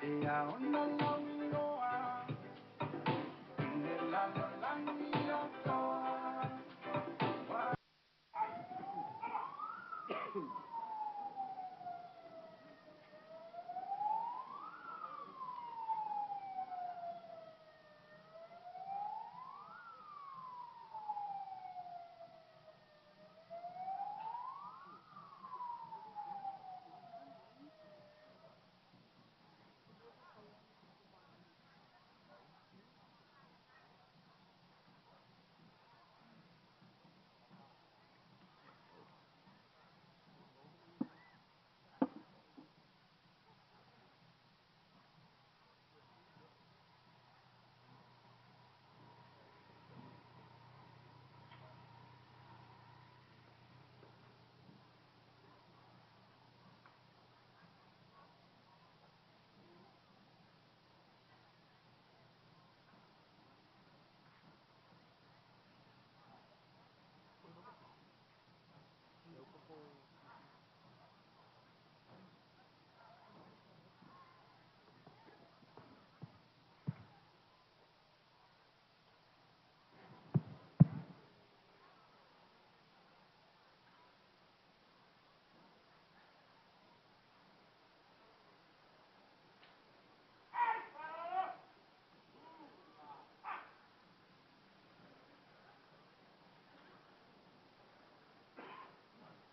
Ia,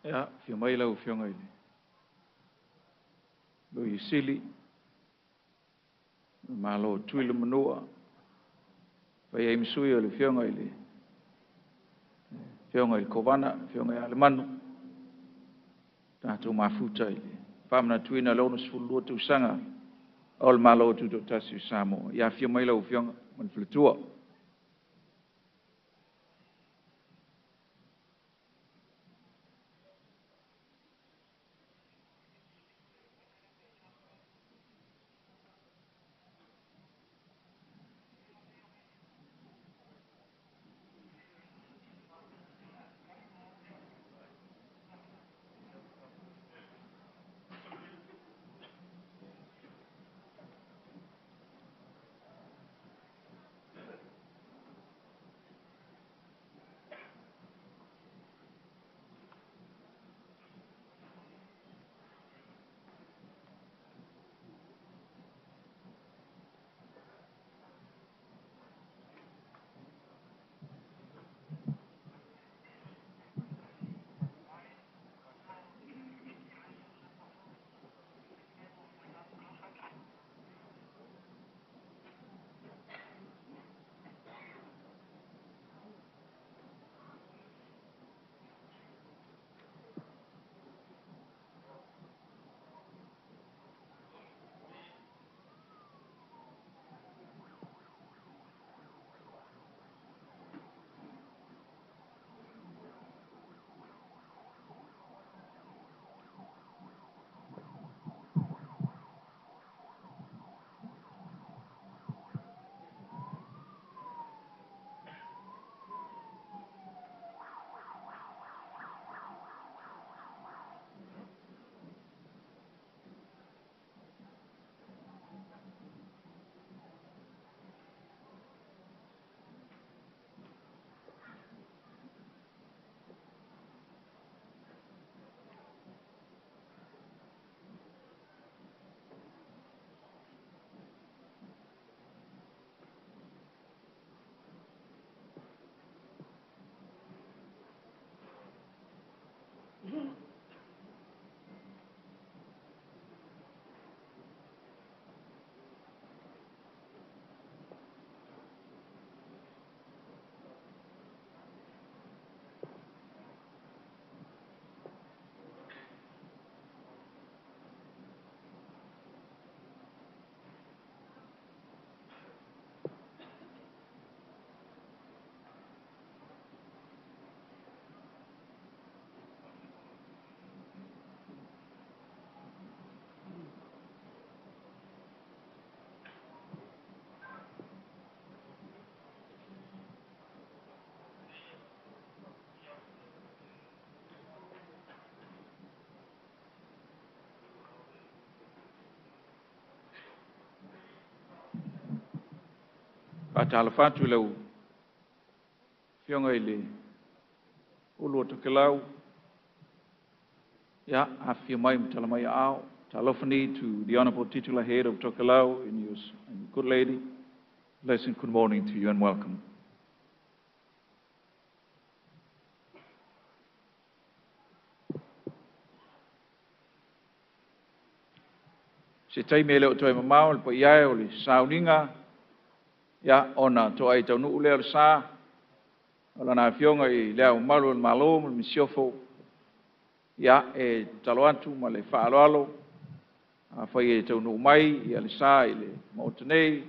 Ia, afio mai lau Afioga i le Loia Sili, le Malo o Tutuila ma Manua, fai ai ma sui o le Afioga i le Kovana, le Afioga ia Lemanu, tatou mafuta i le faamanatuina o le 62 tausaga o le Malo Tutoatasi o Samoa. Ia afio mai lau Afioga ma le faletua. Faatalofa atu i lau Afioga i le Ulu o Tokelau, ia, afifio mai ma tala mai aao. Talofa nei to the Honorable Titular Head of Tokelau and your good lady. Blessed good morning to you and welcome. Se taimi e le o toe mamao le paia e o le sauniga, ia, ona toai taunuu lea o le sa, o lana Afioga i Le Ao Mamalu o le Malo ma le Masiofo, ia, e tatalo atu ma le faaaloalo, afai e taunuu mai ia le sa i le Maota nei,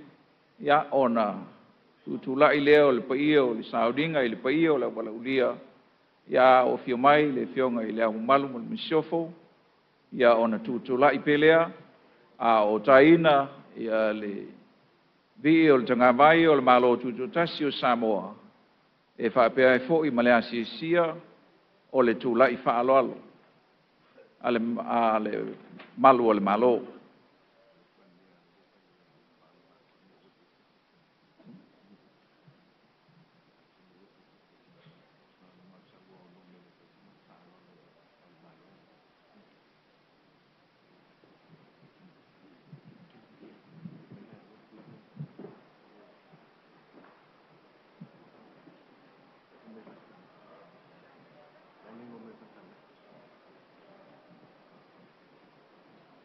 ia, ona tutulai lea o le paia o le sauniga i le paia o le auvalaaulia, ia o afio mai le Afioga i Le Ao Mamalu ma le Masiofo, ia ona tutulai pea lea, a o taina ia le vii o le tagavai o le Malo Tutoatasi o Samoa, e faapea ai foi ma le asiasia o le tulai faaaloalo a le Malu o le Malo.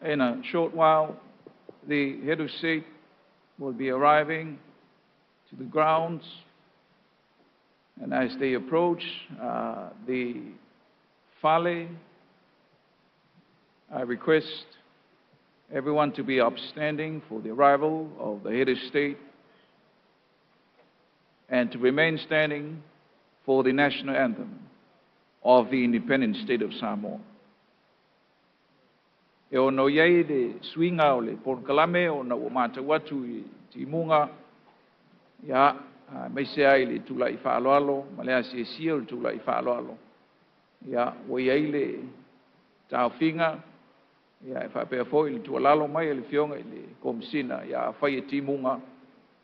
In a short while, the head of state will be arriving to the grounds, and as they approach the fale, I request everyone to be upstanding for the arrival of the head of state and to remain standing for the national anthem of the independent state of Samoa. E ono i ai le suiga o le polokalame ona ua matau atu i timuga, ia, aemaise ai le tula'i faaaloalo ma le asiasia o le tula'i faaaloalo, ia, ua i ai le taofiga, ia, e faapea foi le tuualalo mai a le Afioga i le Komesina, ia afai e timuga,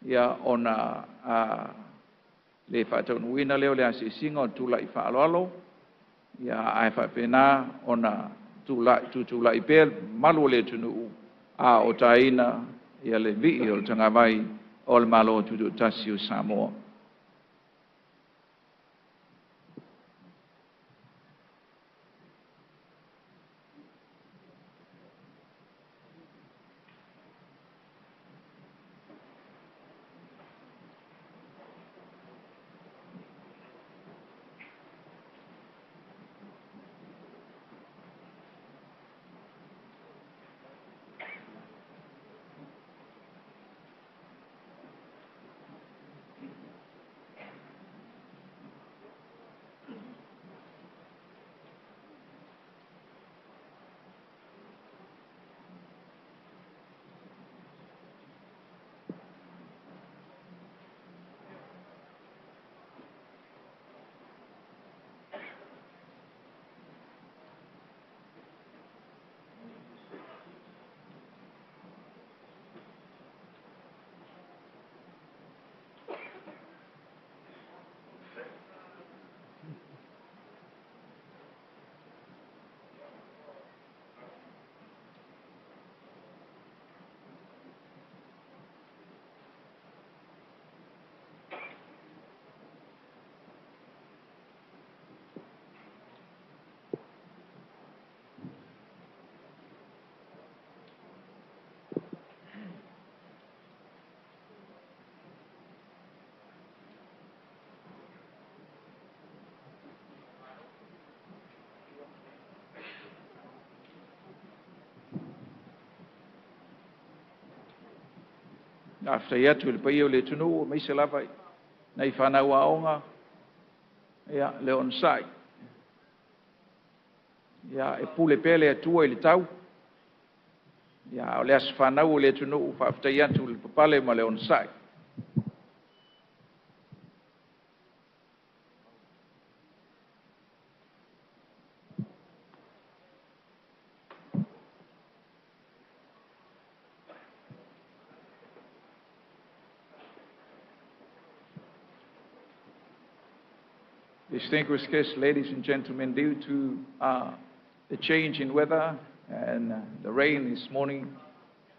ia, ona le faataunuuina lea o le asiasiga o le tula'i faaaloalo, ia, ae faapena ona tutulai pea le mamalu o le atunuu a o taina le vii o le tagavai o le Malo Tutoatasi o Samoa. Faafetai atu i le paia o le atunuu, aemaise lava i nai fanau aoga, ia, le onosai. Ia, e pule pea le Atua i le tau, ia, a o le aso fanau o le atunuu, faafetai atu i le papale ma le onosai. Distinguished guests, ladies and gentlemen, due to the change in weather and the rain this morning,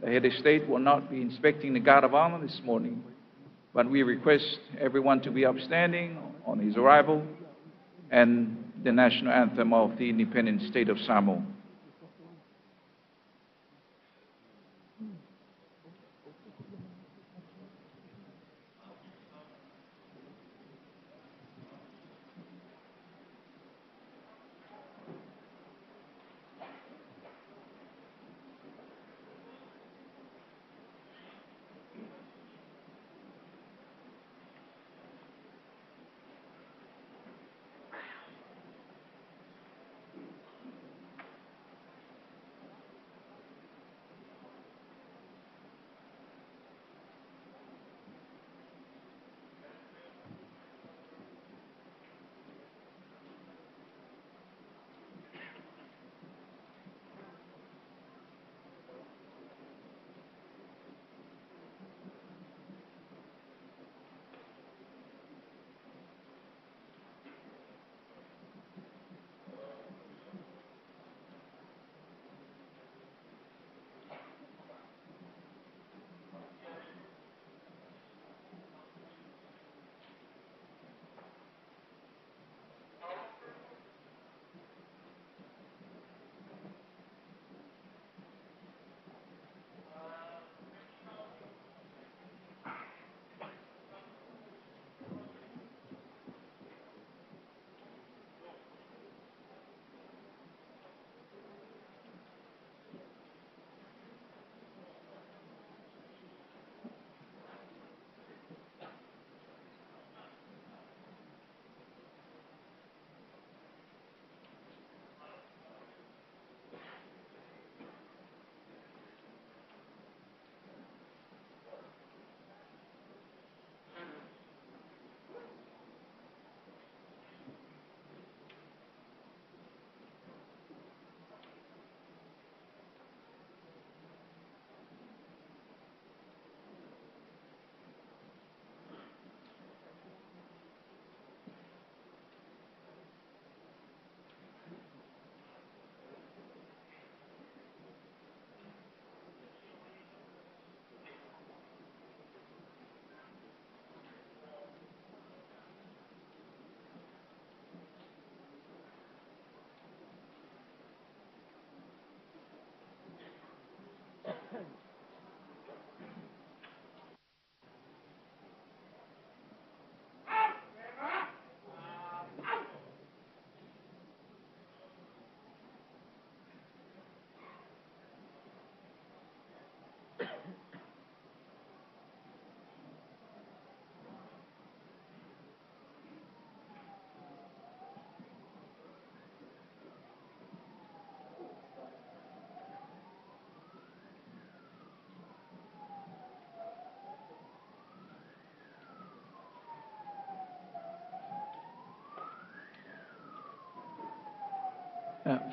the head of state will not be inspecting the Guard of Honor this morning, but we request everyone to be upstanding on his arrival and the national anthem of the independent state of Samoa.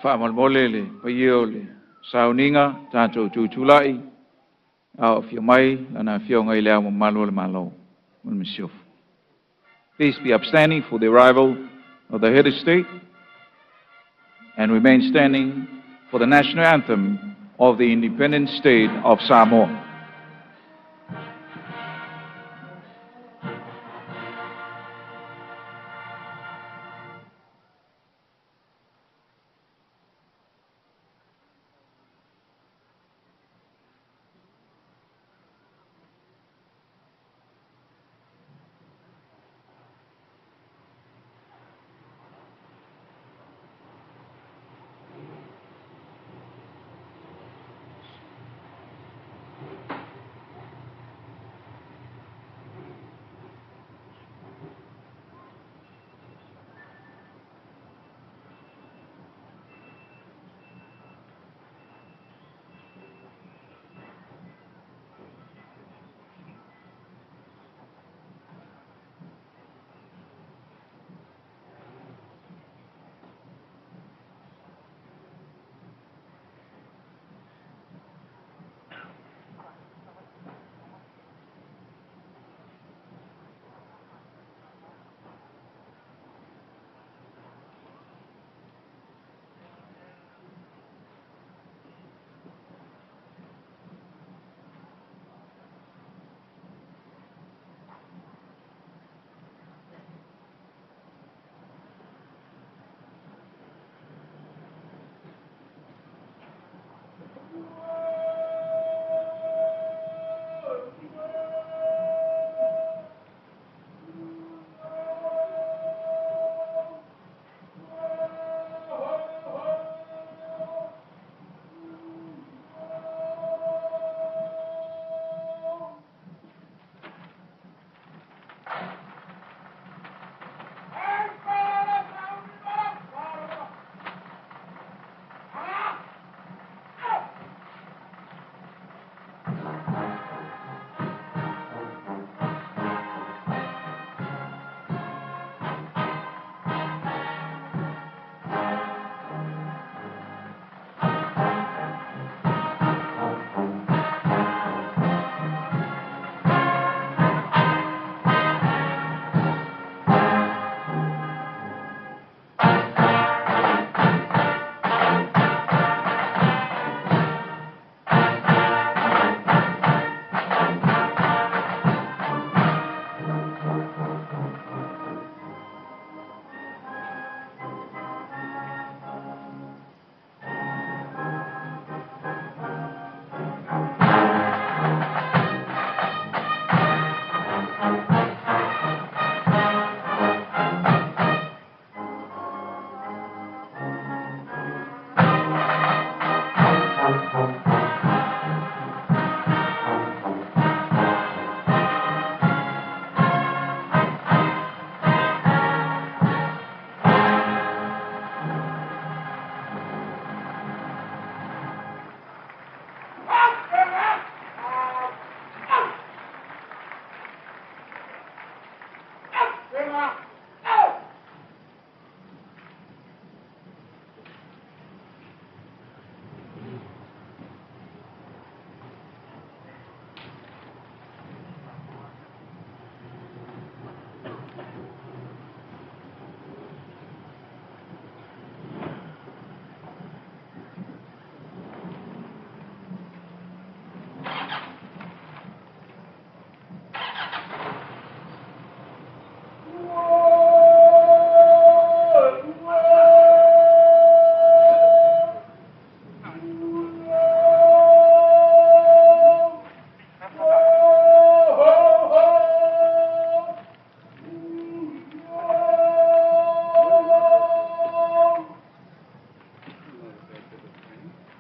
Faamolemole le paia o le sauniga, tatou tutulai, a o afio mai Lana Afioga i Le Ao Mamalu o le Malo ma le Masiofo. Please be upstanding for the arrival of the head of state and remain standing for the national anthem of the independent state of Samoa.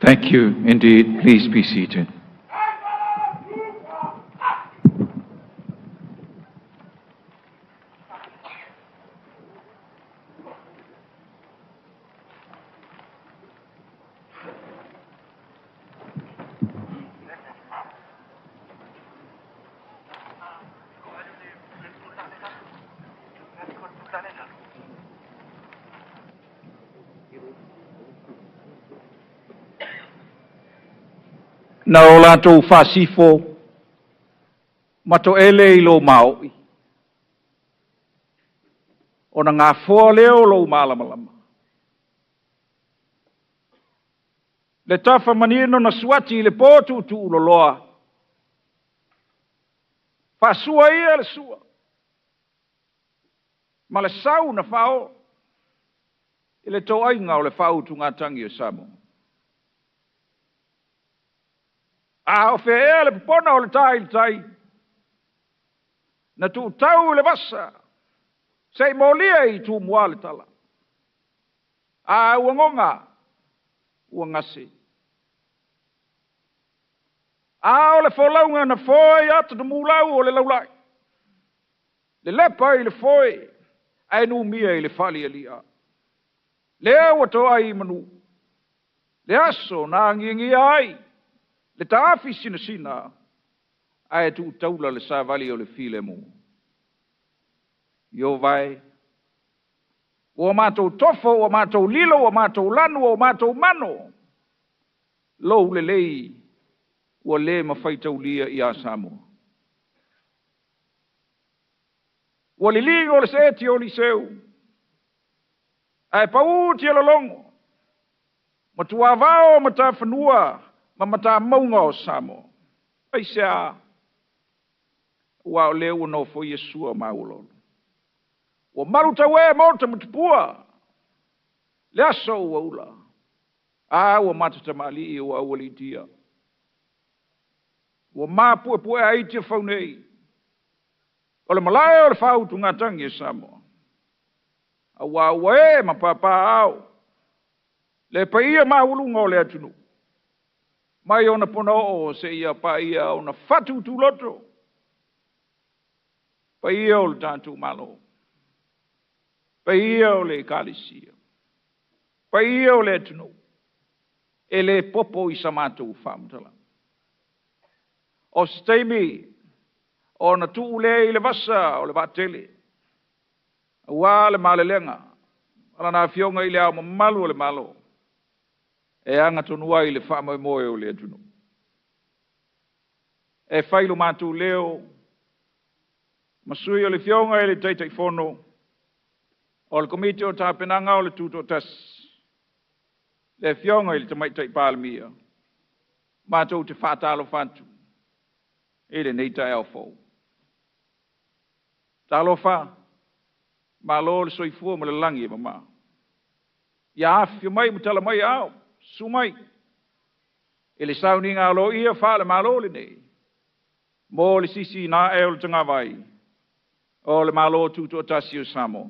Thank you indeed. Please be seated. Na o latou faasifo ma toele i lou maoi, ona gafoa lea o lou malamalama. Le tafa manino na suati i le po tuutuuloloa, faasua ia le sua ma le sau na fao i le toaiga o le faautugatagi o Samoa. A o fea ea le popona o le ta i le tai, na tuutau i le vasa se i molia i Tumua le tala. A ua goga, ua gase. A o le folauga na foe i ata mulau o le laulai, lelepa i le foe ae numia i le faalialia. Lea ua toai i manu, le aso na agiagia ai le taafi sinasina ae tuutaula le savali o le filemu. Ieova e, ua matou tofo, ua matou lilo, ua matou lanu, ua matou mano, lou lelei ua le mafai taulia ia Samoa. Ua liligo le seeti o Eliseu, ae pau tialologo, ma tuavao matafanua ma matamauga o Samoa. Aisea? Aua o lea ua nofoia sua ma auoloolo. Ua malutaue maota ma tupua, le aso ua ula, a ua matatamalii ua aualiitia. Ua mapuepue ai Tiafau nei, o le malae o le faautugatagi e Samoa. Aua ua e ma papaao le paia maualuga o le atunuu, mai ona ponaoo seia paia ona fatutuloto, paia o le tatou Malo, paia o le Ekalesia, paia o le atunuu, e le popo i sa matou faamatalaga. O se taimi ona tuu lea i le vasa o le vaatele, aua le malelega a Lana Afioga i le Ao Mamalu o le Malo, e agatonu ai le faamoemoe o le atunuu. E fai lo matou leo ma sui o le Afioga i le Taitaifono o le Komiti o Tapenaga o le Tutoatasi, le Afioga i le Tamaitai Palemia, matou te faatalofa atu i lenei taeao fou. Talofa, malo le soifua ma le lagi e mama. Ia afifio mai ma tala mai ao, susu mai i le sauniga aloaia faale-Malo lenei mo le sisiina ae o le tagavai o le Malo Tutoatasi o Samoa.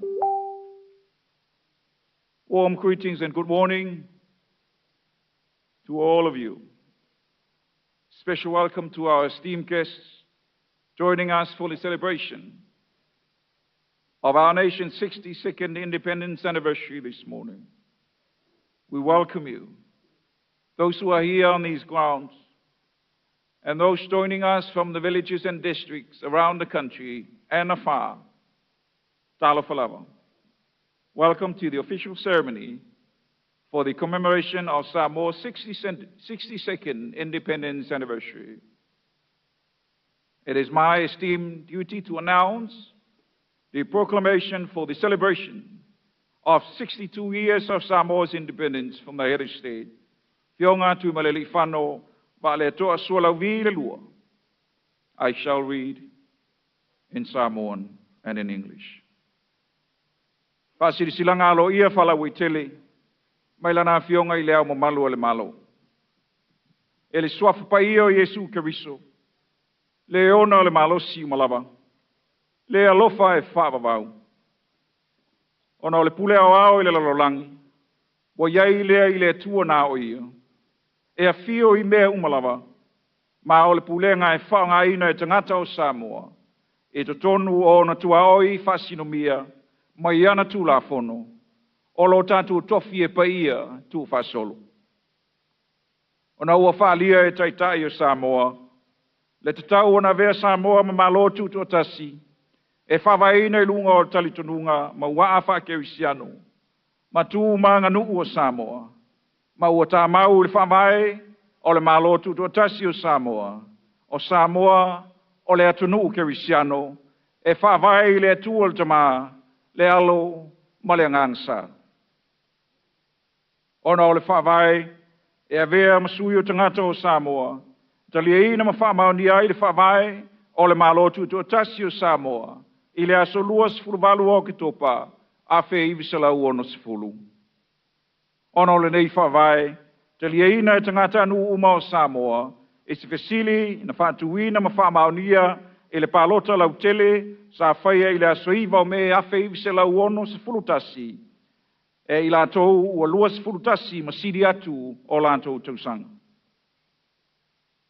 Warm greetings and good morning to all of you. Special welcome to our esteemed guests joining us for the celebration of our nation's 62nd independence anniversary this morning. We welcome you, those who are here on these grounds, and those joining us from the villages and districts around the country and afar. Talofa lava. Welcome to the official ceremony for the commemoration of Samoa's 62nd independence anniversary. It is my esteemed duty to announce the proclamation for the celebration of 62 years of Samoa's independence from the head of state, Afioga Tuimalealiifano Vaaletoa Sualauvi II. I shall read in Samoan and in English. Faasilasilaga aloaia faalauaitele mai lana Afioga i le Ao Mamalu o le Malo. E le suafa paia o Iesu Keriso, le ona o le malosi uma lava, le alofa e faavavau. Ona o le pule aoao i le lalolagi, ua iai lea i le Atua na o ia, e afio i mea uma lava, ma o le pulega e faaaogaina e tagata o Samoa, e totonu o ona tuaoi faasinomia mai ana Tulafono, o lo tatou tofi e paia tuufaasolo. Ona ua faalia e Taitai o Samoa, le tatau ona avea Samoa ma Malo Tutoatasi, e faavaeina i luga o talitonuga ma uaa faakerisiano, ma tu ma aganuu o Samoa, ma ua tamau i le faavae o le Malo Tutoatasi o Samoa, o Samoa o le atunuu kerisiano e faavae i le Atua le Tama, le Alo ma le Agaga Sa. Ona o le Faavae e avea ma sui o tagata o Samoa, taliaina ma faamaonia ai le Faavae o le Malo Tutoatasi o Samoa i le aso 28 o Oketopa 1960. Ona o lenei Faavae, taliaina e tagatanuu uma o Samoa i se fesili na faatuina ma faamaonia i le palota lautele sa faia i le aso 9 o Me 1961, e i latou ua 21 ma sili atu o latou tausaga.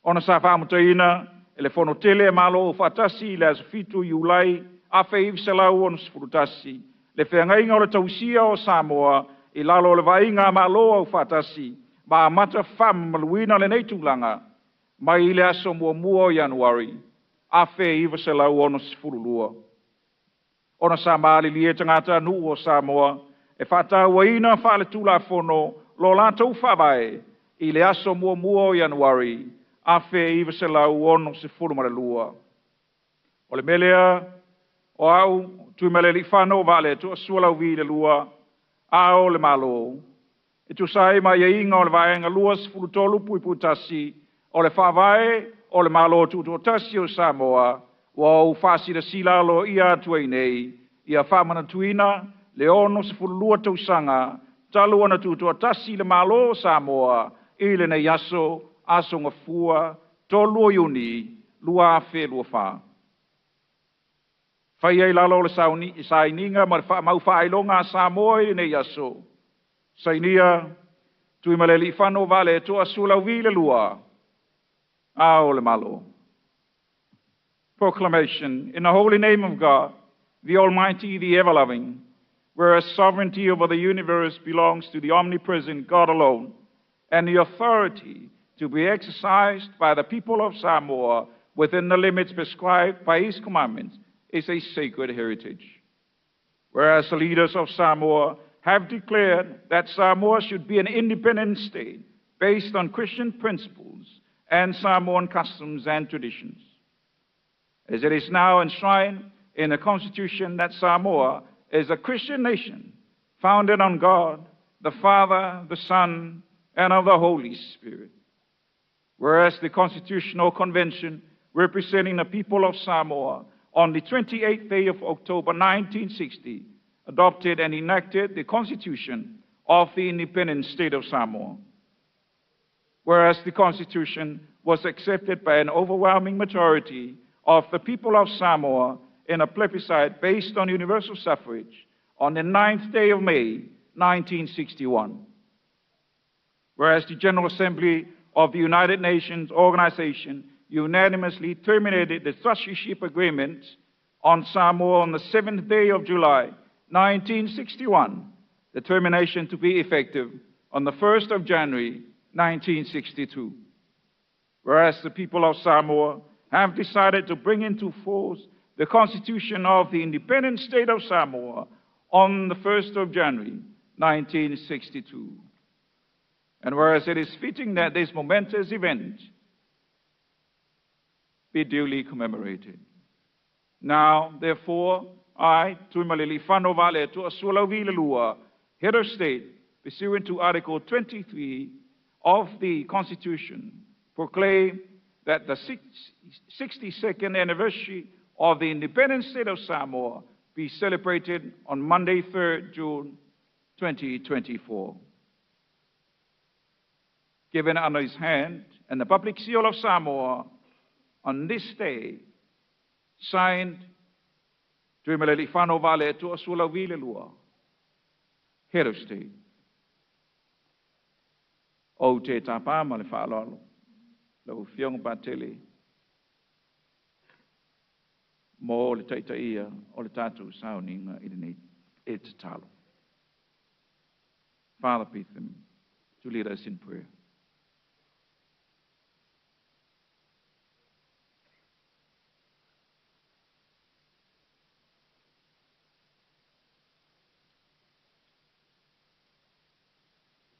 Ona sa faamutaina e le Fono Tele a Malo Aufaatasi i le aso 7 Iulai 1961 le feagaiga o le tausia o Samoa i lalo o le vaaiga a Malo Aufaatasi ma amata faamamaluina lenei tulaga mai le aso 1 o Ianuari 1962. Ona sa malilie tagatanuu o Samoa e faatauaina faale-Tulafono lo latou Faavae i le aso 1 o Ianuari 1962. O le mea lea, o au, Tuimalealiifano Vaaletoa Sualauvi II, Ao o le Malo, e tusa ai ma aiaiga o le Vaega 23(1) o le Faavae o le Malo Tutoatasi o Samoa, ua ou faasilasila aloaia atu ai nei, ia faamanatuina le 62 tausaga talu ona tutoatasi le Malo o Samoa i lenei aso, Aso Gafua, 3 o Iuni 2024. Faia i lalo o le sainiga ma le faamau faailoga a Samoa i lenei aso, sainia Tuimalealiifano Vaaletoa Sualauvi II, Ao o le Malo. Proclamation. In the holy name of God, the Almighty, the ever-loving, whereas sovereignty over the universe belongs to the omnipresent God alone, and the authority to be exercised by the people of Samoa within the limits prescribed by his commandments is a sacred heritage. Whereas the leaders of Samoa have declared that Samoa should be an independent state based on Christian principles and Samoan customs and traditions. As it is now enshrined in the Constitution that Samoa is a Christian nation founded on God, the Father, the Son, and of the Holy Spirit. Whereas the Constitutional Convention representing the people of Samoa on the 28th day of October 1960 adopted and enacted the Constitution of the independent state of Samoa. Whereas the Constitution was accepted by an overwhelming majority of the people of Samoa in a plebiscite based on universal suffrage on the 9th day of May 1961. Whereas the General Assembly of the United Nations Organization unanimously terminated the trusteeship agreement on Samoa on the 7th day of July 1961, the termination to be effective on the 1st of January 1962. Whereas the people of Samoa have decided to bring into force the Constitution of the independent state of Samoa on the 1st of January 1962. And whereas it is fitting that this momentous event be duly commemorated. Now, therefore, I, Tuimalealiifano Vaaletoa Sualauvi II, Head of State, pursuant to Article 23 of the Constitution, proclaim that the 62nd anniversary of the independent state of Samoa be celebrated on Monday, 3rd June 2024. Given under his hand and the public seal of Samoa on this day, signed Tuimalealiifano Vaaletoa Sualauvi II, Head of State. Ou te tapa ma le faaaloalo, lau Afioga Patele, mo le taitaia o le tatou sauniga i lenei e tatalo. Father Betham, to lead us in prayer.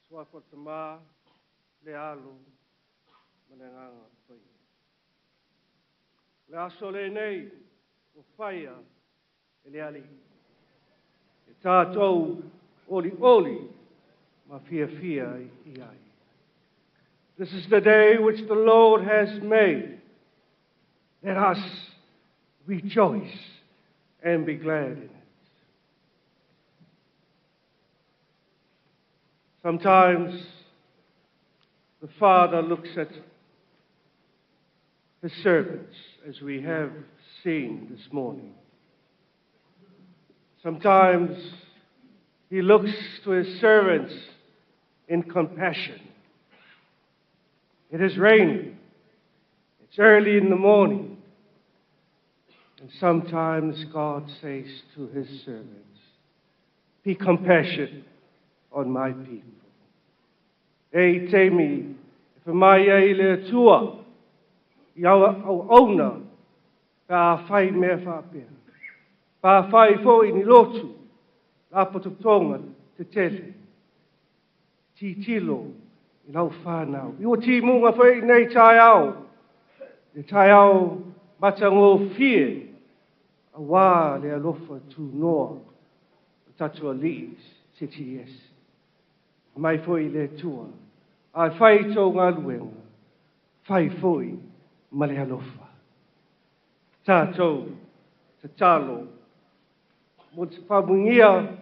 Suafa o le Tama, le Alo Ma le Agaga Paia. Le aso lenei ua faia e le Alii, e tatou olioli ma fiafia i ai. This is the day which the Lord has made. Let us rejoice and be glad in it. Sometimes the Father looks at his servants, as we have seen this morning. Sometimes he looks to his servants in compassion. It is raining. It's early in the morning. And sometimes God says to his servants, be compassionate on my people. E taimi, e whamai ai le Atua, i au auauna, pe afai mea faapea. Pe afai foi ni lotu, lapotopotoga tetele, tilotilo i lau fanau. I ua timuga foi nei taeao, le taeao matagofie, auā le alofa tunoa o tatou Alii Seti Ese. Mai foi le Atua, a fai tou galuega, fai foi ma le alofa. Tatou tatalo mo te faamanuia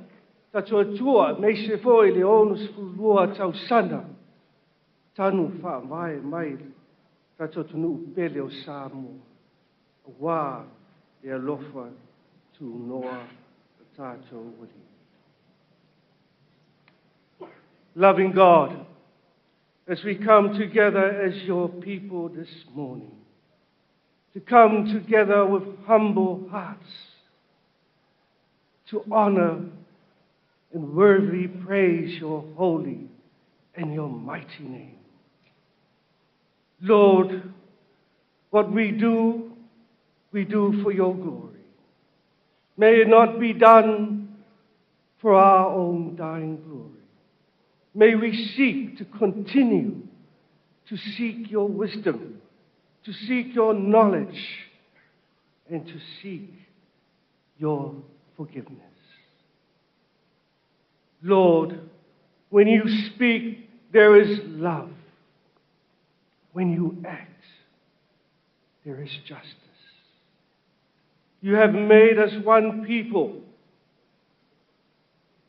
tatou Atua, aemaise foi le 62 tausaga tanu faavae mai tatou atunuu pele o Samoa, auā le alofa tunoa o tatou Alii. Loving God, as we come together as your people this morning, to come together with humble hearts, to honor and worthily praise your holy and your mighty name. Lord, what we do, we do for your glory. May it not be done for our own dying glory. May we seek to continue to seek your wisdom, to seek your knowledge, and to seek your forgiveness. Lord, when you speak, there is love. When you act, there is justice. You have made us one people.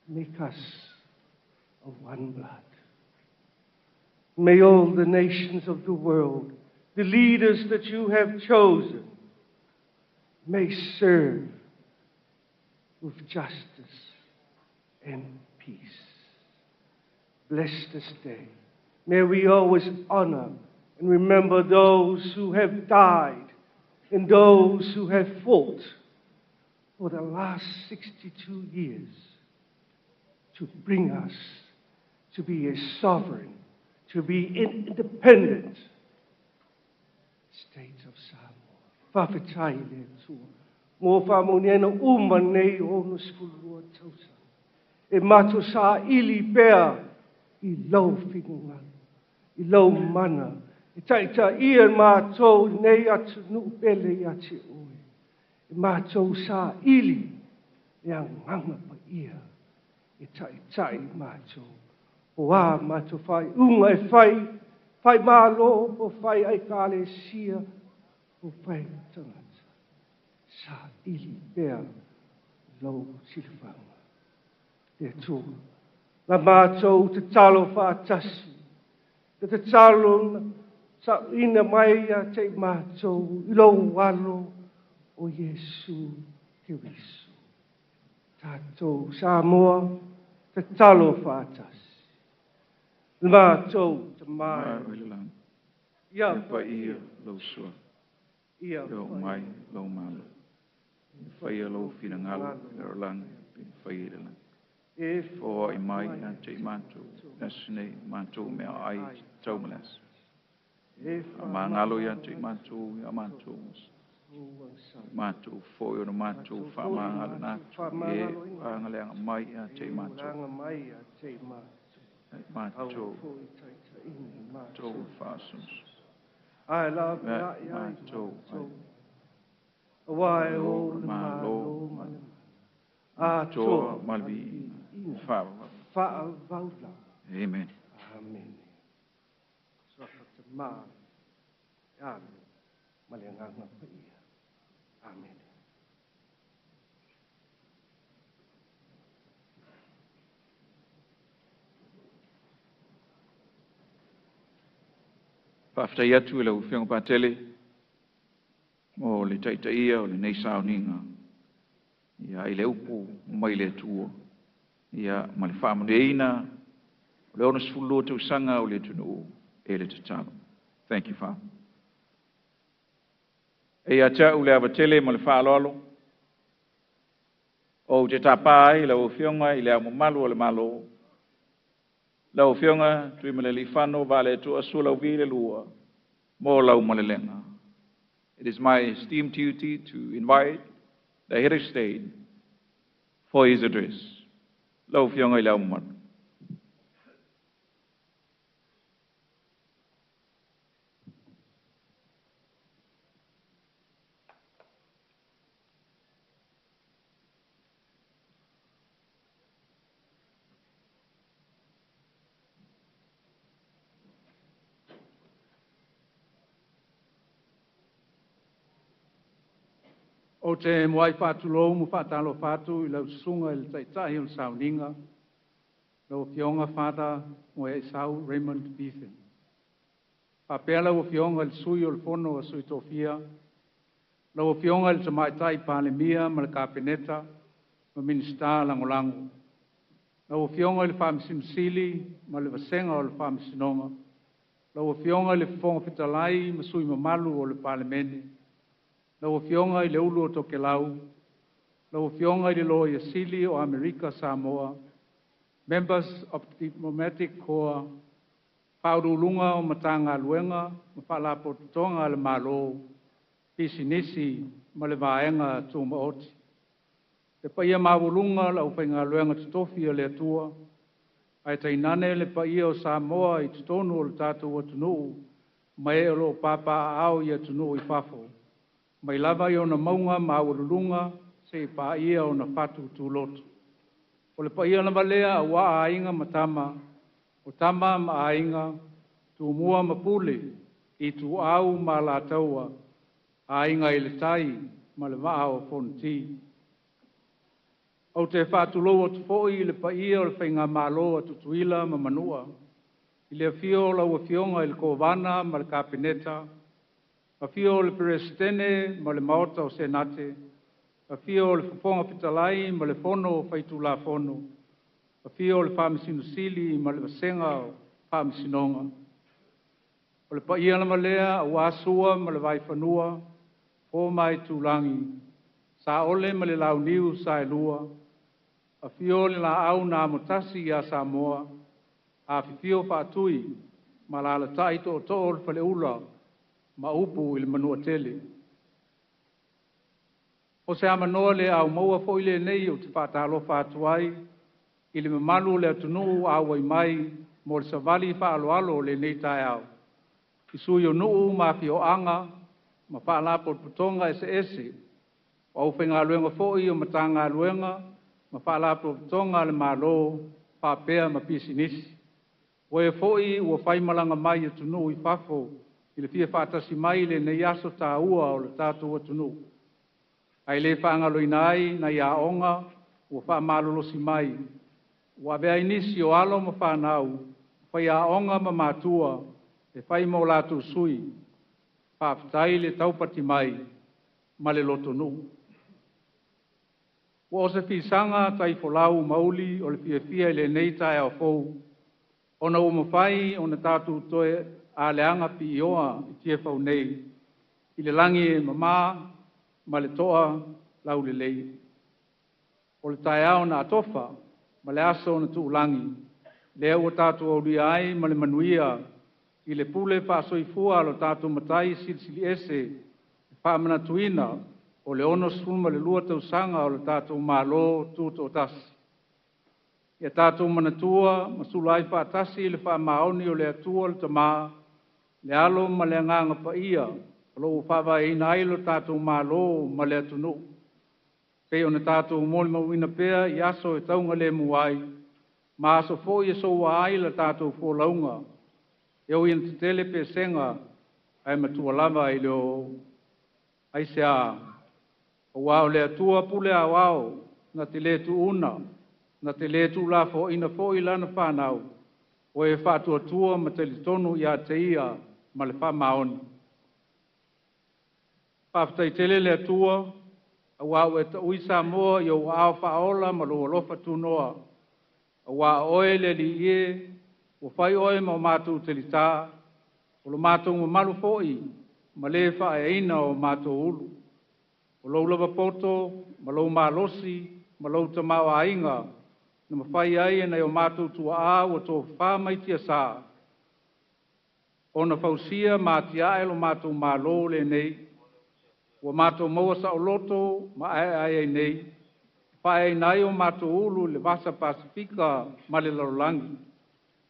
Make us of one blood. May all the nations of the world, the leaders that you have chosen, may serve with justice and peace. Bless this day. May we always honor and remember those who have died and those who have fought for the last 62 years to bring us to be a sovereign, to be independent state of Samoa. Faafetai le Atua mo faamanuiaga uma nei 62 tausaga. E matou saili pea i lou finagalo, i lou mana, e taitaia matou i nei atunuu pele ia te oe. E matou saili le Agaga Paia e taitai matou. Po o a matou faaiuga e fai, fai Malo, po fai Ekalesia, po fai tagata. Saili pea lou silafaga. Le Atua, la matou tatalo faatasi, le tatalo saoina mai ia te i matou i lou alo o Iesu Keriso. Tatou Samoa, tatalo faatasi. Le matou Tama e i le lagi, ia ia paia lou suafa, ia ia oo mai lou Malo, ia faia lou finagalo i le lalolagi pe faia i le lagi. E Foai mai ia te i matou, le aso nei matou meaai tatau ma le aso. E Faamagalo ia te i matou ia matou matou foi ona matou faamagaloina atu i e agaleaga mai ia te i matou. Laga mai ia te i matou. Ai matou Foi taitaiina tou matou. faasoaso. Ae laveai ai matou, auā e o le Malo ma le mana, atoa ma le viiga, faavavau lava. Amen. Amene. Suafa Tamā, Alo ma le Agaga Paia. Amene. Faafetai atu i lau Afioga Patele mo le taitaia o lenei sauniga, ia, i le upu mai le Atua, ia, ma le faamanuiaina o le 62 tausaga o le atunuu e le tatalo. Thank you, Father. E ia te au le ava tele ma le faaaloalo, ou te tapa ai lau Afioga i le Ao Mamalu o le Malo, lau Afioga Tuimalealiifano Vaaletoa Sualauvi II, mo lau malelega. It is my esteemed duty to invite the head of state for his address. Lau Afioga i le Ao Mamalu. Ou te muai faatulou ma faatalofa atu i lau susuga i le Taitai o le Sauniga, lau Afioga Father Moeisau Raymond Bifen. Faapea lau Afioga i le Sui o le Fono a Sui Tofia, lau Afioga i le Tamaitai Palemia ma le Kapeneta ma Minisita Lagolago, lau Afioga i le Faamasino Sili ma le Vasega o le Faamasinoga, lau Afioga i le Fofoga Fetalai ma sui usufono mamalu o le Palemene, lau Afioga i le Ulu o Tokelau, lau Afioga i le Loia Sili o Amerika Samoa, members of the Diplomatic Corps, Faauluuluga o Matagaluega ma Faalapotopotoga a le Malo, Pisinisi ma le Vaega Tumaoti. Le paia maualuga o le aufaigaluega totofi a le Atua, ae tainane le paia o Samoa i totonu o le tatou atunuu ma e o lo o papaaao i atunuu i fafo, mai lava i ona mauga maualuluga seia paia ona fatu tuloto. O le paia lava lea aua Aiga ma Tama, o Tama ma Aiga, Tumua ma Pule, Ituau ma Alataua, Aiga i le Tai ma le Vaa o Fonoti. Ou te faatulou atu foi i le paia o le Faigamalo a Tutuila ma Manua, i le afio o lau Afioga i le Kovana ma le Kapeneta, afio o le Peresetene ma le Maota o Senate, afio o le Fofoga Fetalai ma le Fono Faitulafono, afio o le Faamasino Sili ma le Vasega o Faamasinoga. O le paia lava lea aua Sua ma le Vaifanua, Fofo ma Aitulagi, Saole ma le Launiu Saelua, afio le Laau na Amotasi ia Samoa, afifio Faatui ma alaalatai tootoo o le Faleula ma upu i le Manuatele. O se avanoa le aumaua foi lenei ou te faatalofa atu ai i le mamalu o le atunuu ua auai mai mo le savali faaaloalo o lenei taeao, i sui o nuu ma afioaga ma faalapotopotoga eseese, o aufaigaluega foi o Matagaluega ma Faalapotopotoga a le Malo faapea ma pisinisi. O e foi ua faimalaga mai i atunuu i fafo i le fia faatasi mai i lenei aso taua o le tatou atunuu. Ae le faagaloina ai nai aoga ua faamalolosi mai, ua avea ai nisi o alo ma fanau, faiaoga ma matua e fai ma o latou sui. Faafetai le taupati mai ma le lotonuu. Ua o se fisaga taifolau mauli o le fiafia i lenei taeao fou, ona ua mafai ona tatou toe aleaga piioa i Tiafau nei, i le lagi e mama ma le toa laulelei. O le taeao na atofa ma le aso na tuulagi, lea ua tatou aulia ai ma le manuia i le pule faasoifua a lo tatou Matai Silisili Ese, e faamanatuina o le 62 tausaga o le tatou Malo Tutoatasi. Ia tatou manatua ma sula ai faatasi le faamaoni o le Atua le Tama, Le alo ma le agaga paia o loo ua faavaeina ai lo tatou Malo ma le atunuu, pei ona tatou molimauina pea i aso e taugalemu ai, ma aso foi e soua ai la tatou folauga, e ui ina tetele pesega, ae matua lava i le oo. Aisea? Aua o le Atua pule aoao, na te le tuuna, na te le tuulafoaiina foi lana fanau, o e faatuatua ma talitonu ia te ia ma le faamaoni. Faafetai tele le Atua, aua ua e taui Samoa i ou aao faaola ma lou alofa tunoa, aua o oe le Alii e, ua fai oe ma o matou talitā, o lo matou mamalu foi ma le faaeaina o matou ulu. O lou lava poto ma lou malosi ma lou tamaoaiga na mafai ai e nai o matou tuaa ua tofafa mai tiasa ona fausia ma atiae lo matou Malo lenei, ua matou maua saoloto ma aeae ai nei, faaeaina ai o matou ulu i le Vasa Pasefika ma le lalolagi.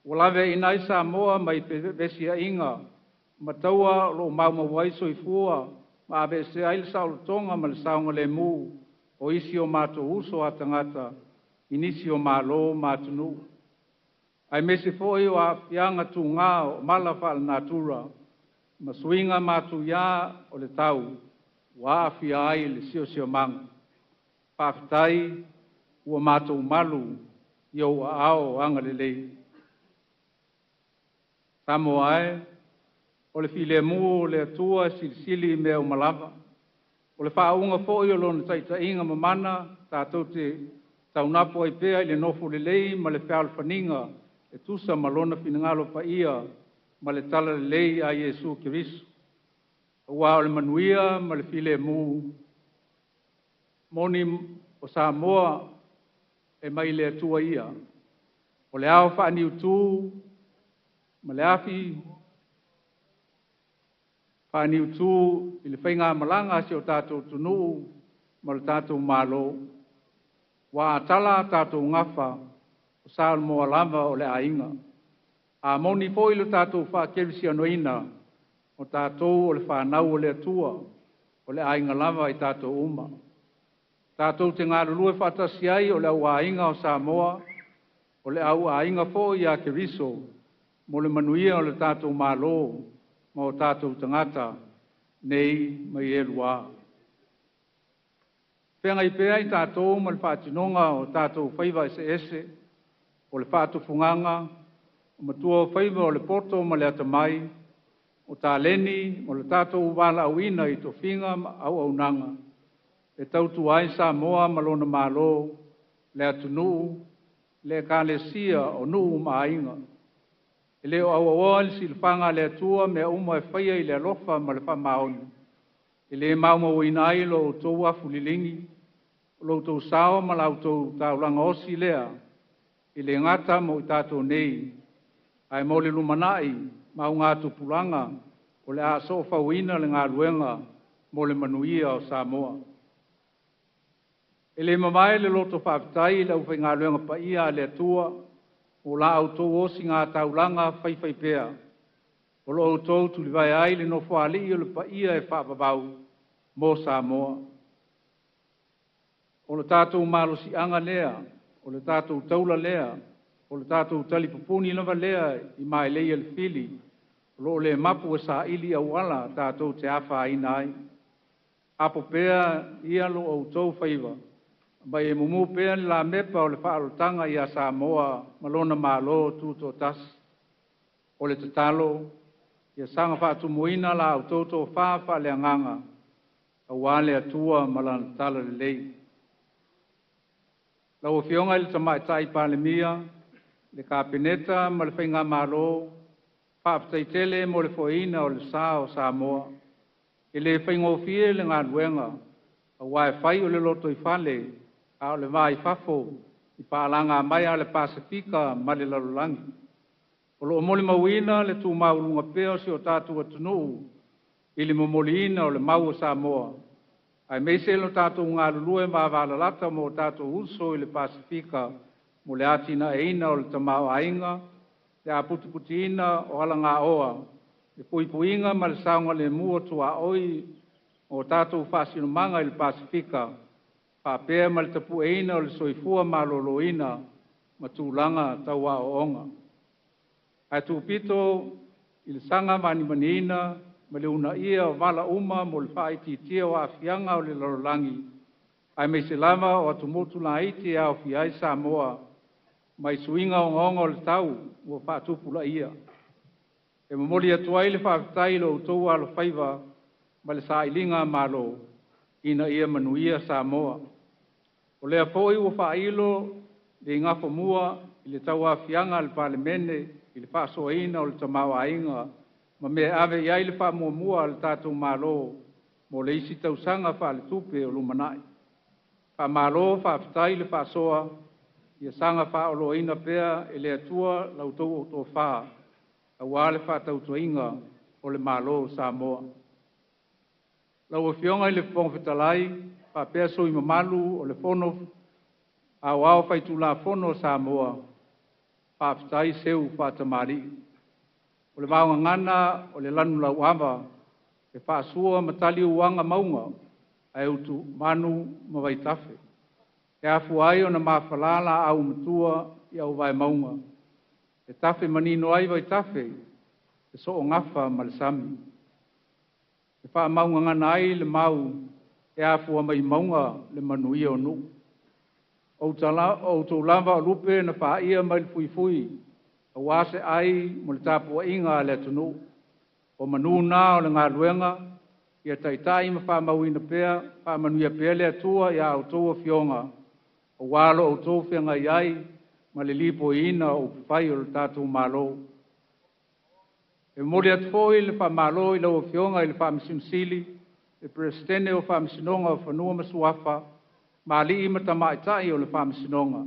Ua laveaiina ai Samoa mai fevesiaiga ma taua o lo o maumau ai soifua ma aveesea ai le saolotoga ma le saogalemu o isi o matou uso a tagata i nisi o Malo ma atunuu, aemaise foi o aafiaga tuga o mala faalenatura ma suiga matuia o le tau ua aafia ai le siosiomaga. Faafetai ua matou malu i ou aao agalelei. Samoa e, o le filemu o le Atua e silisili i mea uma lava. O le faauuga foi o Lona taitaiga mamana tatou te taunapo ai pea i le nofo lelei ma le fealofaniga e tusa ma Lona finagalo paia ma le talalelei a Iesu Keriso. Aua o le manuia ma le filemu moni o Samoa e mai le Atua ia. O le ao faaniutu ma le afi faaniutu i le faigamalaga a si o tatou atunuu ma lo tatou Malo. Ua a tala a tatou gafa, o Samoa lava o le aiga. A moni foi lo tatou faakerisianoina, o tatou o le fanau o le Atua, o le aiga lava i tatou uma. Tatou te galulue faatasi ai o le auaiga o Samoa, o le auaiga foi ia Keriso mo le manuia o le tatou Malo ma o tatou tagata nei ma e lua. Feagai pea i tatou ma le faatinoga o tatou faiva eseese, o le faatufugaga, o matuaofaiva o le poto ma le atamai, o taleni o le tatou valaauina i tofiga ma auaunaga, e tautua ai Samoa ma lona Malo, le atunuu, le ekalesia, o nuu ma aiga. E le o auauoa le silafaga a le Atua mea uma e faia i le alofa ma le faamaoni, e le maumauina ai lo outou afu liligi, o lo outou sao ma la outou taulaga osi lea, e le gata mo i tatou nei, ae mo le lumanai ma augatupulaga o le a soofauina le galuega mo le manuia o Samoa. E le mamae le loto faafetai i le aufaigaluega paia a le Atua o la outou osiga taulaga faifaipea, o lo outou tulivae ai le Nofoalii o le paia e faavavau mo Samoa. O le tatou malosiaga lea, o le tatou taula lea, o le tatou talipupuni lava lea i mailei a le fili, o lo o le mapu e saili auala tatou te afaina ai. Apo pea ia lo outou faiva, ma e mumu pea le lamepa o le faaolataga ia Samoa ma lona Malo tutoatasi. O le tatalo, ia saga faatumuina la outou tofa faaleagaga, aua le Atua ma lana talalelei. Lau Afioga i le Tamaitai Palemia, le Kapeneta ma le Faigamalo, faafetai tele mo le foeina o le sa o Samoa. E le faigofie le galuega, aua e fai o le lotoifale, a o le va i fafo i paalaga mai a le Pasefika ma le lalolagi. O lo o molimauina le tumauaialuga pea o si o tatou atunuu i le momoliina o le mau o Samoa, aemaise lo tatou galulue vavalalata mo tatou uso i le Pasefika mo le atinaeina o le tamaoaiga, le aputiputiina o alagaoa Le puipuiga ma le saogalemu o tuaoi ma o tatou faasinomaga i le Pasefika, faapea ma le tapueina o le soifua maloloina ma tulaga tau aoaoga. Ae tuupito i le saga manimaniina ma le uunaia o vala uma mo le faaitiitia o aafiaga o le lalolagi, aemaise lava o atumotu laiti e aofia ai Samoa, mai suiga ogaoga o le tau ua faatupulaia. E momoli atu ai le faafetai i lo outou alofaiva ma le sailiga malo ina ia manuia Samoa. O lea foi ua faailo le igafomua i le tauaofiaga a le Palemene i le faasoaina o le tamaoaiga ma mea e ave i ai le faamuamua a le tatou Malo mo le isi tausaga faaletupe o lumanai. Faamalo faafetai le faasoa, ia saga faaoloaina pea e le Atua la outou tofa aua le faatautuaina o le Malo o Samoa. Lau Afioga i le Fofoga Fetalai faapea sui usufono mamalu o le Fono Aoao Faitulafono a Samoa, faafetai seu faatamalii. O le vaogagana o le lanulauava e faasua ma taliuaga mauga ae utumanu ma vaitafe. E afua ai ona mafala laau matua i auvaemauga, e tafe manino ai vaitafe e soogafa ma le sami. E faamaugagana ai le mau e afua mai mauga le manuia o nuu. O outou lava o lupe na faia mai le fuifui aua se ai mo le tapuaiga a le atunuu. O manu na o le galuega, ia taitai ma faamauina pea, faamanuia pea le Atua i a outou afioga, aua lo outou feagai ai ma le lipoiina o upufai o le tatou Malo. E momoli atu foi le faamalo i lau Afioga i le Faamasino Sili, le Peresetene o Faamasinoga o Fanua ma Suafa ma alii ma tamaitai o le Faamasinoga.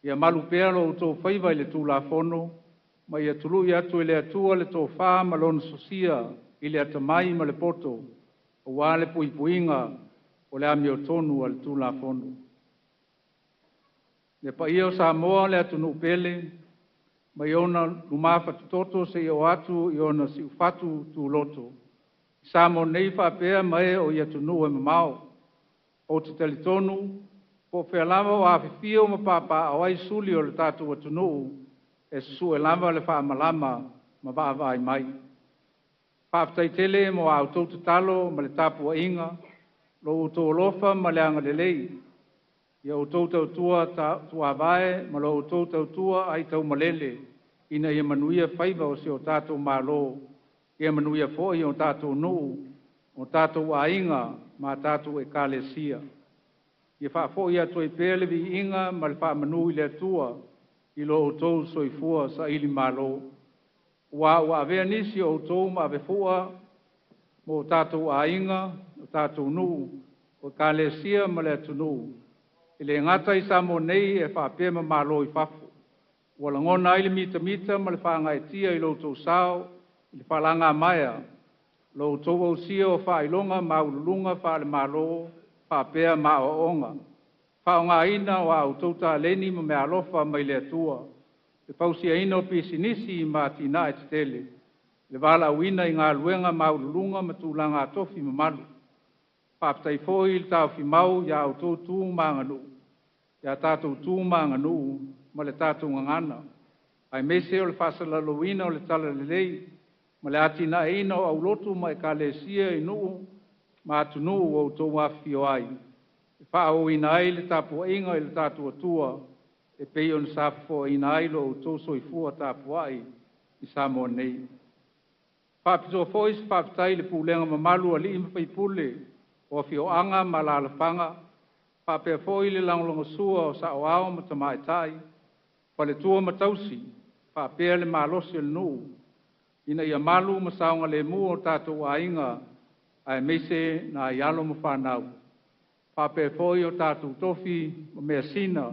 Ia malu pea lo outou faiva i le Tulafono ma ia tului atu e le Atua le tofa ma Lona sosia i le atamai ma le poto aua le puipuiga o le amiotonu a le Tulafono. Le paia o Samoa le atunuu pele, mai ona lumafatototo seia oo atu i ona siufatu tuloto, i Samoa nei faapea ma e o i atunuu e mamao. Ou te talitonu po o fea lava o afifio ma papaaao ai suli o le tatou atunuu, e susue lava le faamalama ma vaavaai mai. Faafetai tele mo a outou tatalo ma le tapuaiga, lo outou alofa ma le agalelei, ia outou tautua tuavae ma lo outou tautua aitaumalele ina ia manuia faiva o si o tatou Malo, ia manuia foi o tatou nuu, o tatou aiga ma tatou Ekalesia. Ia faafoi atu ai pea le viiga ma le faamanu i le Atua i lo outou soifua sailimalo, aua ua avea nisi o outou ma avefua mo tatou aiga, o tatou nuu, o Ekalesia ma le atunuu, e le gata i Samoa nei ae faapea ma Malo i fafo. Ua lagona ai le mitamita ma le faagaeetia i lo outou sao i le faalagamaea, lo outou ausia o faailoga maualuluga faale-Malo faapea ma aoaoga, faaaogaina o a outou taleni ma meaalofa mai le Atua, le fausiaina o pisinisi ma atinae tetele, le valaauina i galuega maualuluga ma tulaga tofi mamalu. Faafetai foi i le taofimau ia outou tu ma aganuu, ia tatou tu ma aganuu ma le tatou gagana, aemaise o le faasalalauina o le talalelei ma le atinaeina o aulotu ma Ekalesia i nuu ma atunuu ua outou afifio ai, e faaauauina ai le tapuaiga i le tatou Atua e pei ona safofoaina ai lo outou soifua tapuai i Samoa nei. E faapitoa foi se faafetai i le pulega mamalu a alii ma faipule o afioaga ma alaalafaga faapea foi le lagolagosua o saoao ma tamaitai, faletua ma tausi faapea le malosi o le nuu ina ia malu ma saogalemu o tatou aiga aemaise nai alo ma fanau, faapea foi o tatou tofi ma measina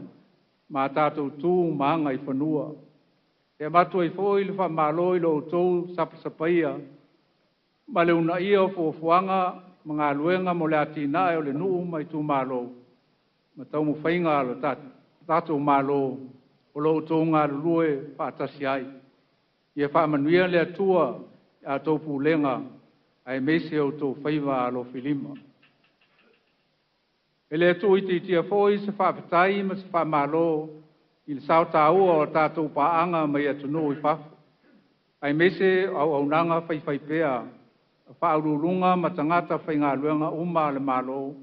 ma a tatou tu ma agaifanua. E avatu ai foi le faamalo i lo outou sapasapaia ma le uunaia o fuafuaga ma galuega mo le atinae o le nuu ma itumalo ma taumafaiga a le tatou Malo o lo o outou galulue faatasi ai. Ia faamanuia le Atua. a outou pulega aemaise o outou faiva alofilima. E le tuuitiitia foi se faafetai ma se faamalo i le sao taua o tatou paaga mai atunuu i fafo, aemaise o auaunaga faifaipea a faauluuluga ma tagata faigaluega uma a le Malo,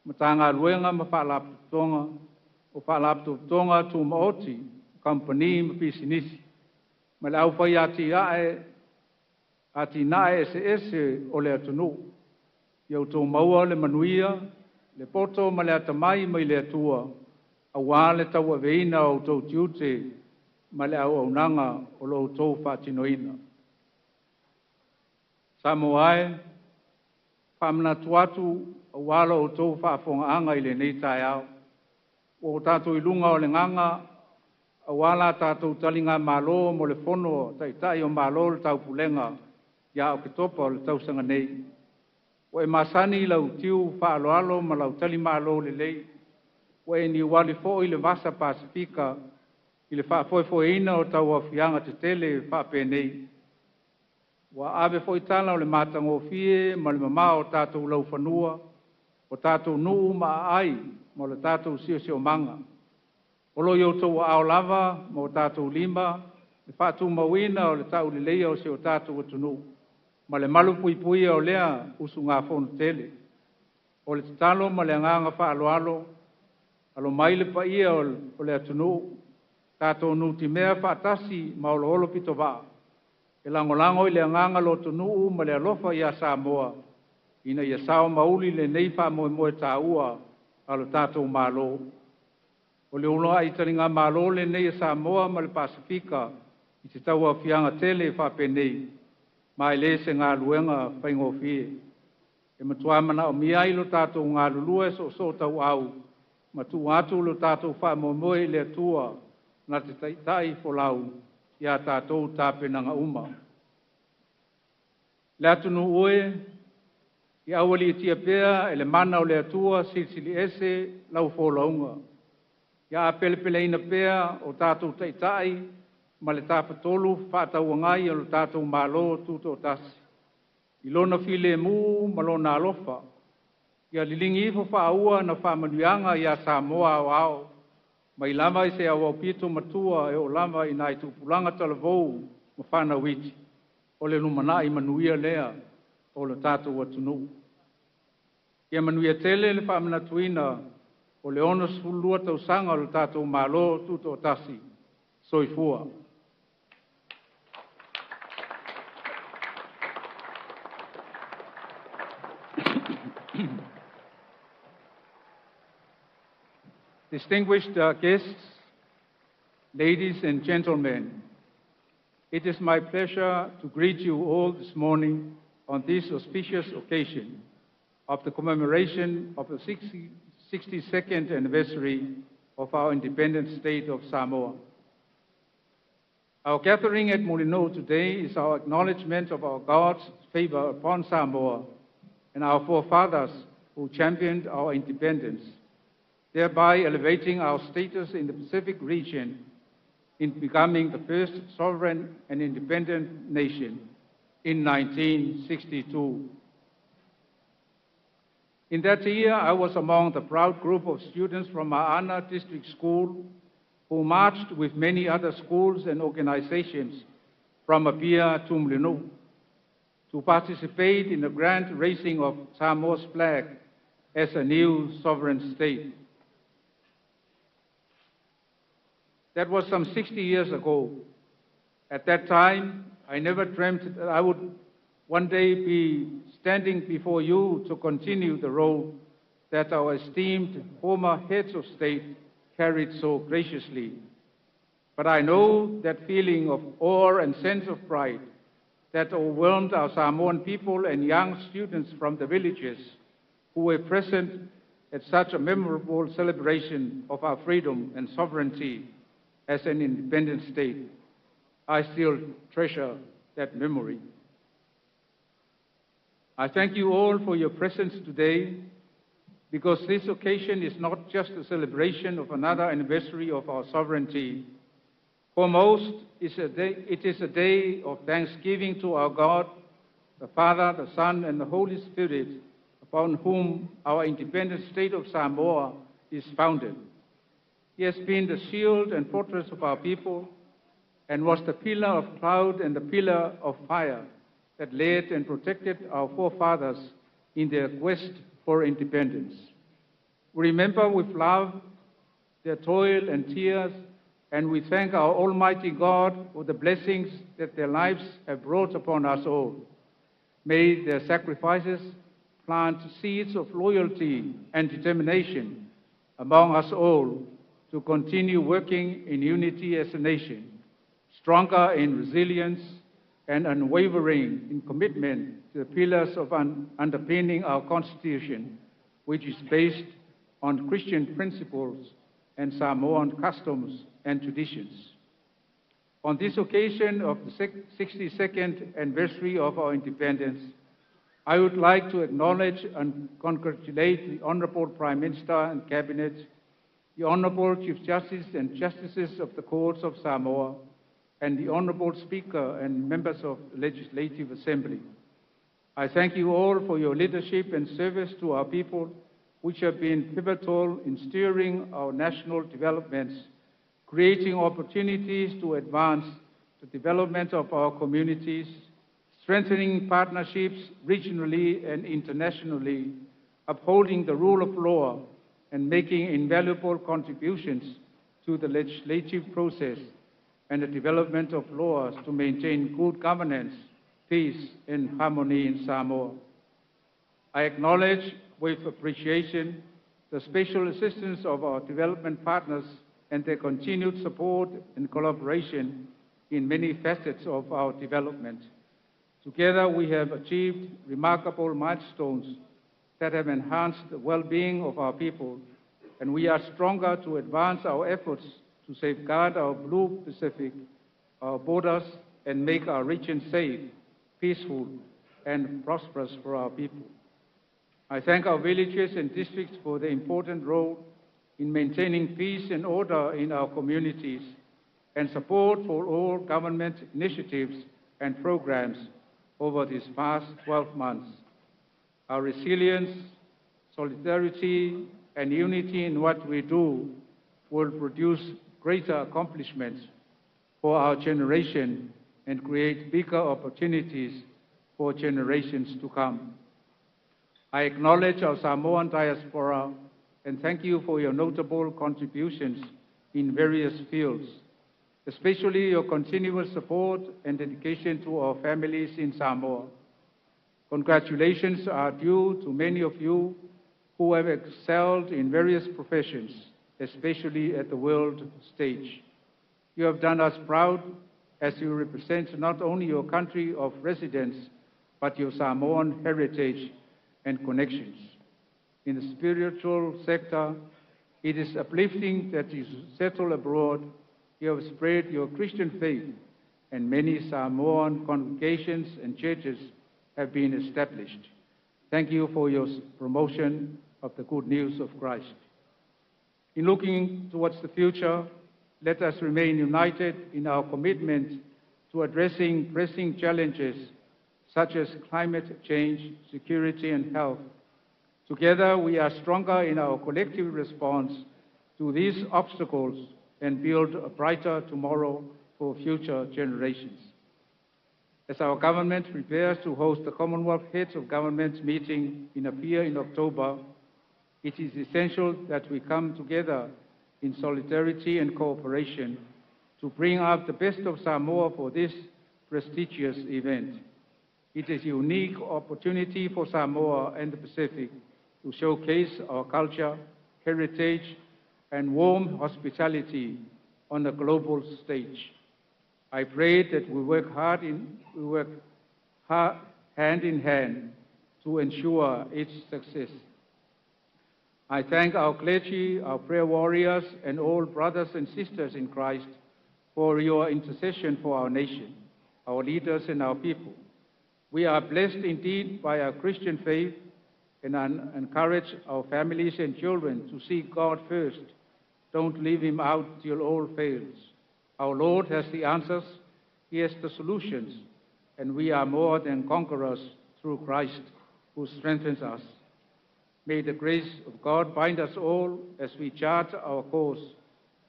Matagaluega ma Faalapotopotoga, o Faalapotopotoga Tumaoti, Kamupani ma Pisinisi, ma le au fai atinae eseese o le atunuu. Ia outou maua le manuia, le poto ma le atamai mai le Atua aua le tauaveina o outou tiute ma le auaunaga o lo outou faatinoina. Samoa e, faamanatu atu aua lo outou faafofogaaga i lenei taeao, ua tatou i luga o le gaga aua la tatou taligamalo mo le Fono a Taitai o Malo o le Taupulega ia Oketopa o le tausaga nei. Ua e masani i lau tiu faaaloalo ma lau talimalo lelei, ua e niuali foi le vasa Pasefika i le faafoefoeina o tauaofiaga tetele faapenei. Ua ave foi tala o le matagofie ma le mamao o tatou laufanua, o tatou nuu ma aai ma le tatou siosiomaga. O lo o i outou aao lava ma o tatou lima le faatumauina o le tauleleia o si o tatou atunuu ma le malupuipuia o lea usugafono tele. O le tatalo ma le agaga faaaloalo, alo mai le paia o le atunuu, tatou nutimea faatasi ma oloolo pitovaa e lagolago i le agaga lotonuu ma le alofa ia Samoa ina ia sao ma uli lenei faamoemoe taua a lo tatou Malo. O le uluai taligamalo lenei a Samoa ma le Pasefika i se tauaofiaga tele faapenei, ma e le se galuega faigofie. E matua manaomia ai lo tatou galulue soosootauau ma tuu atu lo tatou faamoemoe i le Atua na te taitai folau i a tatou tapenaga uma. Le atunuu e, ia aualiitia pea e le mana o le Atua Silisili Ese lau folauga. Ia apelepeleina pea o tatou taitai ma le Tafatolu Fefaatauagai a lo tatou Malo Tutoatasi, i lona filemu ma lona alofa. Ia liligi ifo faaua na faamanuiaga ia Samoa aoao, mai lava i se aoao matua e oo lava i nai tupulaga talavou ma fanau iti, o le lumanai manuia lea o le tatou atunuu. Ia manuia tele le faamanatuina o le 62 tausaga o le tatou Malo Tutoatasi. Soifua. Distinguished guests, ladies and gentlemen, it is my pleasure to greet you all this morning on this auspicious occasion of the commemoration of the 60, 62nd anniversary of our independent state of Samoa. Our gathering at Mulinuu today is our acknowledgement of our God's favor upon Samoa and our forefathers who championed our independence, thereby elevating our status in the Pacific region in becoming the first sovereign and independent nation in 1962. In that year, I was among the proud group of students from Ma'ana District School who marched with many other schools and organizations from Apia to Mulinuu to participate in the grand raising of Samoa's flag as a new sovereign state. That was some 60 years ago. At that time, I never dreamt that I would one day be standing before you to continue the role that our esteemed former heads of state carried so graciously. But I know that feeling of awe and sense of pride that overwhelmed our Samoan people and young students from the villages who were present at such a memorable celebration of our freedom and sovereignty as an independent state. I still treasure that memory. I thank you all for your presence today because this occasion is not just a celebration of another anniversary of our sovereignty. For most, it is a day of thanksgiving to our God the Father, the Son, and the Holy Spirit, upon whom our independent state of Samoa is founded. He has been the shield and fortress of our people and was the pillar of cloud and the pillar of fire that led and protected our forefathers in their quest for independence. We remember with love their toil and tears, and we thank our Almighty God for the blessings that their lives have brought upon us all. May their sacrifices plant seeds of loyalty and determination among us all to continue working in unity as a nation, stronger in resilience and unwavering in commitment to the pillars of underpinning our Constitution, which is based on Christian principles and Samoan customs and traditions. On this occasion of the 62nd anniversary of our independence, I would like to acknowledge and congratulate the Honorable Prime Minister and Cabinet, the Honorable Chief Justice and Justices of the Courts of Samoa, and the Honorable Speaker and members of the Legislative Assembly. I thank you all for your leadership and service to our people, which have been pivotal in steering our national developments, creating opportunities to advance the development of our communities, strengthening partnerships regionally and internationally, upholding the rule of law, and making invaluable contributions to the legislative process and the development of laws to maintain good governance, peace, and harmony in Samoa. I acknowledge with appreciation the special assistance of our development partners and their continued support and collaboration in many facets of our development. Together, we have achieved remarkable milestones that have enhanced the well-being of our people, and we are stronger to advance our efforts to safeguard our blue Pacific, our borders, and make our region safe, peaceful, and prosperous for our people. I thank our villages and districts for their important role in maintaining peace and order in our communities and support for all government initiatives and programs over these past 12 months. Our resilience, solidarity, and unity in what we do will produce greater accomplishments for our generation and create bigger opportunities for generations to come. I acknowledge our Samoan diaspora and thank you for your notable contributions in various fields, especially your continuous support and dedication to our families in Samoa. Congratulations are due to many of you who have excelled in various professions, especially at the world stage. You have done us proud as you represent not only your country of residence, but your Samoan heritage and connections. In the spiritual sector, it is uplifting that you settle abroad, you have spread your Christian faith, and many Samoan congregations and churches have been established. Thank you for your promotion of the good news of Christ. In looking towards the future, let us remain united in our commitment to addressing pressing challenges such as climate change, security, and health. Together, we are stronger in our collective response to these obstacles and build a brighter tomorrow for future generations. As our government prepares to host the Commonwealth Heads of Government meeting in Apia in October, it is essential that we come together in solidarity and cooperation to bring out the best of Samoa for this prestigious event. It is a unique opportunity for Samoa and the Pacific to showcase our culture, heritage, and warm hospitality on the global stage. I pray that we work hard in, we work hard, hand in hand to ensure its success. I thank our clergy, our prayer warriors, and all brothers and sisters in Christ for your intercession for our nation, our leaders, and our people. We are blessed indeed by our Christian faith and encourage our families and children to seek God first. Don't leave him out till all fails. Our Lord has the answers, He has the solutions, and we are more than conquerors through Christ who strengthens us. May the grace of God bind us all as we chart our course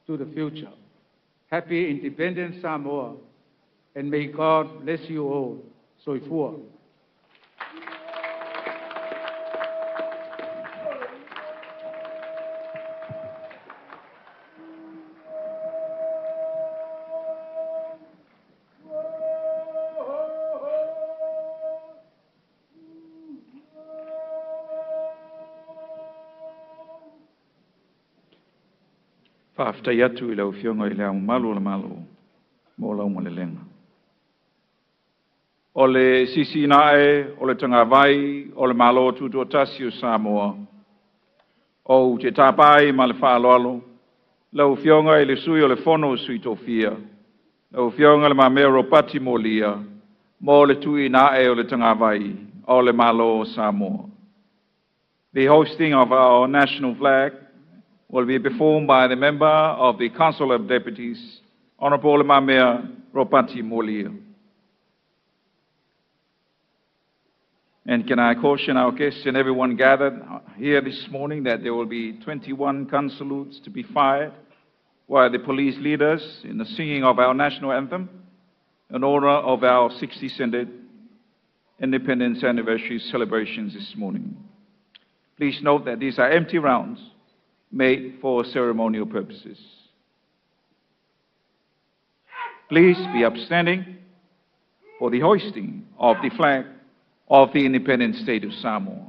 to the future. Happy Independence Samoa, and may God bless you all. Soifua. Faafetai atu i lau Afioga i Le Ao Mamalu o le Malo mo lau malelega. O le sisiina ae o le tagavai o le Malo Tutoatasi o Samoa, ou te tapa ai ma le faaaloalo lau Afioga i le Sui o le Fono o Sui Tofia, lau Afioga Le Mamea Ropati Mualia, mo le tuuina ae o le tagavai o le Malo o Samoa. The hoisting of our national flag will be performed by the member of the Council of Deputies, Honorable Le Mamea Ropati Mualia. And can I caution our guests and everyone gathered here this morning that there will be 21 gun salutes to be fired while the police lead us in the singing of our national anthem in honor of our 62nd Independence Anniversary celebrations this morning. Please note that these are empty rounds made for ceremonial purposes. Please be upstanding for the hoisting of the flag of the independent state of Samoa.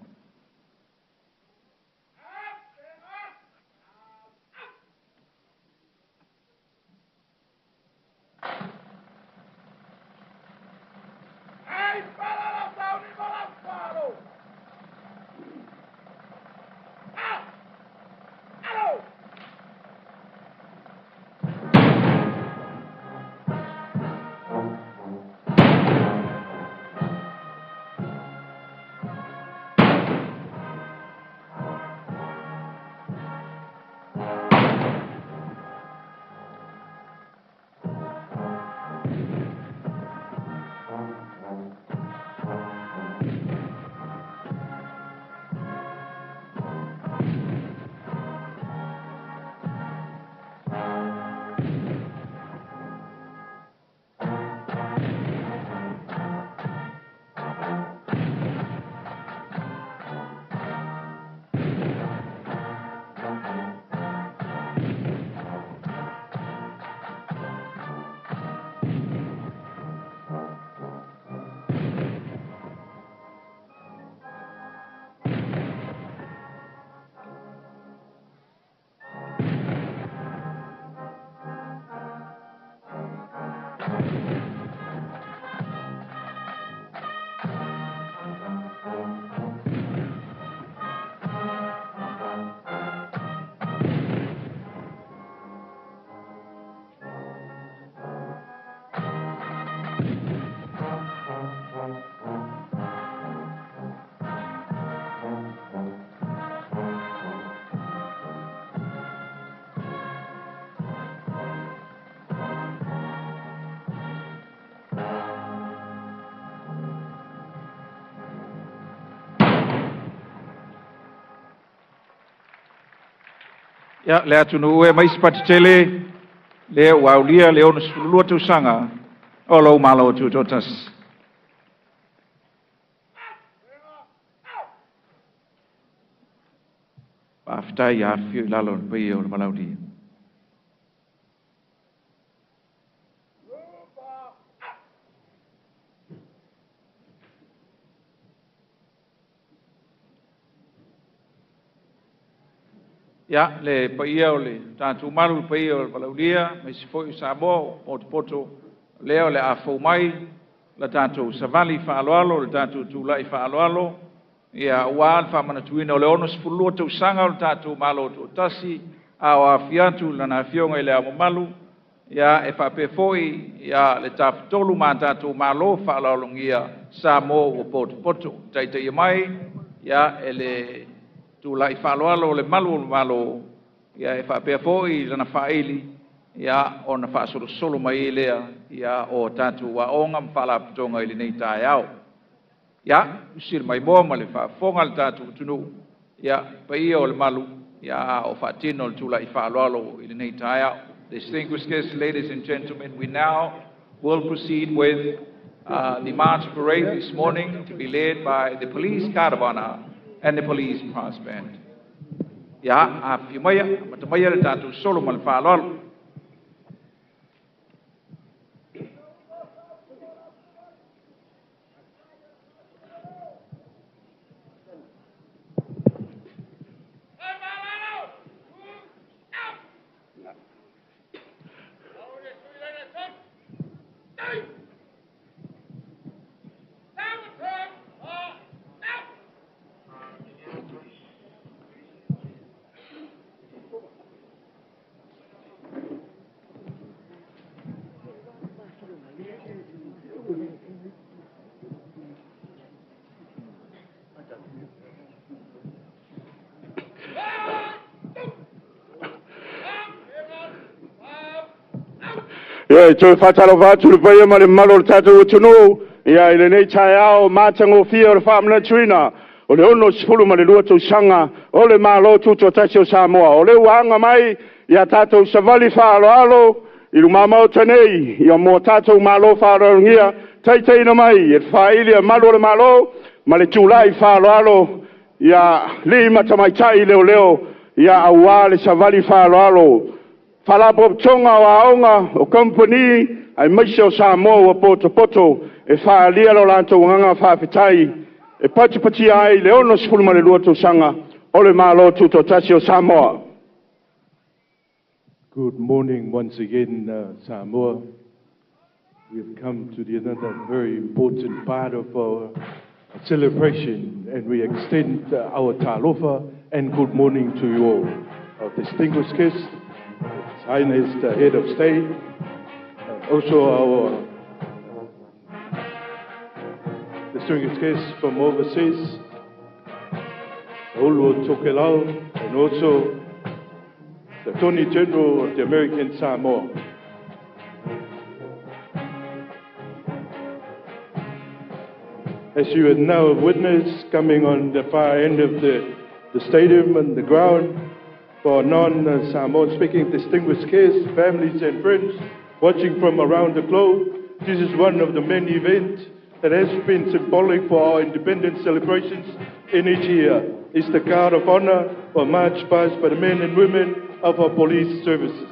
Ia, le atunuu e mai se patitele, lea ua aulia le 62 tausaga o lou Malo Tutoatasi. Faafetai ia afifio i lalo o le paia o le Valaaulia. Ia, le paia o le tatou malu, le paia o le Valaulia, mai se foi o Samoa, potopoto, lea o le a fou mai, la tatou savali faaaloalo, le tatou tulai faaaloalo, ia ua le faamanatuina o le 62 tausaga o le tatou Malo Tutoatasi, a o afifio atu lana Afioga i Le Ao Mamalu, ia e faapea foi ia le Tafatolu ma tatou Malo faaaloalogia Samoa ua potopoto. Taitaia mai ia e le tulai faaaloalo o le malu o le Malo, ia e faapea foi lana faaili ia ona faasolosolo mai lea ia o tatou aoga ma faalapotopotoga i lenei taeao. Ia, usili maimoa ma le faafofoga le tatou atunuu, ia paia o le malu ia o faatino le tula'i faaaloalo i lenei taeao. Distinguished guests, ladies and gentlemen, we now will proceed with the march parade this morning to be led by the Police Guard of Honor and the Police Brass Band. Ia, afifio maia, amata maia le tatou solo ma le faaaloalo. Ia, e toe faatalofa atu i le paia ma le mamalu o le tatou atunuu, ia i lenei taeao matagofie o le faamanatuina o le 62 tausaga o le Malo Tutoatasi o Samoa. O lea ua aga mai ia tatou savali faaaloalo i luma maota nei, ia mo tatou malo faaaloalogia, taitaiina mai e le faaili a malu o le Malo ma le tulai faaaloalo ia alii ma tamaitai leoleo, ia aua le savali faaaloalo. Faalapotopotoga o aoga, o kamupani, aemaise o Samoa ua potopoto e faaalia lo latou agaga faafetai e patipatia ai le 62 tausaga o le Malo Tutoatasi o Samoa. Good morning once again, Samoa. We have come to the another very important part of our celebration, and we extend our talofa and good morning to you all. Our distinguished guests, His Highness the Head of State, and also our distinguished guests from overseas, Ulu Tokelau, and also the Attorney General of the American Samoa. As you have now witnessed, coming on the far end of the stadium and the ground, for non-Samoan speaking distinguished guests, families and friends watching from around the globe, this is one of the many events that has been symbolic for our independence celebrations in each year. It's the Guard of Honor or march past by the men and women of our police services.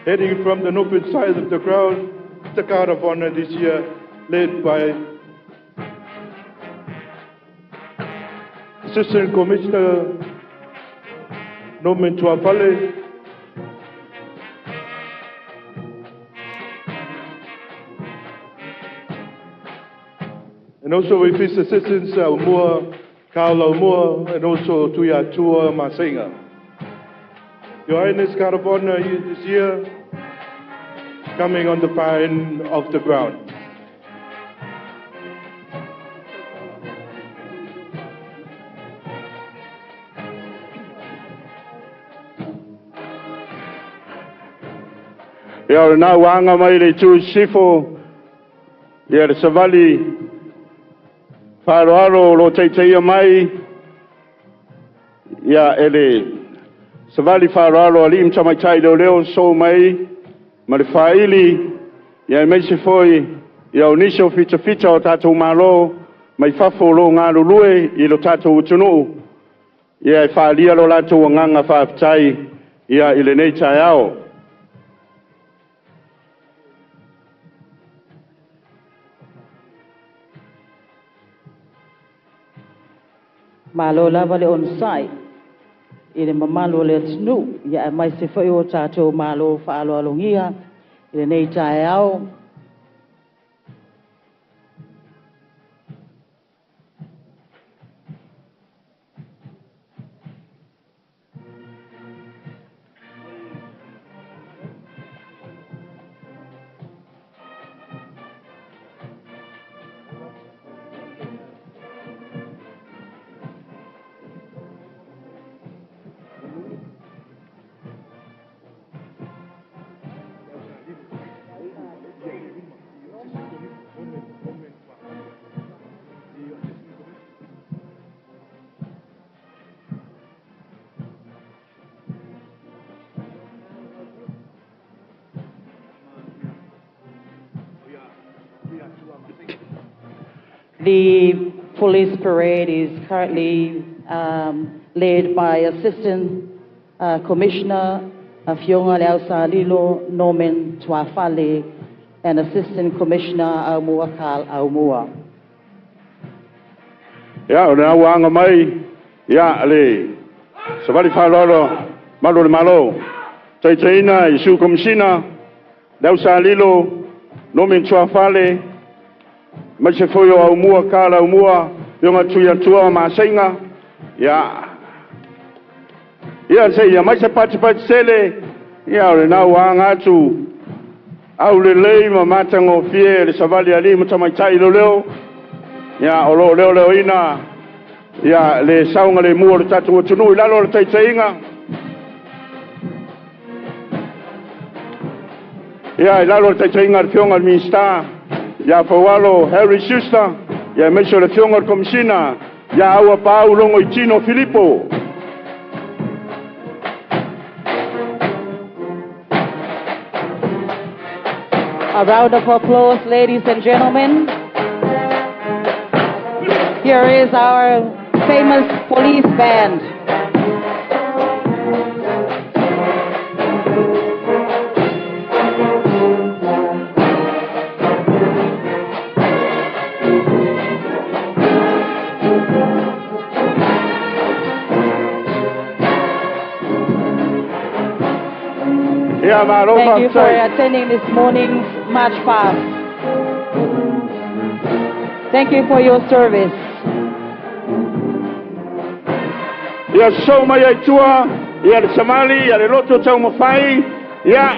Heading from the northern side of the ground, the Guard of Honor this year, led by Assistant Commissioner Norman Tuafale, and also with his assistants, Aumua, Carl Aumua, and also Tuiatua Masenga. Your Highness, Guard of Honor this year, coming on the far end of the ground. Ia, o lena ua aga mai le itu i sisifo, ia le savali faaaloalo o lo o taitaia mai, ia e le savali faaaloalo alii ma tamaitai leoleo sosoo mai ma le faaili, ia aemaise foi ia o nisi o fitafita o tatou malo mai fafo o lo o galulue i lo tatou atunuu, ia e faaalia lo latou agaga faafetai ia i lenei taeao. Malo lava le onosai i le mamalu o le atunuu, ia aemaise foi o tatou malo faaaloalogia i lenei taeao. The police parade is currently led by Assistant Commissioner Afioga Leausalilo Norman Tuafale and Assistant Commissioner Aumua Karl Aumua. Ia, o lena ua aga mai, ia, le savali faaaloalo malu o le Malo, taitaiina i Sui Komesina, le Ausalilo, Norman Tuafale, aemaise foi o Aumua Karl Aumua, Afioga Tuiatua ma Masaiga, ia, ia se ia mai se patipati tele, ia o lena ua aga atu aulelei ma matagofie le savali a alii ma tamaitai leoleo, ia o lo o leoleoina ia le saogalemu o le tatou atunuu i lalo o le taitaiga. Ia i lalo o le taitaiga a le Afioga i le Minisita ia Faualo Harry Schuster, ia aemaise o le Afioga i le Komesina ia Auapaau Logoitino Filipo. A round of applause, ladies and gentlemen. Here is our famous police band. Ia malo Thank you for faafetai. attending this morning's March Past. Thank you for your service. Ia sosoo mai ai tua, ia le savali, ia le loto taumafai, ia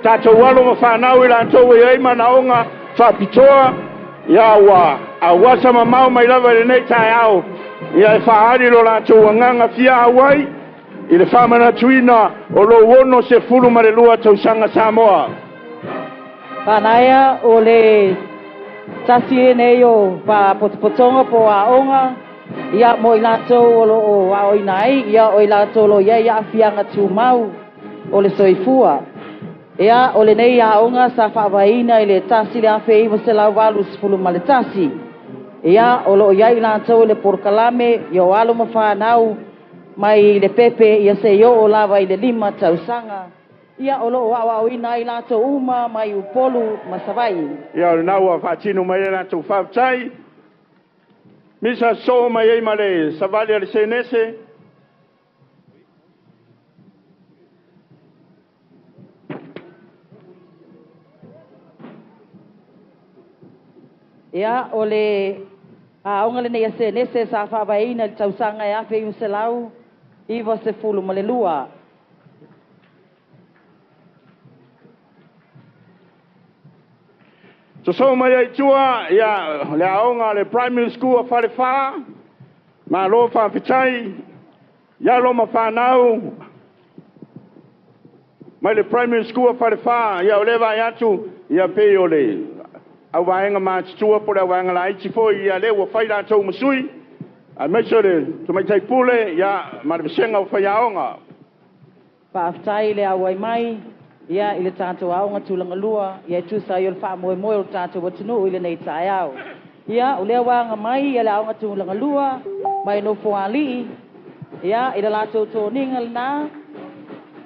tatou alo ma fanau i latou e ai manaoga faapitoa, ia ua auasa mamao mai lava i lenei taeao, ia e faaali lo latou agaga fia auai i le faamanatuina o lou 62 tausaga Samoa. Panaia o le tasi e nei o pāpotopotoga po o aoga, ia mo i latou o lo o aoina ai, ia o i latou o lo o i ai aafiaga tumau o le soifua. Ia o lenei aoga sa faavaeina i le 1981. Ia o lo o i ai latou i le polokalame, ia o alo ma fanau mai le pepe ia seia oo lava i le 5 tausaga. Ia o lo o aoaoina ai latou uma mai Upolu ma Savaii. Ia o lena ua faatino mai ai latou faafetai. Misa sosoo mai ai ma le savali a le Senese. Ia o le aoga lenei a Senese sa faavaeina i le tausaga e 1992. Sosoo mai ai tua, ia le aoga le Primary School o Falefa, malo faafetai, ia alo ma fanau, mai le Primary School o Falefa, ia o lea vaai atu, ia pei o le auvaega matutua po o le auvaega laiti foi, ia lea ua fai latou ma sui, aemaise o le tamaitai pule, ia ma le vasega o faiaoga. Faafetai le auai mai, ia i le tatou aoga tulaga lua, ia e tusa ai o le faamoemoe o le tatou atunuu i lenei taeao. Ia o lea ua aga mai ia le aoga tulaga lua, mai Nofoalii, ia i le latou toniga lena,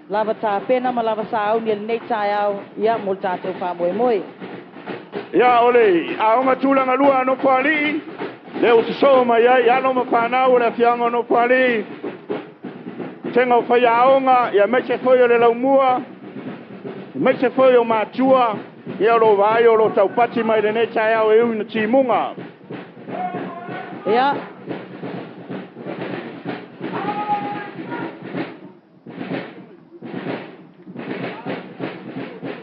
lava tapena ma lava sauni e lenei taeao, ia mo le tatou faamoemoe. Ia o le aoga tulaga lua a Nofoalii, lea ua sosoo mai ai alo ma fanau o le afioaga o Nofoalii, tega o faiaoga, ia aemaise foi o le laumua, aemaise foi o matua, ia o lo o vaai o lo o taupati mai lenei taeao e ui ina timuga. Ia.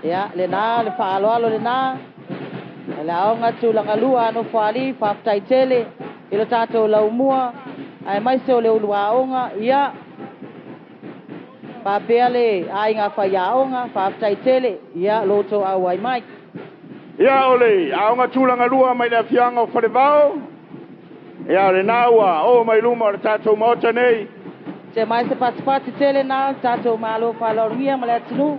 Ia, lena, le faaaloalo lena, le aoga tulaga lua a Nofoalii, faafetai tele i le tatou laumua, aemaise o le ulu aoga, ia, faapea le aiga faiaoga, faafetai tele, ia, lo outou auai mai. Ia o le aoga tulaga lua mai le afioaga o Falevao, ia o lena ua oo mai luma o le tatou maota nei. Te mai se patipati tele na, le tatou malo faaaloalogia ma le atunuu.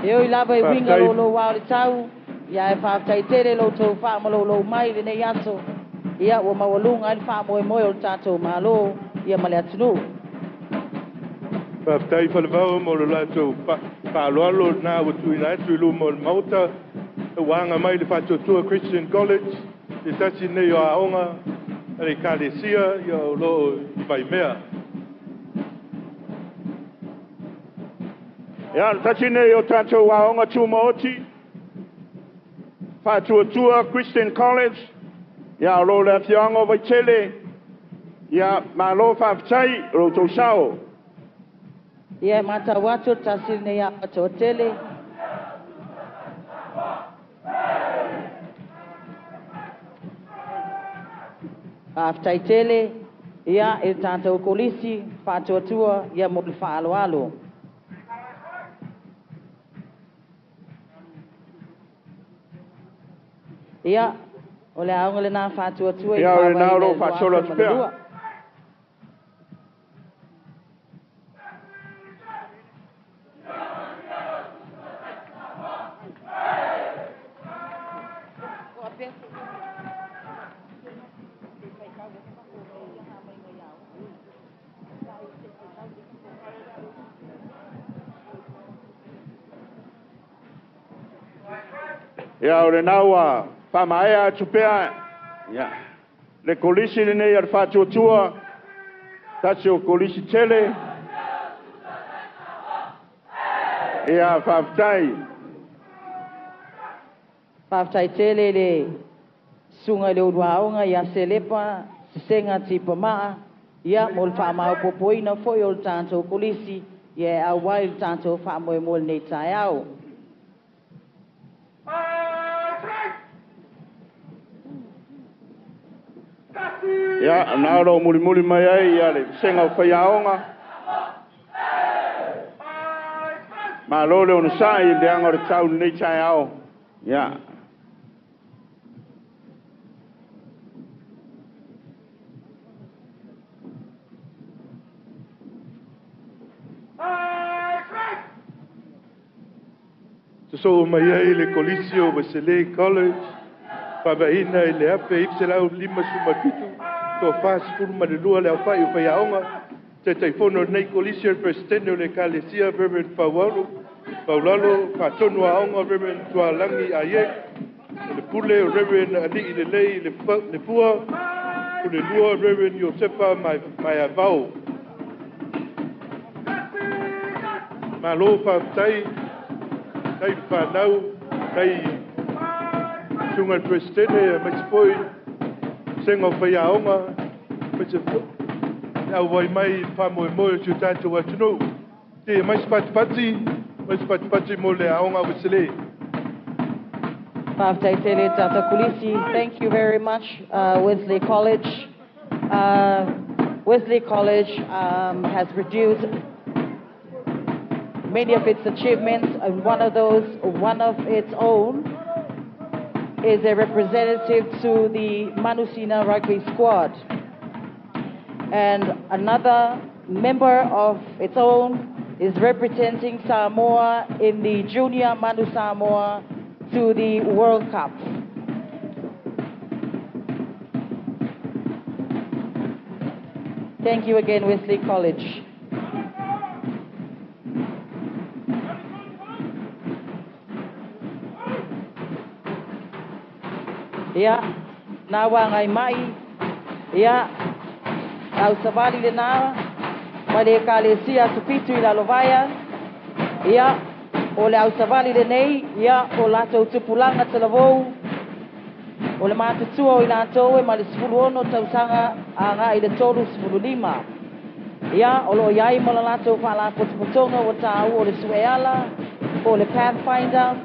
E ui lava i uiga loulou ao le tau, ia e faafetai tele lo outou faamaloulou mai i lenei aso, ia ua maualuga ai le faamoemoe o le tatou Malo ia ma le atunuu. Faafetai Falevao mo le latou faaaloalo lena ua tuuina atu i luma o le Maota, ua aga mai le Faatuatua Christian College, se tasi lenei o aoga a le Ekalesia ia o lo o i Vaimea. Ia, o le tasi lenei o tatou aoga tumaoti, Faatuatua Christian College, ia o lo o le afioaga o Vaitele, ia malo faafetai o lo outou sao. Ia e matau atu o le tasi lenei aoga toatele. Faafetai tele ia i le tatou kolisi Faatuatua ia mo le faaaloalo. Ia, o le aoga lena Faatuatua i le Ia, o lena o faavaeina lo i o le faasolo atu pea. 2002. Ia, o lena ua faamaea atu pea ia, le kolisi lenei a le Faatuatua, tasi o kolisi tele. Ia, faafetai. Faafetai tele i le susuga i le uluaoga ia Selepa Sesega Tipamaa, ia mo le faamaopopoina foi o le tatou kolisi, ia e auai i le tatou faamoemoe lenei taeao. Ia, na o lo o mulimuli mai ai ia le vasega o faiaoga. Malo le onosai i le leaga o le tau i lenei taeao. Ia. Sosoo mai ai le Kolisi o Wesley College, faavaeina i le 1957, toa 42 le aofai o faiaoga. Taitaifono o lenei Kolisi o le Peresetene o le Ekalesia Reverend Faualo, Faulalo, Faatonu Aoga Reverend Tualagi Ayek, o le Pule o Reverend Alii Lelei le Pua, Pule Lua Reverend Iosefa Maiavao. Malo faafetai, tai whanau, tai susuga i le Peresetene, aemaise foi vasega o faiaoga, aemaise foi le auai mai i le faamoemoe o si o tatou atunuu. Te mai se patipati, mai se patipati mo le aoga Wesley. Faafetai tele tatou kolisi. Thank you very much, Wesley College. Wesley College has produced many of its achievements, and one of those, one of its own, is a representative to the Manusina rugby squad. And another member of its own is representing Samoa in the Junior Manu Samoa to the World Cup. Thank you again, Wesley College. Ia, na wa ngai mai, ia, au savali le na, mai le ekalesia Tupitu i Lalovaea, ia, o le au savali lenei, ia, o latou tupulaga talavou, o le matutua o i latou e ma le 16 tausaga agai i le 35. Ia, o lo o iai ma le latou faalapotopotoga ua taua o le Sueala, po o le Pathfinder,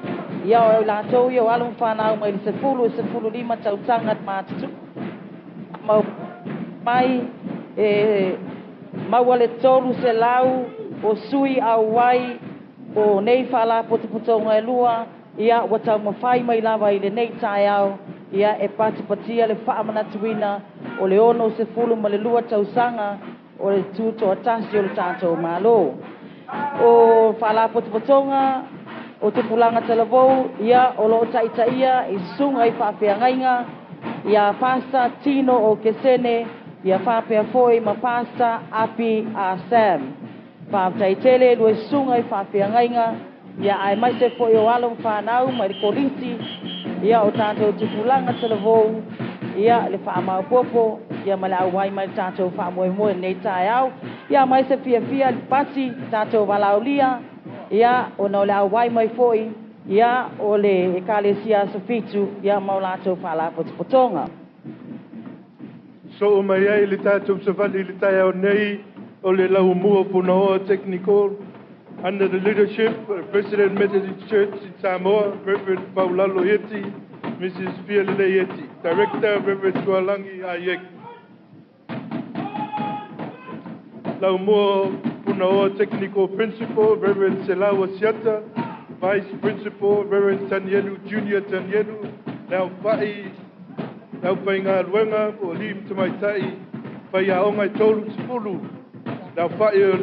ia o i latou ia o alo ma fanau mai le 10 e 15 tausaga matutua. Mau mai e maua le 300 o sui auai o nei faalapotopotoga e lua, ia ua taumafai mai lava i lenei taeao, ia e patipatia le faamanatuina o le 62 tausaga o le tutoatasi o le tatou Malo. O faalapotopotoga o tupulaga talavou ia o loo taitaia i susuga i faafeagaiga ia Pasta Tino o Kesene ia faapea foi ma Pasta Api a Sam. Faafetai tele lua susuga i faafeagaiga ia aemaise foi o alo ma fanau mai le kolisi ia o tatou tupulaga talavou ia le faamaopopo ia ma le auai mai le tatou faamoemoe lenei taeao ia mai se fiafia le pasi tatou valaaulia ia ona o le auai mai foi ia o le ekalesia Aso Fitu ia ma o latou faalapotopotoga. Soo mai ai le tatou savali i le taeao nei o le Laumua Punaoa Technical under the leadership of President Methodist Church in Samoa, Reverend Paulalo Yeti, Mrs. Fialele Yeti, Director Reverend Tualangi Ayek. Laumua Punaoa Technical Principal, Reverend Selawa Siata, Vice Principal, Reverend Tanielu Junior Tanielu, Lau Pai, Lau Paingaluega, o Lim Tamaitai, Faiaoga e 30, Lau Pai o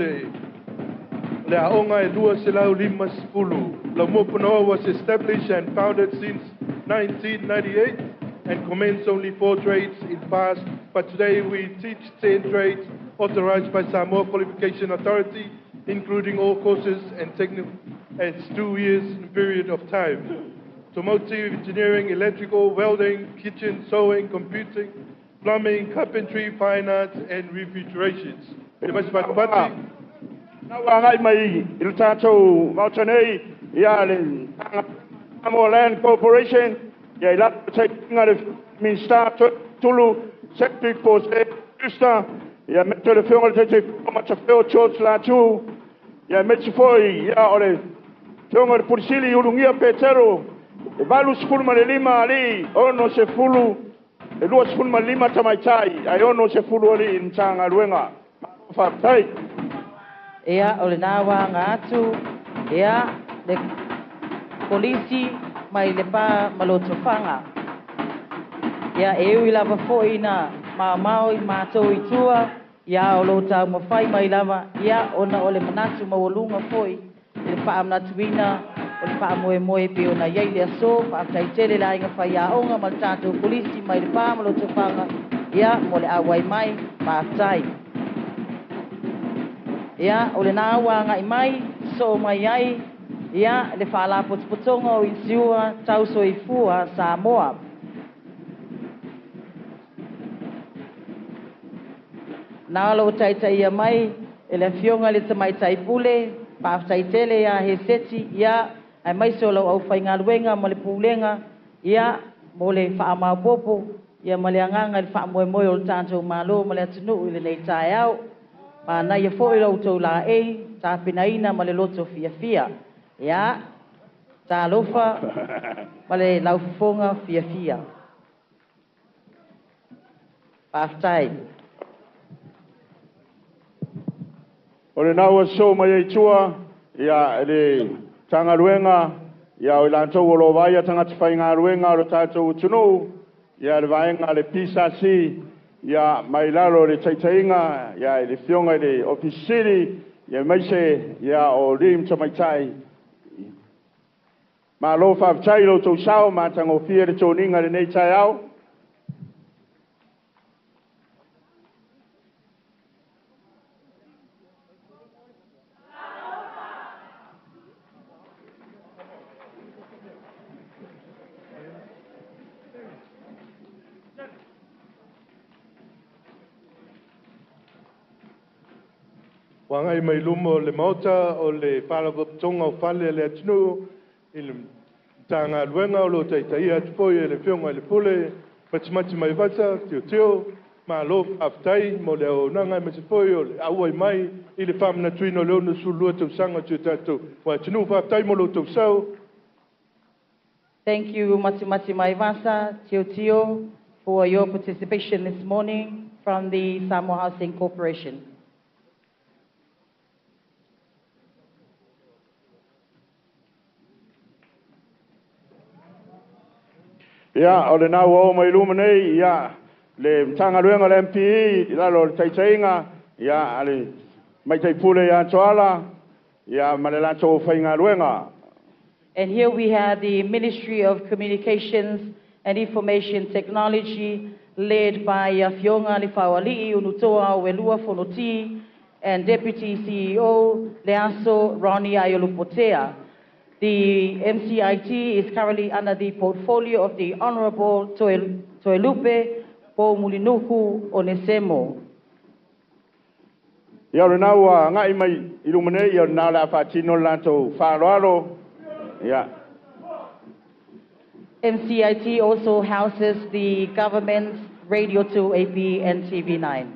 le aoga e 250. Laumua Punaoa was established and founded since 1998 and commenced only 4 trades in past, but today we teach 10 trades authorized by Samoa Qualification Authority, including all courses and technical as 2 years period of time. Automotive engineering, electrical, welding, kitchen, sewing, computing, plumbing, carpentry, fine arts, and refrigerations. Na uagai mai i le tatou Maota nei, ia le Samoa Land Corporation, ia i lalo taitaiga le Minista Tulu, Secretary for State Minister, ia aemaise le Afioga i le Taitaifono Matafeo George Latu, ia aemaise foi ia o le Afioga i le Pulisili Ulugia Petero, e 85 alii, 60, e 25 tamaitai, ae 60 alii i le Matagaluega. Malo faafetai. Ia o lena uaga atu ia le kolisi mai le pa ma Lotofaga. Ia e ui lava foi na maomao i matou i tua ia o loo taumafai mai lava ia ona o le manatu maualuga foi i le faamanatuina o le faamoemoe pei ona iai le aso. Faafetai tele le aiga faiaoga ma le tatou kolisi mai le pa ma Lotofaga ia mo le auai mai. Faafetai. Ia o lena ua agai mai soo mai ai ia le faalapotopotoga o Inisiua Tau Soifua Samoa. Na o loo taitaia mai e le Afioga i le Tamaitai Pule. Faafetai tele ia Heseti ia aemaise o lau aufaigaluega ma le pulega ia mo le faamaopopo ia ma le agaga i le faamoemoe o le tatou Malo ma le atunuu i lenei taeao. Manaia foi lo outou laei tapenaina ma le loto fiafia. Ia talofa ma le laufofoga fiafia. Faafetai. O lena ua sosoo mai ai tua ia le Matagaluega ia o i latou o lo o vaaia tagata faigaluega o le tatou atunuu ia le vaega le PSC ia mai lalo o le taitaiga ia i le Afioga i le Ofisa Sili ia aemaise ia o alii ma tamaitai. Malo faafetai i lo outou sao matagofie le toniga i lenei taeao. Ua agai mai luma o le Maota o le Faalapotopotoga o Fale a le Atunuu i le Matagaluega o lo o taitaia atu foi e le Afioga i le Pule Matimati Maivasa Teoteo. Malo faafetai mo le auaunaga aemaise foi o le auai mai i le faamanatuina o le 62 tausaga o si o tatou atunuu. Faafetai mo lo outou sao. Thank you, Matimati Maivasa Teoteo, for your participation this morning from the Samoa Housing Corporation. Ia, o lena ua oo mai luma nei, ia, le Matagaluega o le MPE, i lalo o le taitaiga, ia, a le Tamaitai Pule ia Toala, ia, ma le latou faigaluega. And here we have the Ministry of Communications and Information Technology, led by Afioga Lefaoali'i Unutoa Auelua Fonoti and Deputy CEO Leaso Ronnie Aiolupotea. The MCIT is currently under the portfolio of the Honorable Toelupe Poumulinuku Onesemo. Ia o lena ua agai mai i luma nei, ia o lena o le a faatino le latou faaaloalo. Ia. MCIT also houses the government's Radio 2 AP and TV9.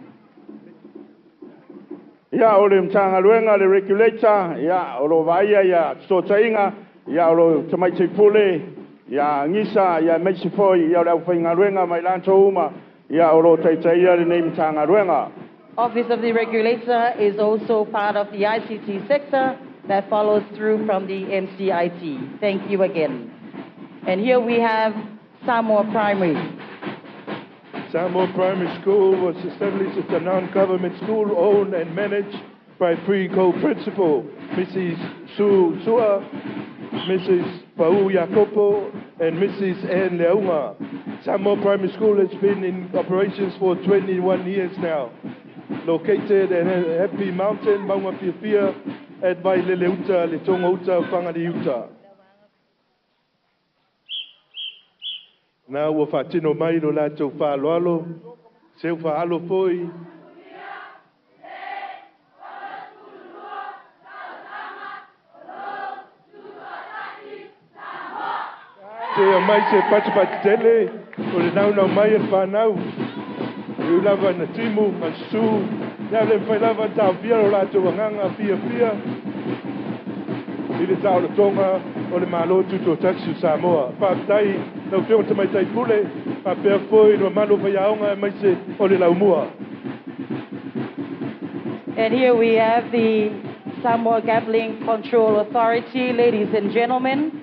Ia, o le Matagaluega le Regulator, ia, o lo o vaaia ia fesootaiga, ia, o lo Tamaitai Pule, ia Gisa, ia aemaise foi, ia, o le aufaigaluega ma i latou uma, ia, o lo o taitaia lenei Matagaluega. Office of the Regulator is also part of the ICT sector that follows through from the MCIT. Thank you again. And here we have Samoa Primary. Samoa Primary School was established as a non-government school owned and managed by three co-principal, Mrs. Sue Sua, Mrs. Pau Jacopo, and Mrs. Ann Leunga. Samoa Primary School has been in operations for 21 years now. Located at Happy Mountain, Maunga Fiafia, at Vaileleuta, Letonga Whangaliuta. Na ua faatino mai lo latou faaaloalo, seu faalo foi. Se aumai se patupatu tele o le naunau mai a le fanau. E ui lava ina timu ma susu, ia le mafai lava ona taofia lo latou agaga fiafia i le taolotoga o le Malo Tutoatasi o Samoa. Faafetai lau Afioga Tamaitai Pule, faapea foi le mamalu o faiaoga aemaise o le laumua. And here we have the Samoa Gambling Control Authority, ladies and gentlemen.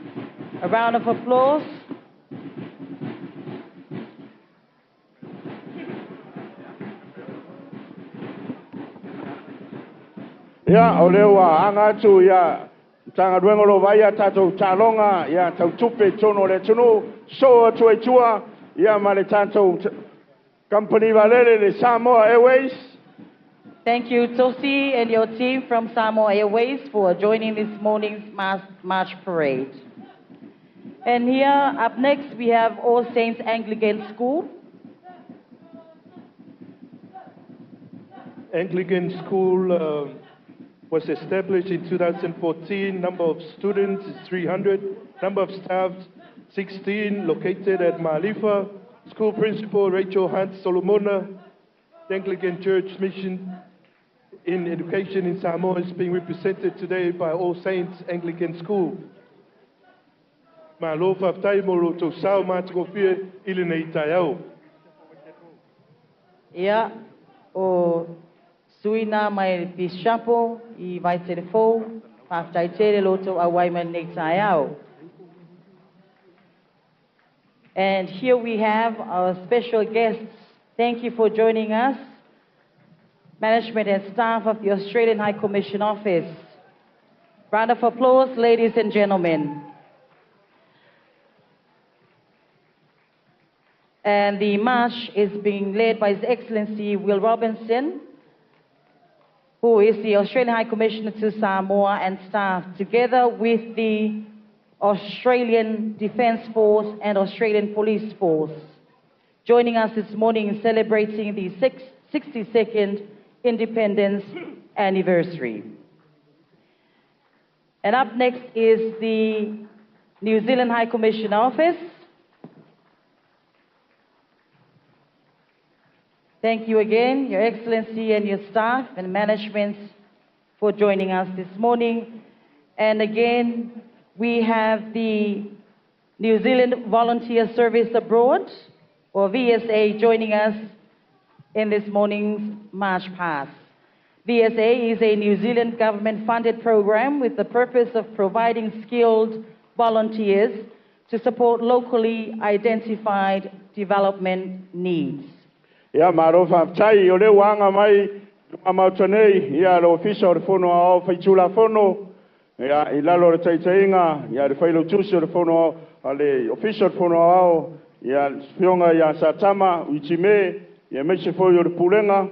A round of applause. Ia, o lea ua aga atu ia Matagaluega o lo o vaaia tatou taaloga, ia tau tupe i totonu o le atunuu, sosoo atu ai tua, ia ma le tatou kamupani vaalele le Samoa Airways. Thank you, Tosi, and your team from Samoa Airways for joining this morning's March Parade. And here, up next, we have All Saints Anglican School. Anglican School was established in 2014. Number of students is 300. Number of staff, 16, located at Malifa. School principal, Rachel Hunt Solomona. The Anglican Church mission in education in Samoa is being represented today by All Saints Anglican School. Malo faafetai mo lo outou sao matagofie i lenei taeao. Ia, o Suina mai le Peace Chapel i Vaitele Fou, faafetai tele lo outou auai mai lenei taeao. And here we have our special guests. Thank you for joining us, management and staff of the Australian High Commission Office. Round of applause, ladies and gentlemen. And the march is being led by His Excellency Will Robinson, who is the Australian High Commissioner to Samoa and staff, together with the Australian Defence Force and Australian Police Force. Joining us this morning in celebrating the 62nd Independence Anniversary. And up next is the New Zealand High Commission Office. Thank you again, Your Excellency and your staff and management for joining us this morning. And again, we have the New Zealand Volunteer Service Abroad, or VSA, joining us in this morning's March Past. VSA is a New Zealand government-funded program with the purpose of providing skilled volunteers to support locally identified development needs. Ia, malo faafetai, o lea ua aga mai i luma maota nei, ia, le Ofisa o le Fono Aoao Faitulafono, Ia, i lalo o le taitaiga, ia le failautusi o le fono a le Ofisa o le Fono Aoao, ia le Afioga ia Satama Uitime, ia aemaise foi o le Pulega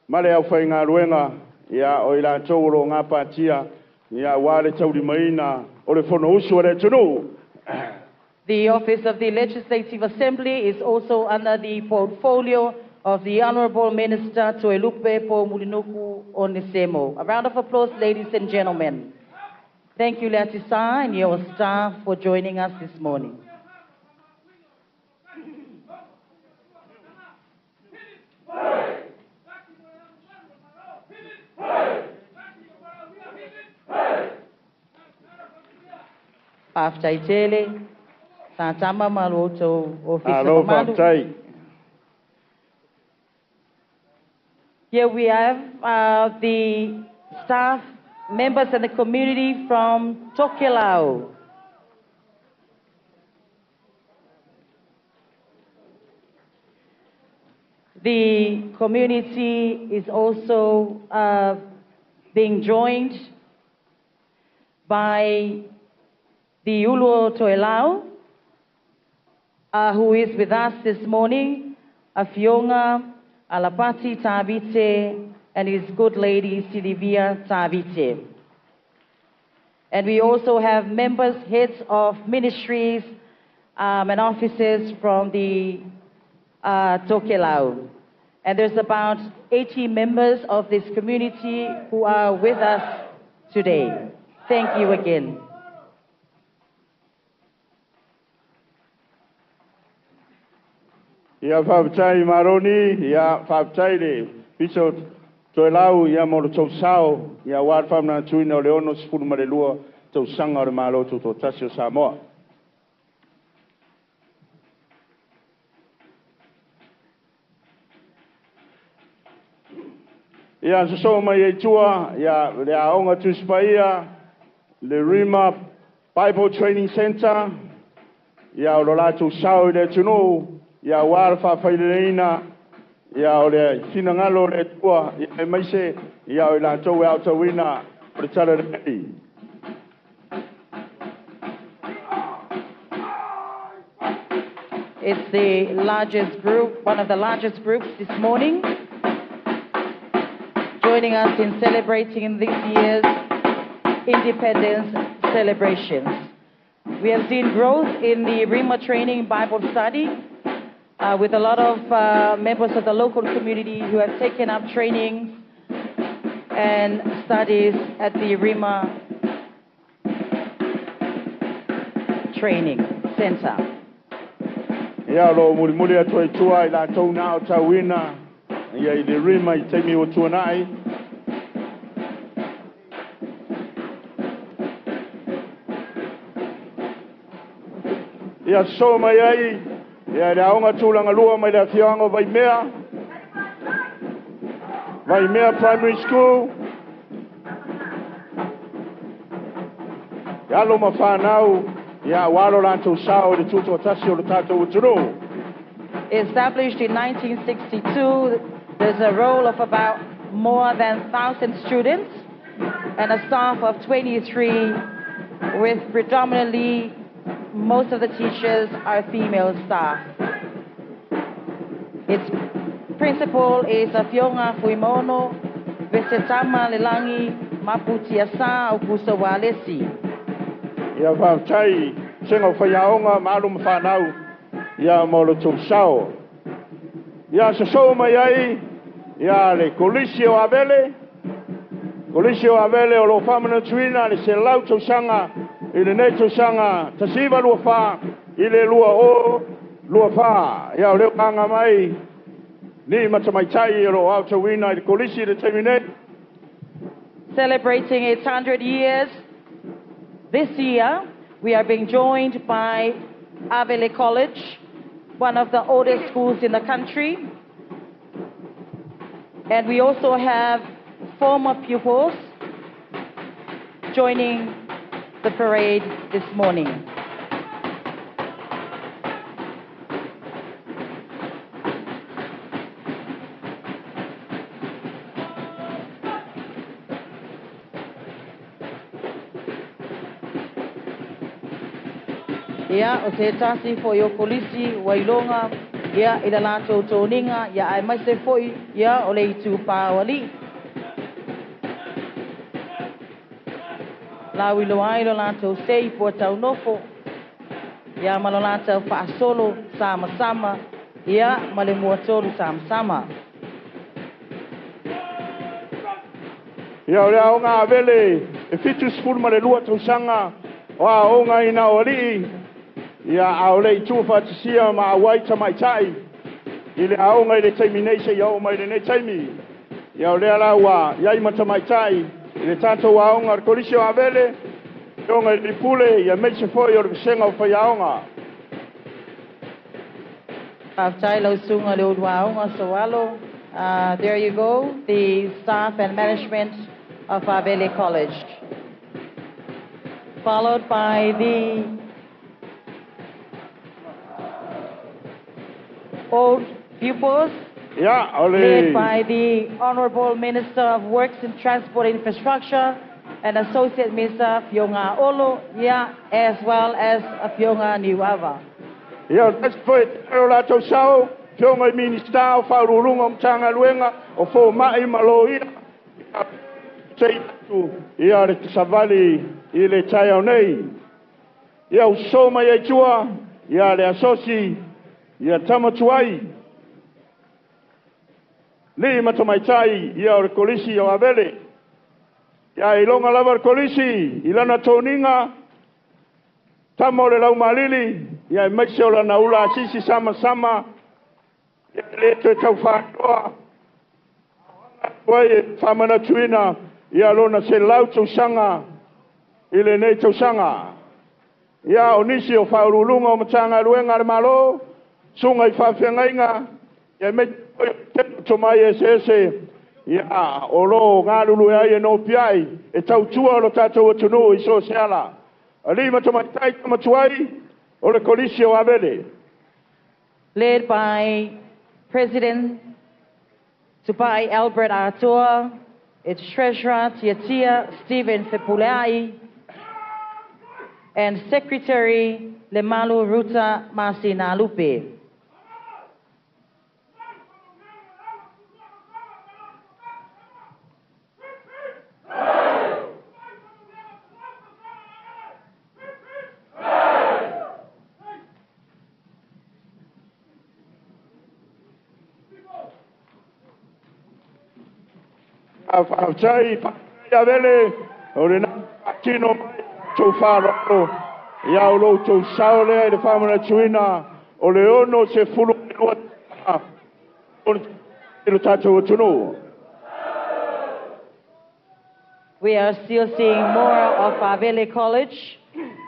ma le aufaigaluega, ia o i latou o lo o gapatia, ia aua le taulimaina o le Fonousu a le atunuu. The Office of the Legislative Assembly is also under the portfolio of the Honorable Minister Toelupe Poumulinuku Onesemo. A round of applause, ladies and gentlemen. Thank you, Leatisa, and your staff for joining us this morning. Faafetai tele, Satama ma lo outou ofisa Alo mamalu. faafetai. Here we have the staff members and the community from Tokelau. The community is also being joined by the Ulu Toelau, who is with us this morning, Afioga Alapati Tavite, and his good lady Silivia Tavite. And we also have members, heads of ministries and offices from the Tokelau. And there's about 80 members of this community who are with us today. Thank you again. Ia faafetai Maroni, ia faafetai le Ofisa o Toelau, ia mo le tou sao, ia aua le faamanatuina o le 62 tausaga o le Malo Tutoatasi o Samoa. Ia sosoo mai ai tua, ia le aoga Tusi Paia, le Rima Bible Training Center, ia o lo latou sao i le atunuu, ia aua le faafaileleina, ia o le finagalo o le Atua, ia aemaise, ia o i latou e aotauina o le Tala Lelei. It's the largest group, one of the largest groups this morning, joining us in celebrating this year's independence celebrations. We have seen growth in the Rima Training Bible Study, with a lot of members of the local community who have taken up trainings and studies at the Rima Training Center. Ia lo mulimuli atu ai tua i latou na aotauina, ia i le Rima i taimi ua tuanai. Ia sosoo mai ai, ia le aoga tulaga lua mai le afioaga o Vaimea, Vaimea Primary School, ia alo ma whanau, ia aua lo latou sao i le tutoatasi o le tatou atunuu. Established in 1962, there's a roll of about more than 1,000 students and a staff of 23, with predominantly most of the teachers are female staff. Its principal is Afioga Fuimono Vesetama Lelangi Maputiasa Aukusa Walesi. Ia faafetai sega o faiaoga ma alo ma whanau, ia mo lo tou sao. Ia sosoo mai ai, ia le Kolisi o Avele, Kolisi o Avele o lo faamanatuina le 100 tausaga i lenei tausaga 1924 i le 2024. Ia o lea ua aga mai ni matamaitai o lo aotauina i le Kolisi i le taimi nei. Celebrating its 100 years this year, we are being joined by Avele College, one of the oldest schools in the country. And we also have former pupils joining the parade this morning. Ia, o se tasi fo'i o Kolisi ua iloga, ia, i le latou toniga, ia aemaise fo'i, ia, o le itupa o alii. Lauiloa ai lo latou sei puataunofo, ia ma lo latou faasolo samasama, ia ma le muatolu samasama. Ia o le aoga Avele e 72 tausaga o aoga ina o alii, ia a o le i tuufaatasia ma auai tamaitai i le aoga i le taimi nei seia oo mai lenei taimi. Ia o lea la ua i ai ma tamaitai i le tatou aoga o le Kolisi o Avele, afioga i le Pule, ia aemaise foi o le vasega o faiaoga. Faafetai lau susuga i le ulu aoga Soalo. There you go, the staff and management of Avele College. Followed by the old pupils, Ia o le led by the Honorable Minister of Works and Transport Infrastructure and Associate Minister Fioga Olo, ia, as well as Fioga Niuava. Ia o le tasi foi o latou sao, afioga i Minisita o Faauluuluga o Matagaluega o Foma'i ma Loia, ia sei atu ia le savali i le taeao nei. Ia uso mai ai tua, ia le asosi, ia tama tuai, alii ma tamaitai, ia o le Kolisi o Avele. Ia iloga lava le Kolisi i lana toniga, tama o le laumalili, ia aemaise o lana ula asisi samasama, ia le toe tau faatoa, ai e faamanatuina ia lona 100 tausaga i lenei tausaga. Ia o nisi o faauluuluga o Matagaluega a le Malo, susuga i faafeagaiga, ia aemaise foi o tomai eseese, ia o lo o galulue ai e nopiai e tautua lo tatou atunuu i so o se ala. Alii ma tamaitai tama tuai o le Kolisi o Avele. Led by President Tupai Albert Atoa, its Treasurer Tiatia Stephen Fepuleai, and Secretary Lemalu Ruta Masina Lupe. Faafetai Avele, o lena tino mai tou faaaloalo, ia o lo outou sao lea i le faamanatuina o le 62 o le tatou atunuu. We are still seeing more of Avele College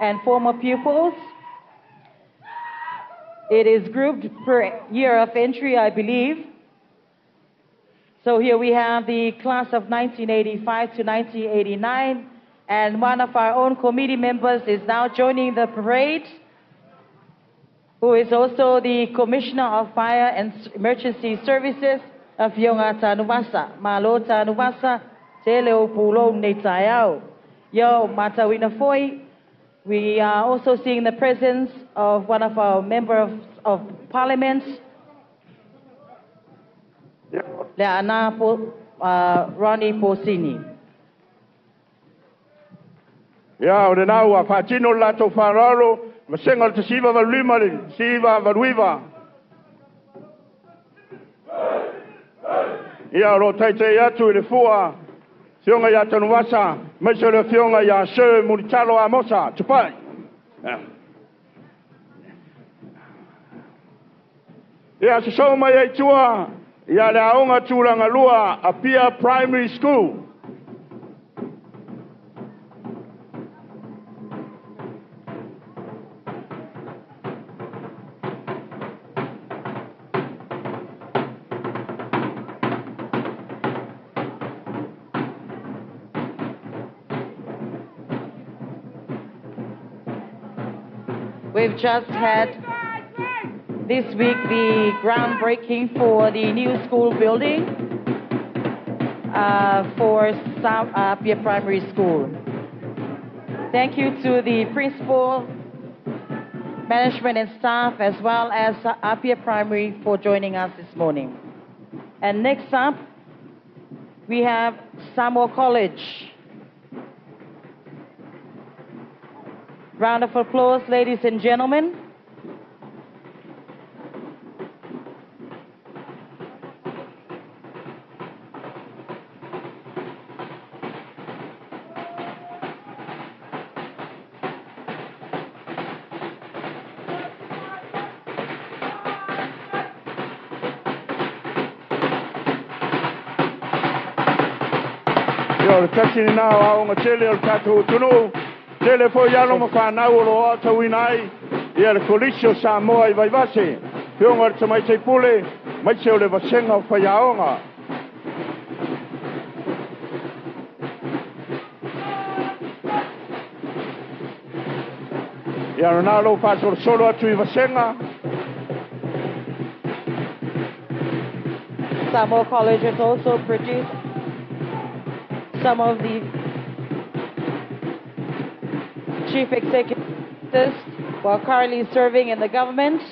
and former pupils. It is grouped per year of entry, I believe. So here we have the class of 1985 to 1989, and one of our own committee members is now joining the parade, who is also the Commissioner of Fire and Emergency Services of Fioga Tanuvasa. Malo Tanuvasa, te leo pulo nei taeao. Yo, matawina foi. We are also seeing the presence of one of our members of parliament, Leana Ronnie Posini. Ia o lena ua faatino le latou faaaloalo vasega o le 1985 le 1989. Ia o lo o taita'i atu i le fua afioga ia Tanuvasa, aemaise o le afioga ia Sir Mulitalo Amosa Tupai. Ia sosoo mai ai tua ia le aoga tulaga lua Apia Primary School. We've just had this week the groundbreaking for the new school building for South Apia Primary School. Thank you to the principal, management and staff, as well as Apia Primary for joining us this morning. And next up, we have Samoa College. Round of applause, ladies and gentlemen. Ia o le tasi lenā o aoga tele o le tatou atunuu, tele foi alo ma fanau o lo o aotauina ai ia le Kolisi o Samoa i Vaivase, Afioga i le Tamaitai Pule, aemaise o le vasega o faiaoga. Ia lena lou faasolosolo atu i vasega. Samoa College has also produced some of the chief executives who are currently serving in the government,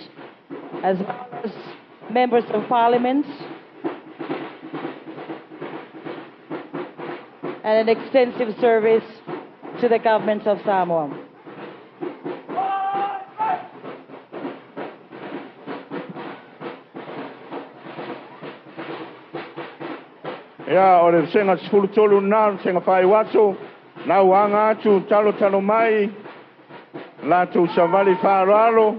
as well as members of parliament, and an extensive service to the government of Samoa. Ia, o le vasega 13 lena, o le vasega faaiu atu, na ua aga atu talotalo mai latou savali faaaloalo.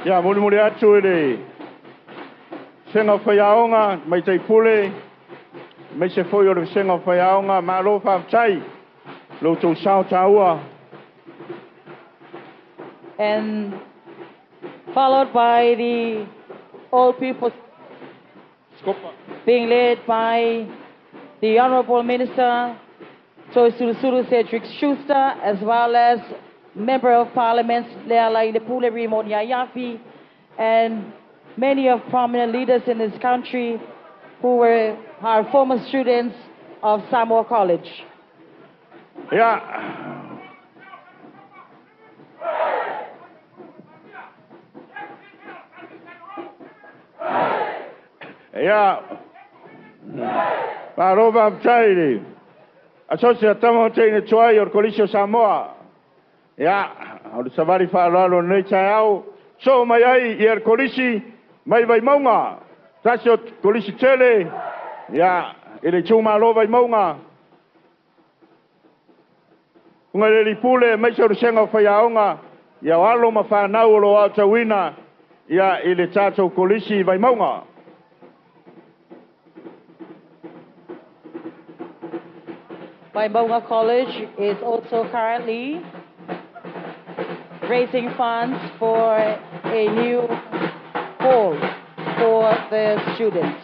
Ia, mulimuli atu i le vasega o faiaoga, Tamaitai Pule, aemaise foi o le vasega o faiaoga, malo faafetai lo outou sao taua. And followed by the Old People's being led by the Honorable Minister Toeolesulusulu Cedric Schuster, as well as Member of Parliament Lealailepule Rimoni Aiafi, and many of prominent leaders in this country who were our former students of Samoa College. Ia. Ia. Malo faafetai i le Asosi a Tama o Teine Tuai o le Kolisi o Samoa. Ia, o le savali faaaloalo o lenei taeao, soo mai ai ia le Kolisi mai Vaimauga, tasi o Kolisi tele, ia, i le itumalo Vaimauga. Uga le Lipule, aemaise o le sega o faiaoga, ia o alo ma fanau o lo o aotauina ia i le tatou Kolisi i Vaimauga. Vaimauga College is also currently raising funds for a new hall for the students.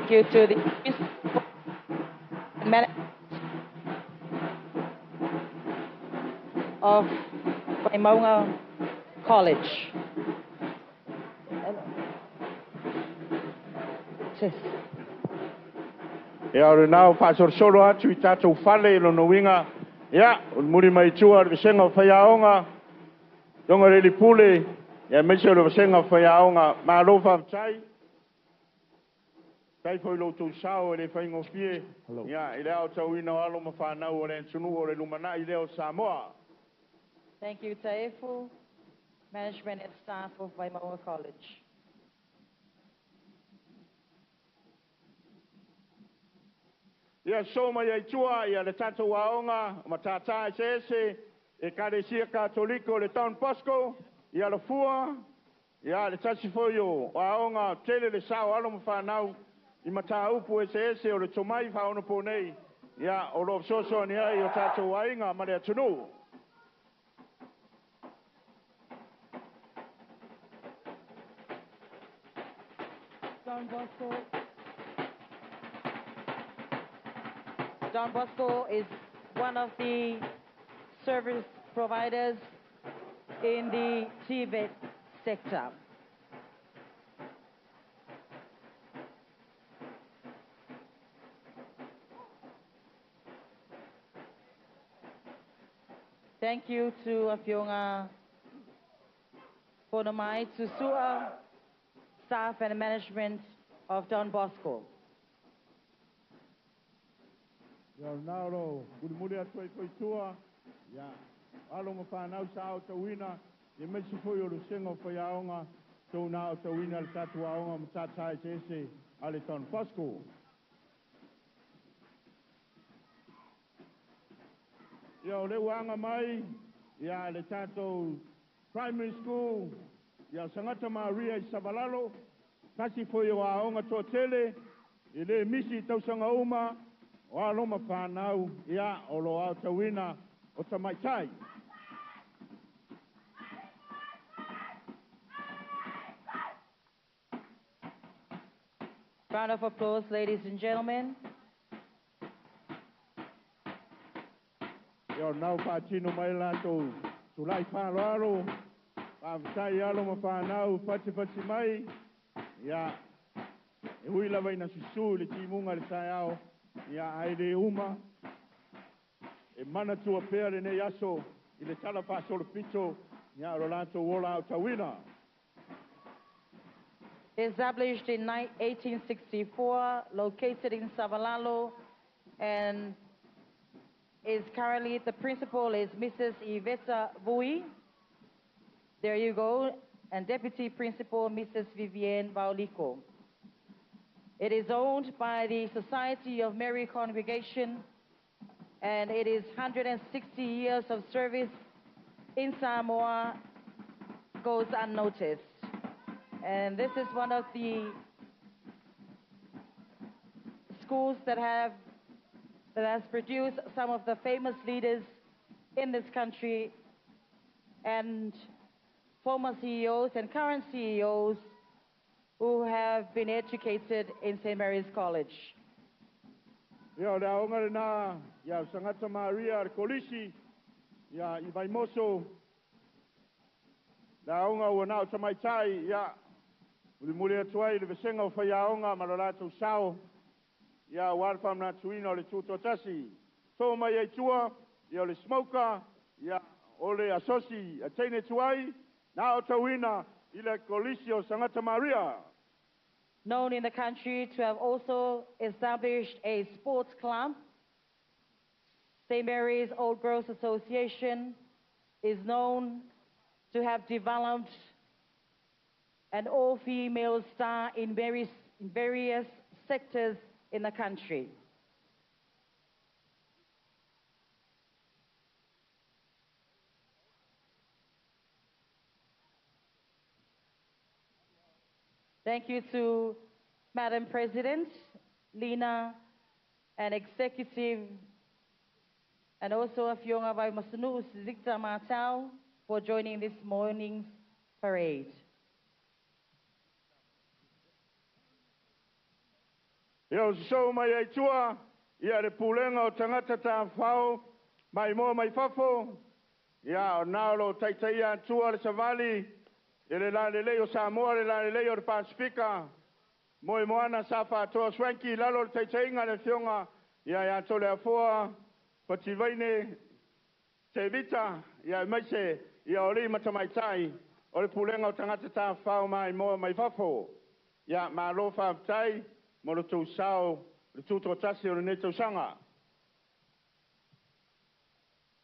Thank you to the management of Vaimauga College. Ia, o lenā o faasolosolo atu i tatou fale i lona uiga, ia, o le muli mai tua o le vasega o faiaoga, Afioga i le Alii Pule, ia aemaise o le vasega o faiaoga, malo faafetai. Faafetai foi i lo outou sao e le faigofie, ia, i le aotauina o alo ma fanau o le atunuu o le lumanai lea o Samoa. Thank you, Taefu, management and staff of Vaimauga College. Ia so mai ai tua ia le tatou aoga o Matata Eseese, Ekalesia Katoliko le Don Bosco, ia Alafua, ia le tasi foi o aoga tele le sao alo ma fanau i mataupu eseese o le tomai faaonaponei, ia o lo o fesoasoani ai o tatou aiga ma le atunuu. Don Bosco. Don Bosco is one of the service providers in the TVET sector. Thank you to Afioga Fonomai Susua, staff and management of Don Bosco. Ia o lena o lo o mulimuli atu ai foi i tua, ia, o alo ma fanau sa aotauina, aemaise foi o le vasega o faiaoga tou na aotauina i le tatou aoga o Matata Eseese a le Don Bosco. Ia o lea ua aga mai ia le tatou Primary School ia Sagata Maria i Savalalo, tasi foi o aoga toatele e le misi i tausaga uma o alo ma fanau ia o lo o aotauina o tamaitai. Round of applause, ladies and gentlemen. Ia o lena ua faatino mai le latou tulai faaaloalo, faafetai alo ma fanau fatifati mai. Ia, e ui lava ina susu i le timuga i le taeao, ia ae le uma e manatua pea lenei aso i le tala faasolopito ia o lo latou ola aotauina. Established in 1864, located in Savalalo, and is currently the principal is Mrs. Iveta Vui. There you go. And deputy principal, Mrs. Vivienne Bauliko. It is owned by the Society of Mary Congregation, and it is 160 years of service in Samoa goes unnoticed. And this is one of the schools that have that has produced some of the famous leaders in this country and former CEOs and current CEOs who have been educated in St. Mary's College. Ia, o le aoga lena ia Sagata Maria le Kolisi ia i Vaimoso, le aoga ua na o tamaitai, ia, mulimuli atu ai le vasega o faiaoga ma lo latou sao, ia, aua le faamanatuina o le Tutoatasi. To mai ai tua, ia o le smoker, ia, o le asosi a teine tuai, na aotauina i le Kolisi o Sagata Maria. Known in the country to have also established a sports club, St. Mary's Old Girls Association is known to have developed an all-female star in various, in various sectors in the country. Thank you to Madam President, Lina, and Executive, and also Afioga Vaimasunu Victor Martau for joining this morning's parade. Ia o sosoo mai ai tua, ia le pulega o tagata tafafao maimoa mai fafo, ia o na o lo o taitaia atua le savali i le lalelei o Samoa, le lalelei o le Pasefika, Moemoana sa faatoa Swanky i lalo o le taitaiga a le Afioga ia ia Toleafoa Fativaine Tevita, ia aemaise ia o alii ma tamaitai o le Pulega o Tagata Tafafao Maimoa mai Fafo. Ia, malo faafetai mo lo outou sao i le tutoatasi o lenei tausaga.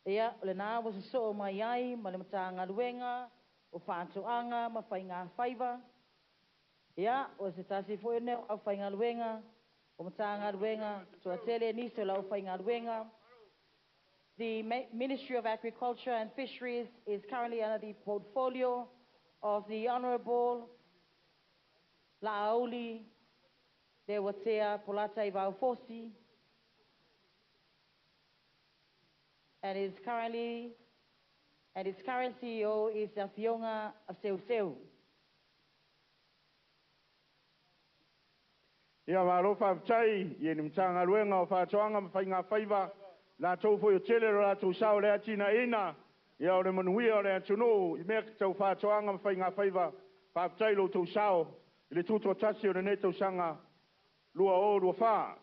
Ia, o lena ua sosoo mai ai ma le Matagaluega o Faatoaga ma Faigafaiva. Ia, o se tasi foi lenei o aufaigaluega o Matagaluega toatele nisi o le aufaigaluega. The Ministry of Agriculture and Fisheries is currently under the portfolio of the Honorable Laauli Leuatea Polataivao Fosi and is currently and its current CEO is Afioga Seuseu. Ia malo faafetai i le Matagaluega o Faatoaga ma Faiga Faiva, latou foi o tele lo latou sao le atinaeina ia o le manuia o le atunuu i mea tau faatoaga ma faiga faiva. Faafetai lo outou sao i le tutoatasi o lenei tausaga 2024.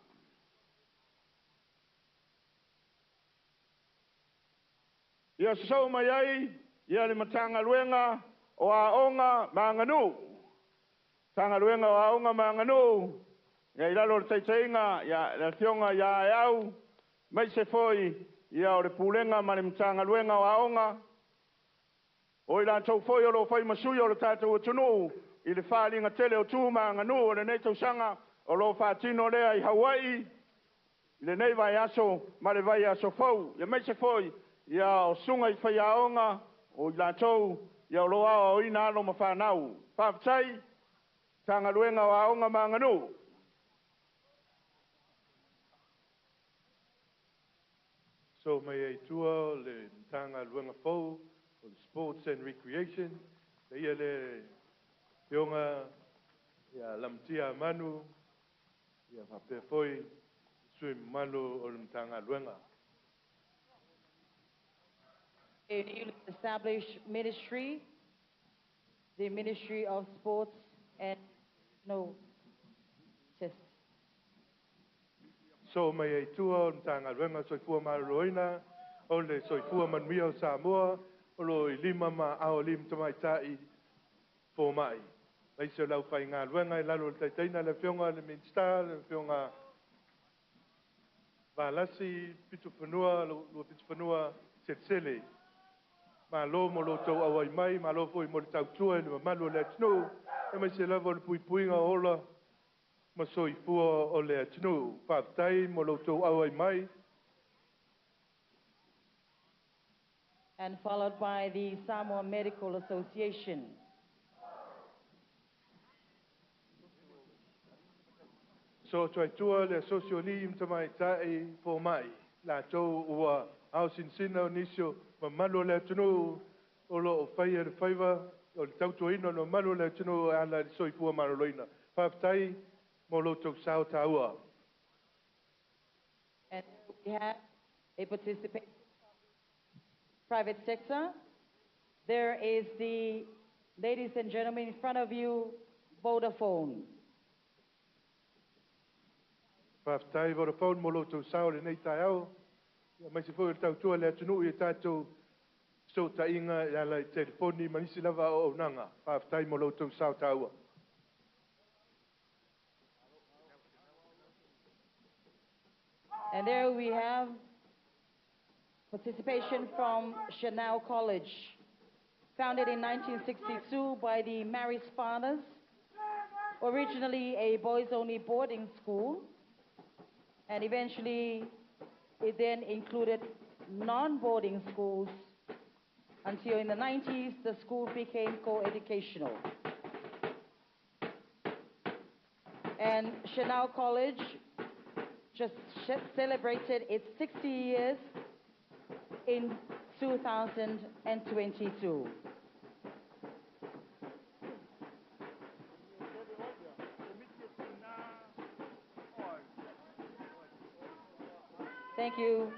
Ia sosoo mai ai ia le Matagaluega o Aoga ma Aganuu. Matagaluega o Aoga ma Aganuu, ia i lalo o le taitaiga ia le Afioga ia Aeau, aemaise foi ia o le Pulega ma le Matagaluega o Aoga, o i latou foi o lo o fai ma sui o le tatou atunuu i le faaaliga tele o tu ma aganuu o lenei tausaga, o lo o faatino lea i Hawaii i lenei vaiaso ma le vaiaso fou, aemaise foi ia o susuga i faiaoga o i latou ia o lo o aoaoina alo ma fanau. Faafetai, Matagaluega o Aoga ma Aganuu. So mai ai tua o le Matagaluega fou o le Sports and Recreation, le ia le Afioga ia Lamatia Manu, ia faapea foi sui mamalu o le Matagaluega. A newly established ministry, the Ministry of Sports and no, just So mai ai tua o le Matagaluega o Soifua Maloloina, o le Soifua Manuia o Samoa, o lo i lima ma ao lim tamaitai fomai. Mai se lau faigaluega i lalo o le taitaiga le Afioga i le Minisita, le Afioga Valasi Pitufanua, lua Pitufanua Selesele. Malo mo lo outou auai mai, malo foi mo le tautua i le mamalu o le atunuu, e mai se lava o le puipuiga o ola ma soifua o le atunuu. Faafetai mo lo outou auai mai. And followed by the Samoa Medical Association. So atu ai tua le asosi o alii ma tamaitai fomai. Latou ua aosinsina o nisi o mamalu o le atunuu o lo o faia le faiva o le tautuaina o le mamalu o le atunuu e ala i le soifua maloloina. Faafetai mo lo outou sao taua. And we have a participation private sector. There is the, ladies and gentlemen, in front of you, Vodafone. Faafetai Vodafone mo lo outou sao lenei taeao. Ia mai se foi o le tautua le atunuu i tatou fesootaiga e ala i telefoni ma nisi lava o auaunaga. Faafetai mo lo outou sao taua. And there we have participation from Chanel College, founded in 1962 by the Marist Fathers, originally a boys-only boarding school, and eventually it then included non-boarding schools until in the 90s the school became co-educational. And Chanel College just celebrated its 60 years in 2022. Thank you,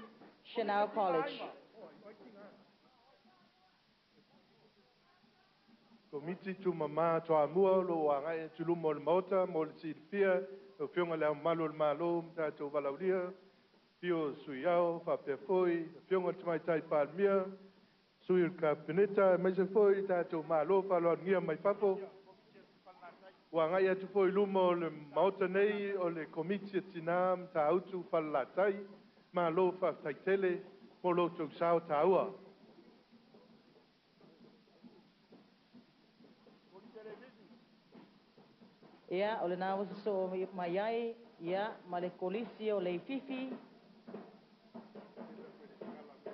Chanel College. Komiti Tumama Toamua lo o agai atu luma o le Maota mo le silafia, lau Afioga i le Ao Mamalu o le Malo ma tatou valaaulia, afio o Sui Ao, faapea foi Afioga i le Tamaitai Palemia, sui o le Kapeneta, aemaise foi tatou malo faaaloalogia mai fafo. Ua agai atu foi i luma o le Maota nei o le Komiti o Tina ma Matautu Falelatai. Malo faafetai tele mo lo outou sao taua. Ia, o lena ua sosoo mai ai, ia, ma le Kolisi o Leififi.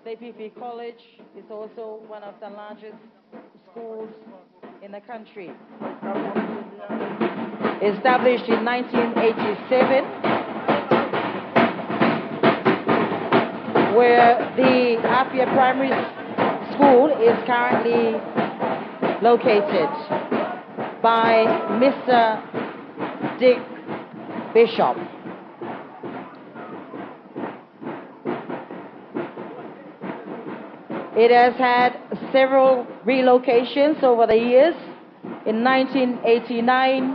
Leififi College is also one of the largest schools in the country. Established in 1987, where the Apia Primary School is currently located by Mr. Dick Bishop. It has had several relocations over the years. In 1989,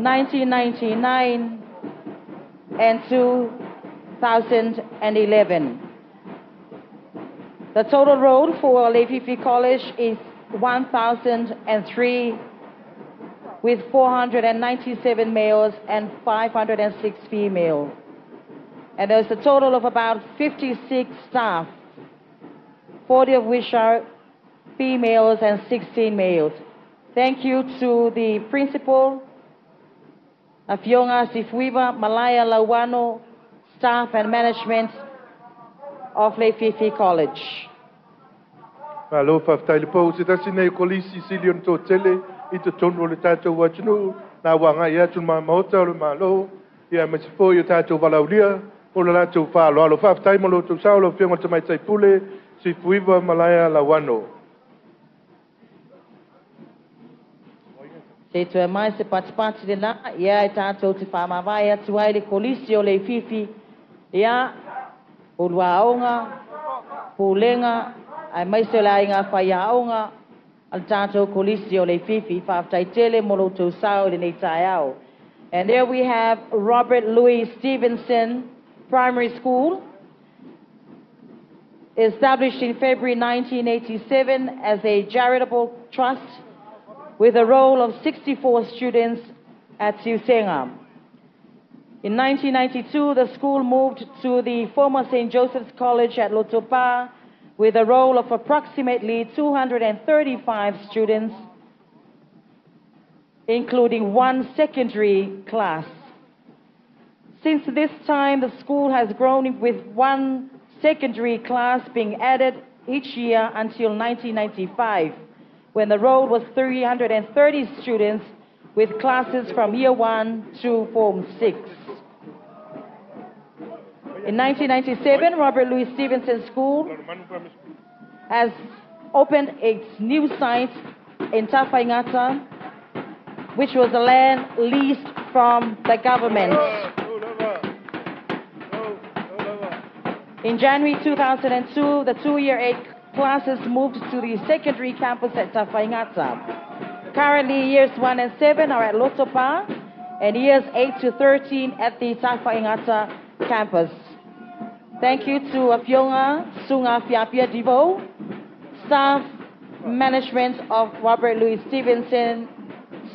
1999, and 2011. The total roll for Leififi College is 1,003, with 497 males and 506 females. And there's a total of about 56 staff, 40 of which are females and 16 males. Thank you to the principal, Afioga Sifuiva Malaya Lawano, staff and management of Leififi College. Malo faafetai le pou se tasi nei kolisi sili ona toatele i totonu o le tatou atunuu na ua agai atu le maota o le Malo ia aemaise foi o tatou valaaulia o le latou faaaloalo. Faafetai mo lo outou sao lau Afioga i le Tamaitai Pule Sifuiva Malaia Lauano. Se toe mai se patipati lenā, ia e tatou te faamavae atu ai le Kolisi o Leififi, ia, uluaoga, pulega, aemaise o le aiga faiaoga a le tatou Kolisi o Leififi. Faafetai tele mo lo outou sao i lenei taeao. And there we have Robert Louis Stevenson Primary School, established in February 1987 as a charitable trust with a roll of 64 students at Siuseaga. In 1992, the school moved to the former St. Joseph's College at Lotopa with a roll of approximately 235 students, including one secondary class. Since this time, the school has grown with one secondary class being added each year until 1995, when the roll was 330 students with classes from year 1 to Form 6. In 1997, Robert Louis Stevenson School has opened its new site in Tafaigata, which was a land leased from the government. In January 2002, the 2-year 8 classes moved to the secondary campus at Tafaigata. Currently, years 1 and 7 are at Lotopa, and years 8 to 13 at the Tafaigata campus. Thank you to Afioga Sunga Fiapia Divo, staff management of Robert Louis Stevenson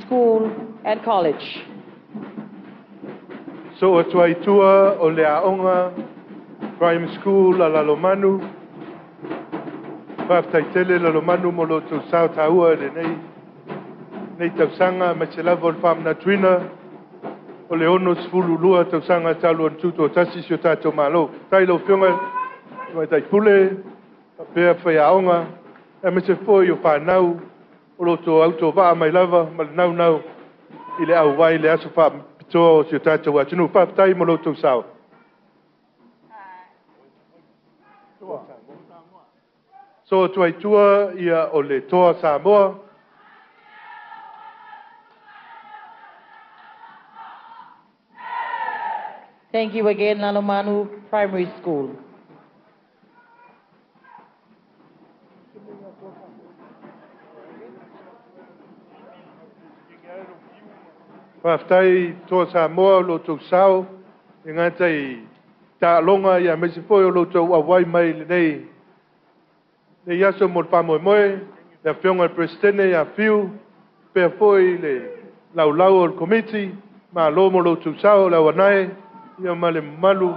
School and College. So atu ai tua o le aoga Primary School a Lalomanu. Faafetai tele Lalomanu mo lo outou sao taua i lenei nei tausaga aemaise lava o le faamanatuina o le 62 tausaga talu ona tutoatasi si o tatou Malo. Tai lau Afioga Tamaitai Pule, faapea faiaoga, aemaise foi o fanau o lo outou autovaa mai lava ma le naunau i le auai le aso faapitoa o si o tatou atunuu. Faafetai mo lo outou sao. So atu ai tua ia o le Toa Samoa. Thank you again, Lalomanu Primary School. Faafetai Toa Samoa o lo outou sao e gata i taaloga ia aemaise foi o lo outou auai mai lenei nei aso mo le faamoemoe, le Afioga i le Peresetene ia Fiu, pea foi le laulau o le Komiti, malo mo lo outou sao le auanae, ia ma le mamalu.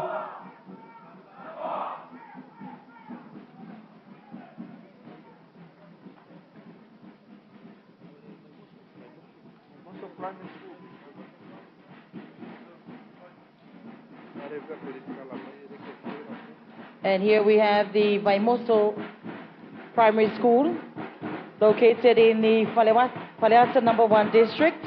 And here we have the Vaimoso Primary School, located in the Faleata number 1 district.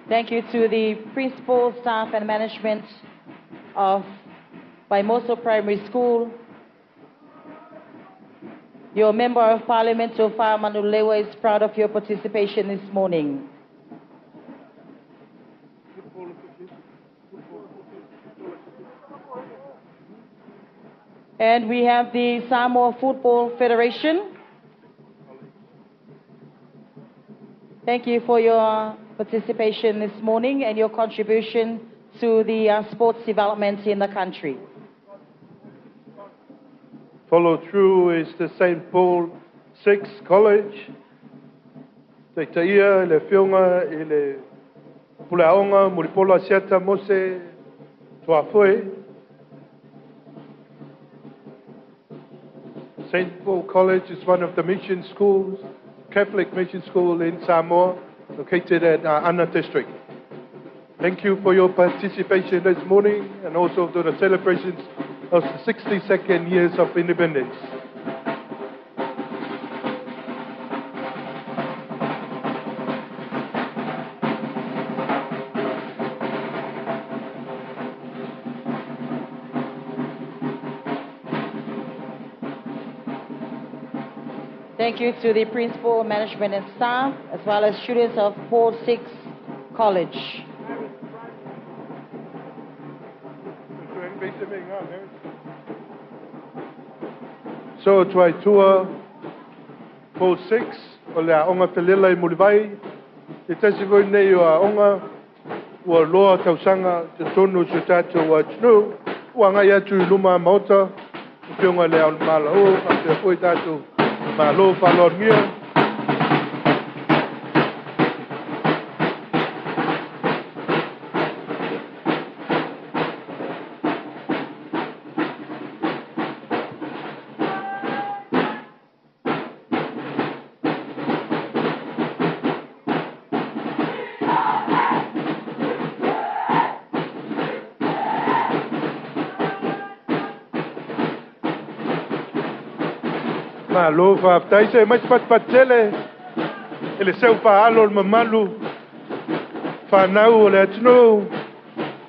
Thank you to the principal, staff, and management of Vaimoso Primary School. Your Member of Parliament, Tofa Manuleleua, is proud of your participation this morning. And we have the Samoa Football Federation. Thank you for your participation this morning and your contribution to the sports development in the country. Follow through is the St. Paul Sixth College. Taitaia le Afioga i le Puleaoga Mulipola Asiata Mose Tuafoe. St. Paul College is one of the mission schools, Catholic mission school in Samoa, located at Anna District. Thank you for your participation this morning and also to the celebrations of the 62nd years of independence. Thank you to the principal, management and staff, as well as students of Paul VI College. So Tuaitua Paul VI o le Aoga Felela i Mulivai, te tasi foi nei o aoga ua loa tausaga totonu o si o tatou atunuu, ua agai atu i luma maota, Afioga i le Ao o le Malo, faapea foi tatou Malo faaaloalogia. Malo faafetai se mai patipati tele i le seu faaalo o le mamalu fanau o le atunuu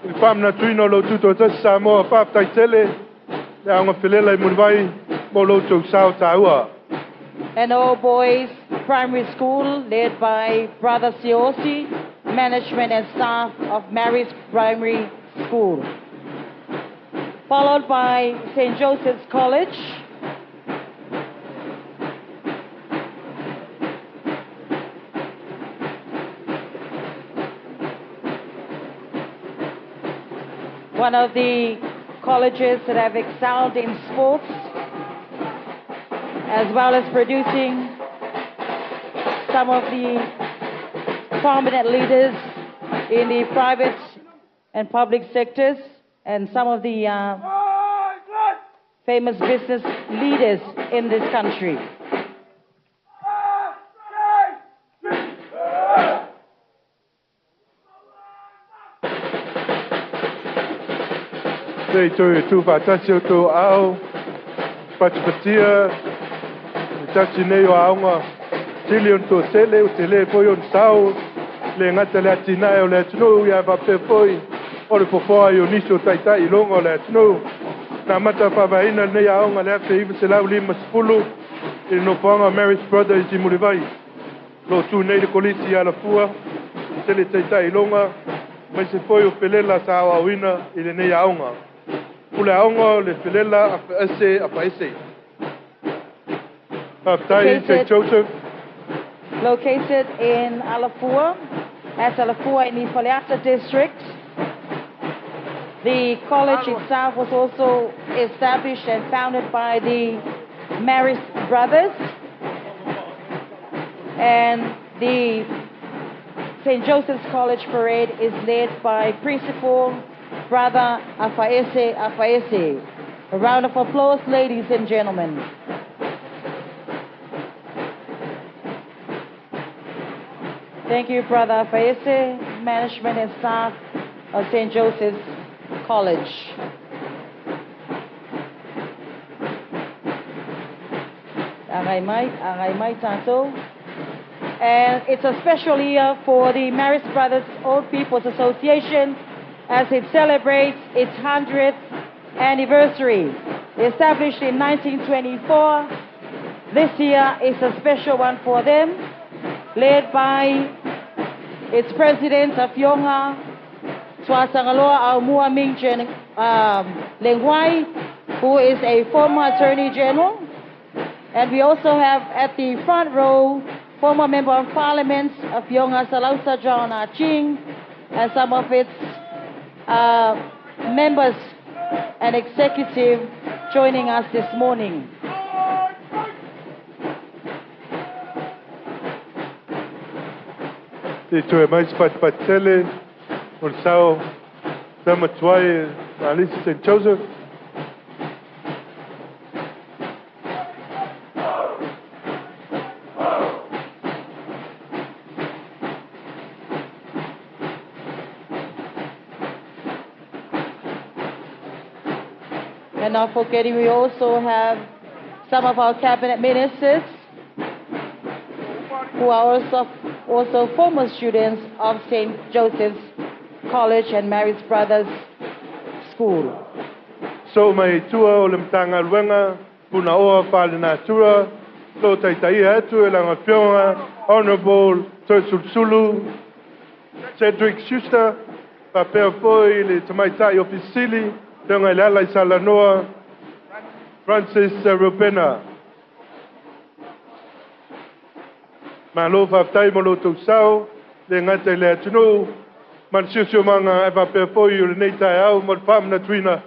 i le faamanatuina o lo tutoatasi Samoa. Faafetai tele le Aoga Felela i Mulivai mo lo outou sao taua. And All Boys Primary School, led by Brother Siosi, management and staff of Mary's Primary School. Followed by St. Joseph's College. One of the colleges that have excelled in sports, as well as producing some of the prominent leaders in the private and public sectors, and some of the famous business leaders in this country. Te toe tuufaatasi o tou aao patipatia le tasi nei o aoga tili ona toatele o tele foi ona sao le gata le atinae o le atunuu ia faapea foi o le fofoa i o nisi o taitai i luga o le atunuu. Na amata faavaeina lenei aoga le 1950 i le nofoaga Marist Brothers i Mulivai. Lo tu nei le kolisi i Alafua, tele taitai i luga, mai se foi o felela sa aoaoina i lenei aoga. Pule aoga o le felela afaese afaese. Faafetai St. Joseph. Located in Alafua, at Alafua in the Faleata district. The college itself was also established and founded by the Marist Brothers. And the St. Joseph's College Parade is led by Principal Brother Afaese Afaese. A round of applause, ladies and gentlemen. Thank you, Brother Afaese, management and staff of St. Joseph's College. Agai mai, agai mai tātou. And it's a special year for the Marist Brothers Old People's Association as it celebrates its 100th anniversary. Established in 1924, This year is a special one for them, led by its president, Afioga Tuatagaloa Aumua Ming Jen, Leguai, who is a former Attorney General. And we also have at the front row, former Member of Parliament, Afioga Salausa John Ching, and some of its members and executive joining us this morning. Te toe mai se fatipatitele o le sao tamatuai Alisi St. Joseph. And not forgetting, we also have some of our cabinet ministers who are also former students of St. Joseph's College and Marist Brothers School. So mai tua o le Matagaluega Punaoa Faalenatura, lo taitaia atu e lana afioga Honorable Toeolesulusulu Cedric Schuster, faapea foi le Tamaitai Ofisa Sili, Afioga i le Alaisalanoa Francis Rubena. Malo faafetai mo lo outou sao, le gata i le atunuu, ma le siosiomaga e faapea foi o lenei taeao mo le faamanatuina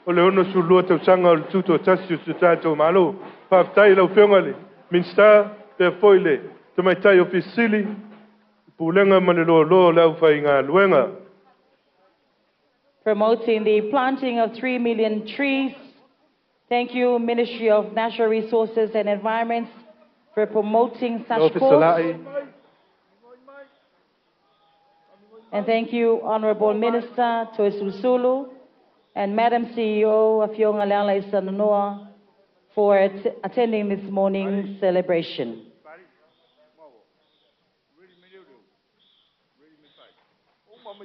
o le 62 tausaga o le tutoatasi o si o tatou Malo. Faafetai lau Afioga i le Minisita, pea foi le Tamaitai Ofisa Sili, Pulega ma le loaloa o le aufaigaluega. Promoting the planting of 3 million trees. Thank you, Ministry of Natural Resources and Environment, for promoting such cause. And thank you, Honorable Minister Toeolesulusulu and Madam CEO Afioga Lealaisalanoa for attending this morning's celebration.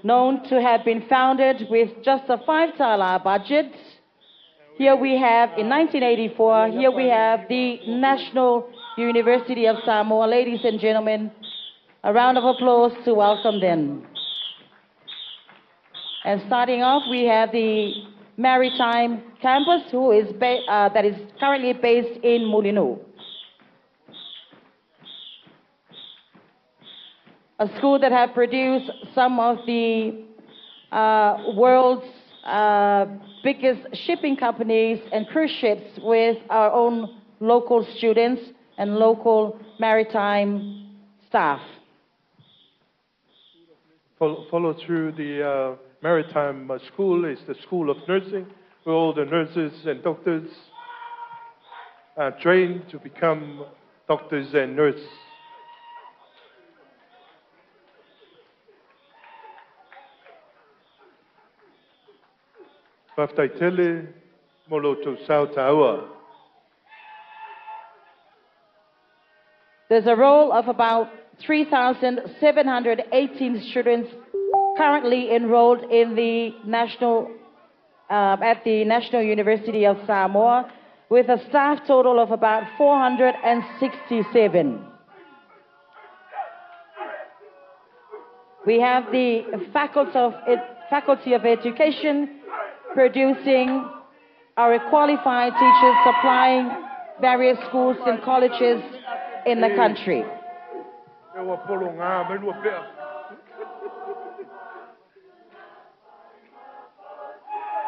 Known to have been founded with just a $5 budget, here we have, in 1984, here we have the National University of Samoa. Ladies and gentlemen, a round of applause to welcome them. And starting off, we have the Maritime Campus, that is currently based in Mulinuu. A school that have produced some of the world's biggest shipping companies and cruise ships with our own local students and local maritime staff. Follow through the maritime school is the School of Nursing, where all the nurses and doctors are trained to become doctors and nurses. Faafetai tele mo lo outou sao taua. There's a roll of about 3,718 students currently enrolled in the national, at the National University of Samoa, with a staff total of about 467. We have the Faculty of Education producing our qualified teachers supplying various schools and colleges in the country.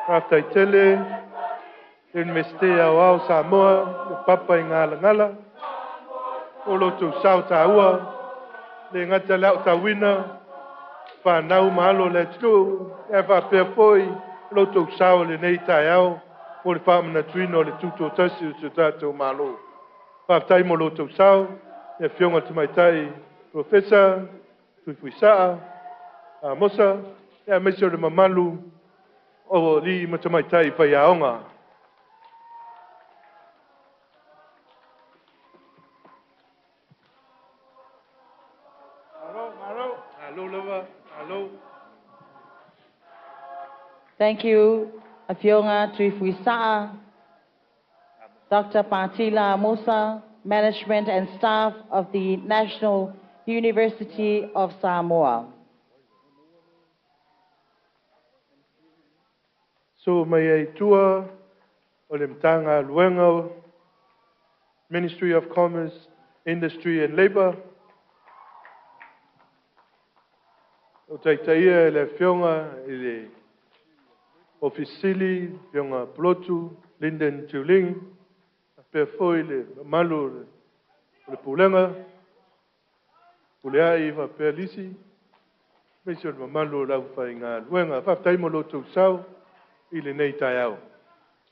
Faafetai tele, Universite Aoao Samoa, le papa i Ngalangala, o lo outou sao taua, le gata le aotauina, whanau mahalo le atunuu, e faapea foi lo outou sao lenei taeao mo le faamanatuina o le tutoatasi o si o tatou Malo. Faafetai mo lo outou sao, le Afioga Tamaitai Profesa Tuifuisaa Amosa, e aemaise o le mamalu o alii ma tamaitai faiaoga. Malo lava, malo. Thank you, Afioga Tuifuisaa, Dr. Patila Amosa, management and staff of the National University of Samoa. So mai ai tua o le Matagaluega, Ministry of Commerce, Industry and Labour. O taitaia e le Afioga i le Ofisa Sili, Afioga Pulotu, Lyndon Tiuling, faapea foi le mamalu o le Pulega, Puleai faapea Lisi, aemaise o le mamalu o le aufaigaluega. Faafetai mo lo outou sao i lenei taeao.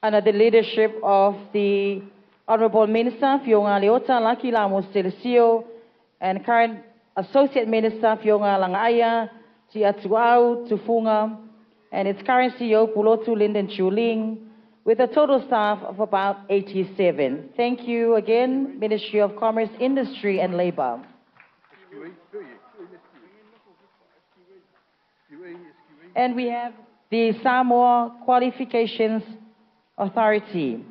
Under the leadership of the Honorable Minister Fioga Leota Laki Lamo Selesio and current Associate Minister Fioga Lagaia Tiatuau Tufunga and its current CEO Pulotu Lyndon Chuling, with a total staff of about 87. Thank you again, Ministry of Commerce, Industry and Labor. And we have the Samoa Qualifications Authority,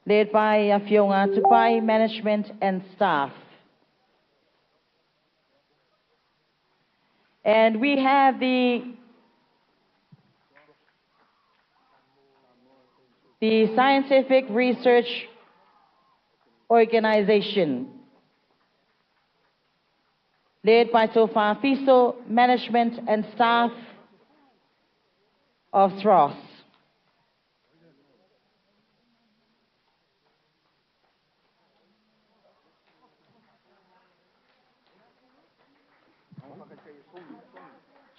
led by Afioga Tupai management and staff. And we have the Scientific Research Organization, led by Tofa Fiso, management and staff of SROS.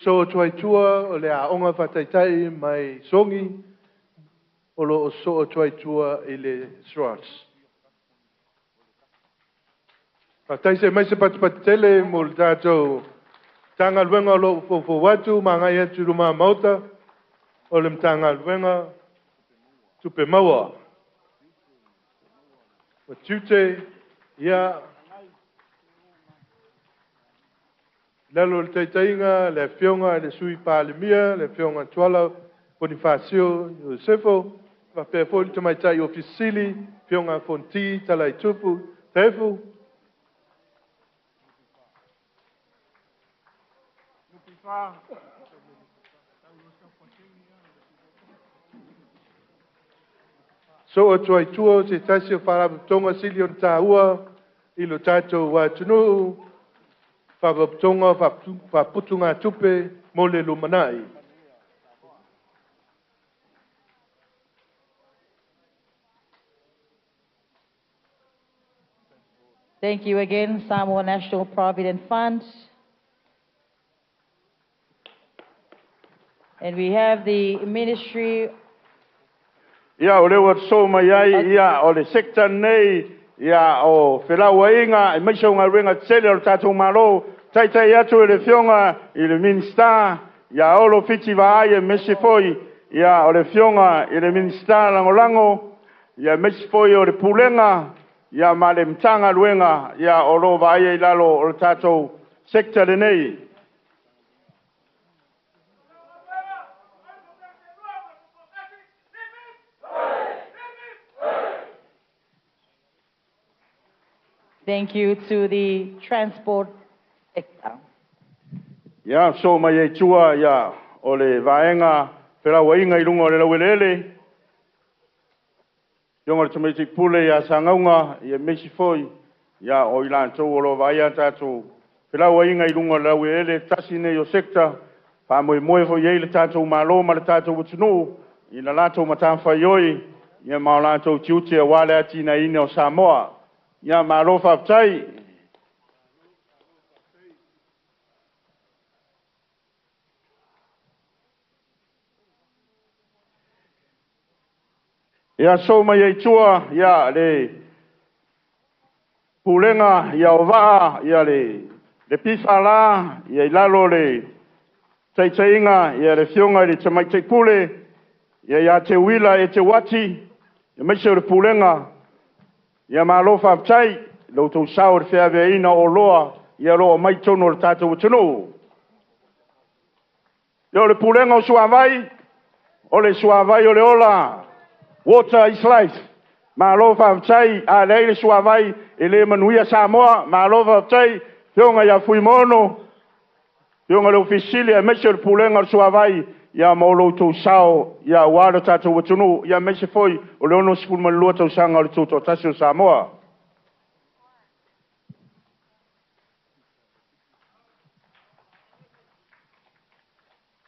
So atu ai tua o le aoga faataitai mai Sogi o lo o so atu ai tua i le SROS. Faafetai se mai se patipati tele mo le tatou Matagaluega o lo o foufou atu ma agai atu i luma Maota o le Matagaluega Tupe Maua. Ma tiute, ia, lalo o le taitaiga, le Afioga i le Sui Palemia, le Afioga Tuala Ponifasio Iosefo, faapea foi le Tamaitai Ofisa Sili, Afioga Fonti Talaitupu Taefu. So atu ai tua o se tasi o Faalapotopotoga sili o taua i lo tatou atunuu, Faalapotopotoga Faaputugatupe mo le lumanai. Thank you again, Samoa National Provident Fund. And we have the Ministry. Ia, o le ua so mai ai, ia, o le sector nei, ia, o felauaiga, e maise o galuega tetele o le tatou Malo, taitai atu e le Afioga i le Minisita, ia Olo Fiti Vaai, e mese foi, ia, o le Afioga i le Minisita Lagolago, ia, maise foi o le Pulega, ia, ma le Matagaluega, ia, o lo vaaia i lalo o le tatou sector lenei. Thank you to the transport sector. Ia, so mai ai tua, ia, o le vaega felauaiga i luga o le laueleele. Afioga le Tamaiti Pule ia Sagauga, ia meisi foi, ia, o i latou o lo vaaia tatou felauaiga i luga o le laueleele, tasi nei o sector, faamoemoe foi ai le tatou Malo ma le tatou atunuu, i la latou matafaioi, ia ma o latou tiute aua le atinaeina o Samoa. Ia, malo faafetai. Ia, so mai ai tua, ia, le Pulega, ia, o vaa, ia, le PFL, ia, i lalo le taitaiga, ia, le Afioga i le Tamaitai Pule, ia, ia te Uila e te Wati, ia maise o le Pulega, ia, malo faafetai, lo outou sao i le feaveaiina o oloa, ia, lo o mai totonu o le tatou atunuu. Ia, o le Pulega o Suavai, O le suavai o le ola, water is life. Malo faafetai, a leai le suavai e le manuia Samoa. Malo faafetai, Afioga ia Fuimaono, Afioga i le Ofisa Sili, aemaise o le Pulega o le Suavai, ia ma o lo outou sao, ia aua lo tatou atunuu, ia aemaise foi o le 62 tausaga o le Tutoatasi o Samoa.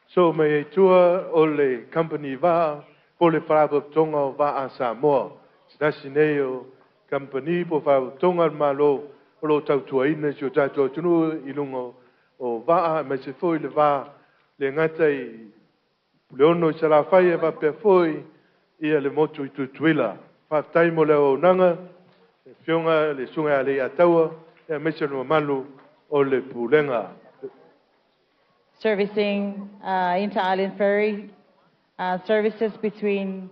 So mai ai tua o le company va'a po le Faalapotopotoga o Vaa a Samoa. Se tasi nei o kamupani po o Faalapotopotoga a le Malo o lo o tautuaina si o tatou atunuu i luga o va'a aemaise foi le va le gata i Puleono i Salafai ae faapea foi ia le motu i Tutuila. Faafetai mo le auaunaga, le Afioga i le Susuga ia Leiataua aemaise o le mamalu o le Pulega. Servicing inter-island ferry services between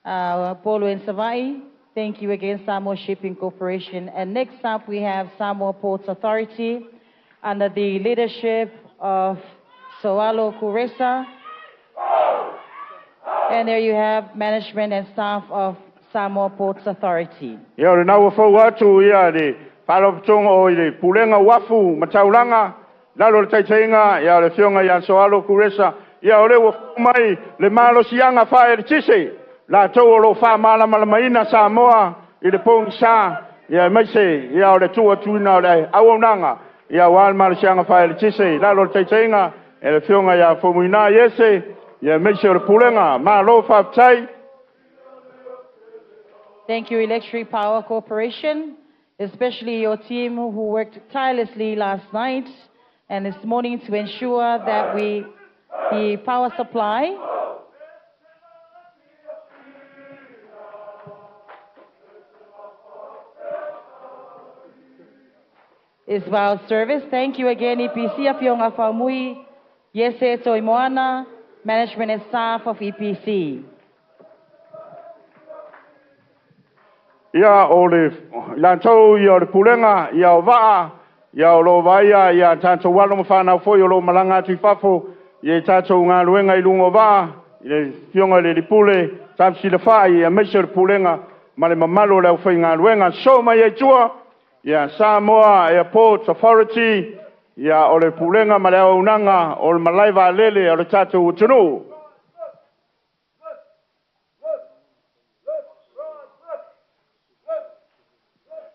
Upolu and Savai'i. Thank you again, Samoa Shipping Corporation. And next up, we have Samoa Ports Authority under the leadership of Soalo Kuresa. And there you have management and staff of Samoa Ports Authority. Ia o lena ua fou atu ia le Faalapotopotoga o i le Pulega o Uafu ma Taulaga, lalo o le taitaiga ia o le Afioga ia Soalo Kuresa, ia o lea ua fou mai le malosiaga faaeletise, latou o lo o faamalamalamaina Samoa i le pogisa, ia aemaise ia o le tuu atuina o le auaunaga, ia aua le malosiaga faaeletise, lalo o le taitaiga e le Afioga ia Faumuina Iese, ia aemaise o le Pulega. Malo faafetai. Thank you, Electric Power Corporation, especially your team who worked tirelessly last night and this morning to ensure that the power supply is well serviced. Thank you again, EPC, Afioga Faumui, Yese Toimoana, management and staff of EPC. Ia o le latou ia o le Pulega ia o Vaa ia o lo o vaaia ia tatou alo ma fanau foi o lo o malaga atu i fafo ia i tatou galuega i luga o vaa i le Afioga i le Alii Pule Tafesilafai aemaise o le Pulega ma le mamalu o le aufaigaluega. So mai ai tua ia Samoa Airport Authority ia o le Pulega ma le auaunaga o le malae vaalele o le tatou atunuu.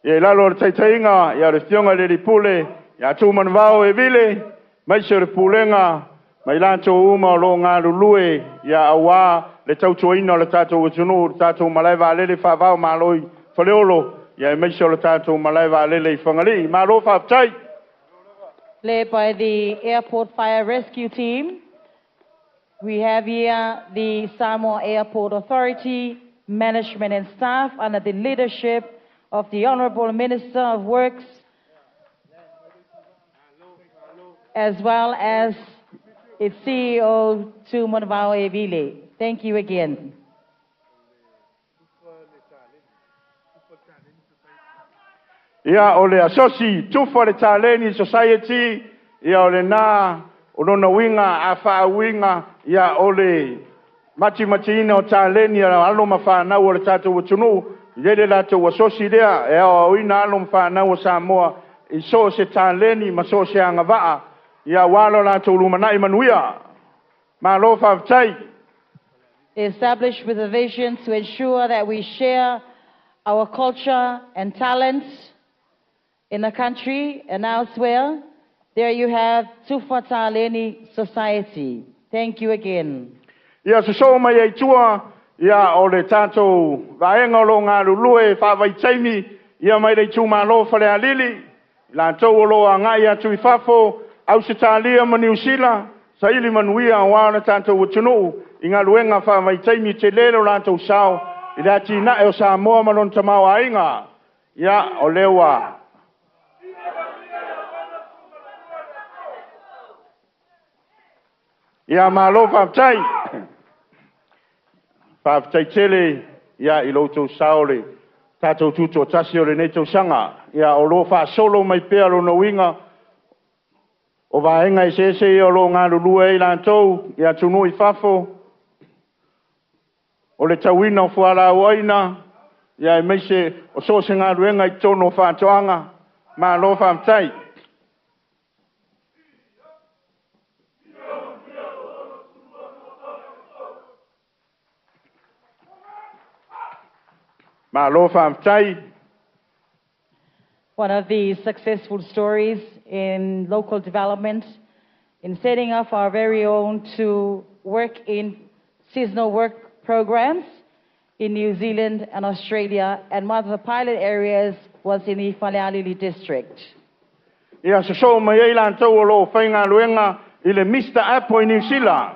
Ia i lalo o le taitaiga ia o le Afioga i le Alii Pule ia Tumanavao Evile, aemaise o le Pulega ma i latou uma o lo o galulue ia aua le tautuaina o le tatou atunuu, le tatou malae vaalele faava o Malo i Faleolo, ia aemaise o le tatou malae vaalele i Fagalii. Malo faafetai. Led by the Airport Fire Rescue Team, we have here the Samoa Airport Authority management and staff under the leadership of the Honorable Minister of Works, as well as its CEO, Tumanavao Evile. Thank you again. Ia o le Asosi Tufa le Taleni Society, ia o lena o lona uiga a faauiga ia o le matimatiina o taleni a alo ma fanau o le tatou atunuu, i le latou asosi lea e aoaoina alo ma fanau o Samoa i so o se taleni ma so o se agavaa, ia aua lo latou lumanai manuia. Malo faafetai. Established with a vision to ensure that we share our culture and talents in the country and elsewhere. There you have Tufa Taleni Society. Thank you again. Ia sosoo mai ai tua ia o le tatou vaega o lo o galulue faavaitaimi ia mai le itumalo Falealili, i latou o lo o agai atu i fafo, Ausetalia ma Niu Sila, saili manuia aua le tatou atunuu i galuega faavaitaimi, tele lo latou sao i le atinae o Samoa ma lona tamaoaiga. Ia o lea ua Ia malo faafetai. Faafetai tele ia i lo outou sao le tatou tutoatasi o lenei tausaga. Ia o lo o faasolo mai pea lona uiga o vaega eseese ia o lo o galulue ai latou i atunuu i fafo. o le tauina o fualaauaina, ia aemaise o so o se galuega i totonu o faatoaga. Malo faafetai. Malo faafetai. One of the successful stories in local development, in setting up our very own to work in seasonal work programs in New Zealand and Australia, and one of the pilot areas was in the Falealili district. Ia sosoo mai ai latou o lo o faigaluega i le Mr Apple i Niu Sila.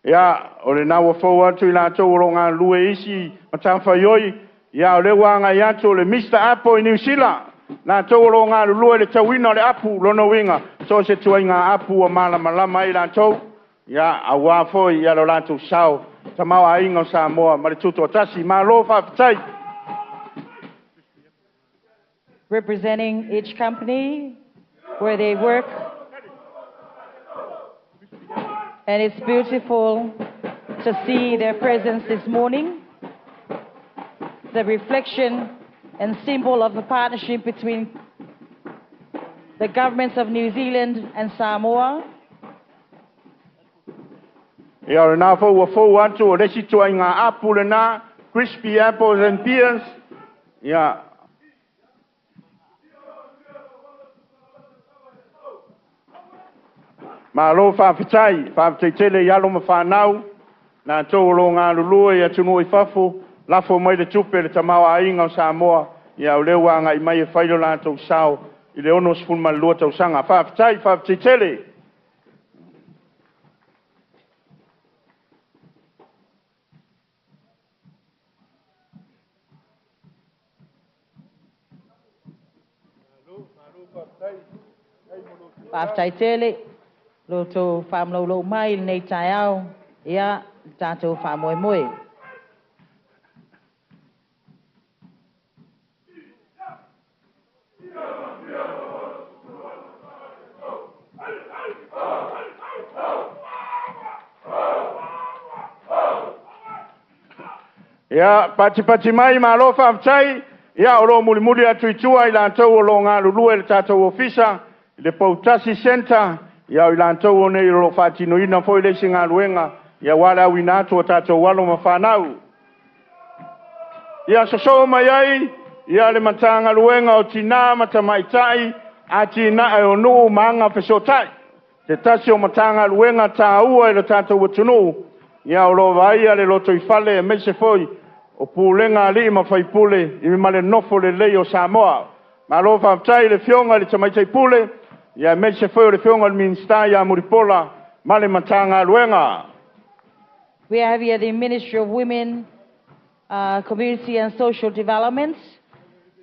Ia, o lena ua fou atu i latou o lo o galulue i isi matafaioi, ia o lea ua agai atu o le Mr Apple i Niu Sila, latou o lo o galulue i le tauina o le apu, lona uiga, so o se ituaiga apu ua malamalama ai latou, ia, aua foi ia lo latou sao, tamaoaiga o Samoa ma le tutoatasi. Malo faafetai. Representing each company where they work. And it's beautiful to see their presence this morning. The reflection and symbol of the partnership between the governments of New Zealand and Samoa. Ia, o lena foi ua fou atu o le isi ituaiga apu lena, crispy apples and pears. Ia, Malo faafetai, faafetai tele i alo ma fanau, latou o lo o galulue i atunuu i fafo, lafo mai le tupe i le tamaoaiga o Samoa, ia o lea ua agai mai e fai lo latou sao i le 62 tausaga. Faafetai, faafetai tele. Faafetai tele lo outou faamalaulou mai i lenei taeao, ia le tatou faamoemoe. Ia, patipati mai, malo faafetai. Ia, o lo o mulimuli atu i tua i latou o lo o galulue i le tatou ofisa, i le Poutasi Centre, ia o i latou o nei o lo o faatinoina foi le isi galuega, ia aua le auina atu o tatou alo ma fanau. Ia sosoo mai ai ia le Matagaluega o Tina ma Tamaitai, Atinae o Nuu ma Agafesootai, se tasi o Matagaluega taua i le tatou atunuu, ia o lo o vaaia le lotoifale aemaise foi o pulega a alii ma faipule ma le nofo lelei o Samoa. Malo faafetai i le Afioga i le Tamaitai Pule, ia aemaise foi o le Afioga i le Minisita ia Mulipola ma le Matagaluega. We have here the Ministry of Women, Community and Social Development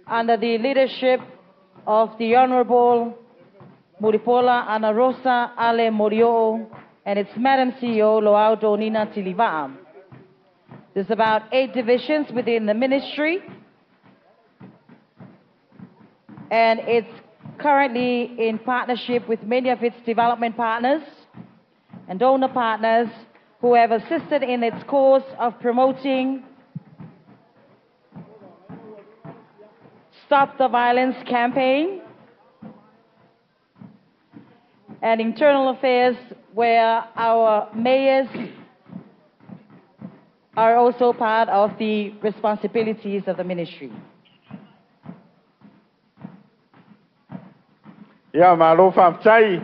under the leadership of the Honorable Mulipola Anarosa Ale Molioo and its Madam CEO Loau Donina Tiliva'a. There's about 8 divisions within the ministry, and it's currently in partnership with many of its development partners and donor partners who have assisted in its course of promoting Stop the Violence campaign and internal affairs, where our mayors are also part of the responsibilities of the ministry. Ia, malo faafetai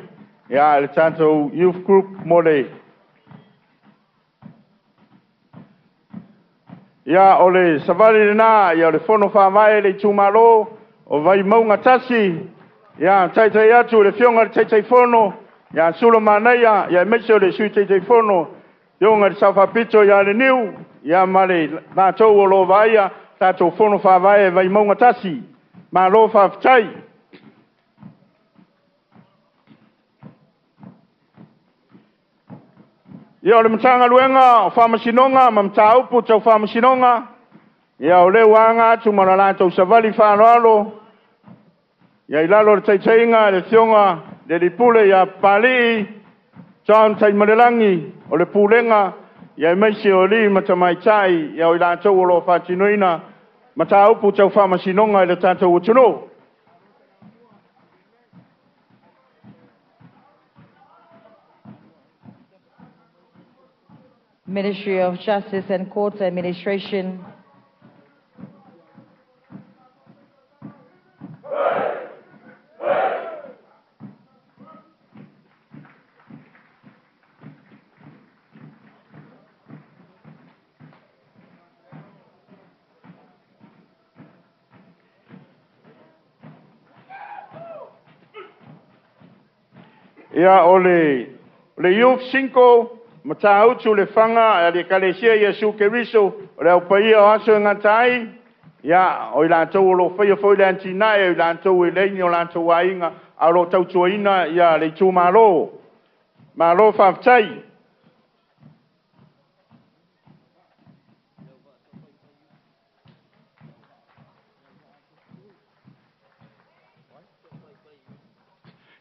ia le tatou youth group mo le Ia, o le savali lena, ia o le fono faavae le itumalo o Vaimauga 1, ia taitai atu le Afioga i le Taitaifono ia Sula Manaia, ia aemaise o le Sui Taitaifono Afioga i le Sao Faapito ia Leniu, ia ma le latou o lo o vaaia tatou fono faavae Vaimauga 1. Malo faafetai. Ia, o le Matagaluega o Faamasinoga ma Mataupu Tau Faamasinoga, ia o lea ua aga atu ma le latou savali faaaloalo. Ia i lalo o le taitaiga a le Afioga le Lipule ia Papalii, John Taimalelagi o le Pulega, ia aemaise o alii ma tamaitai ia o i latou o lo o faatinoina mataupu tau faamasinoga i le tatou atunuu. Ministry of Justice and Courts Administration. Ia o le Youth 5 Matautu le Faga a le Ekalesia Iesu Keriso o le au paia o aso e gata ai, ia o i latou o lo o faia foi le atinae, o i latou e leai ni o latou aiga, a o lo o tautuaina ia le itumalo. Malo faafetai.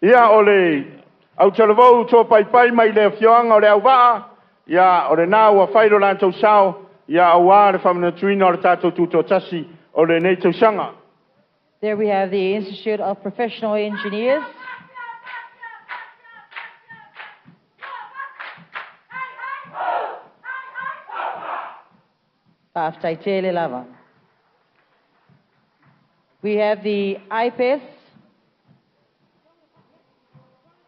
Ia o le autalavou toapaipai mai le afioaga o le Auvaa, ia o lena ua fai lo latou sao, ia aua le faamanatuina o le tatou tutoatasi o lenei tausaga. There we have the Institute of Professional Engineers. Faafetai tele lava. We have the IPES,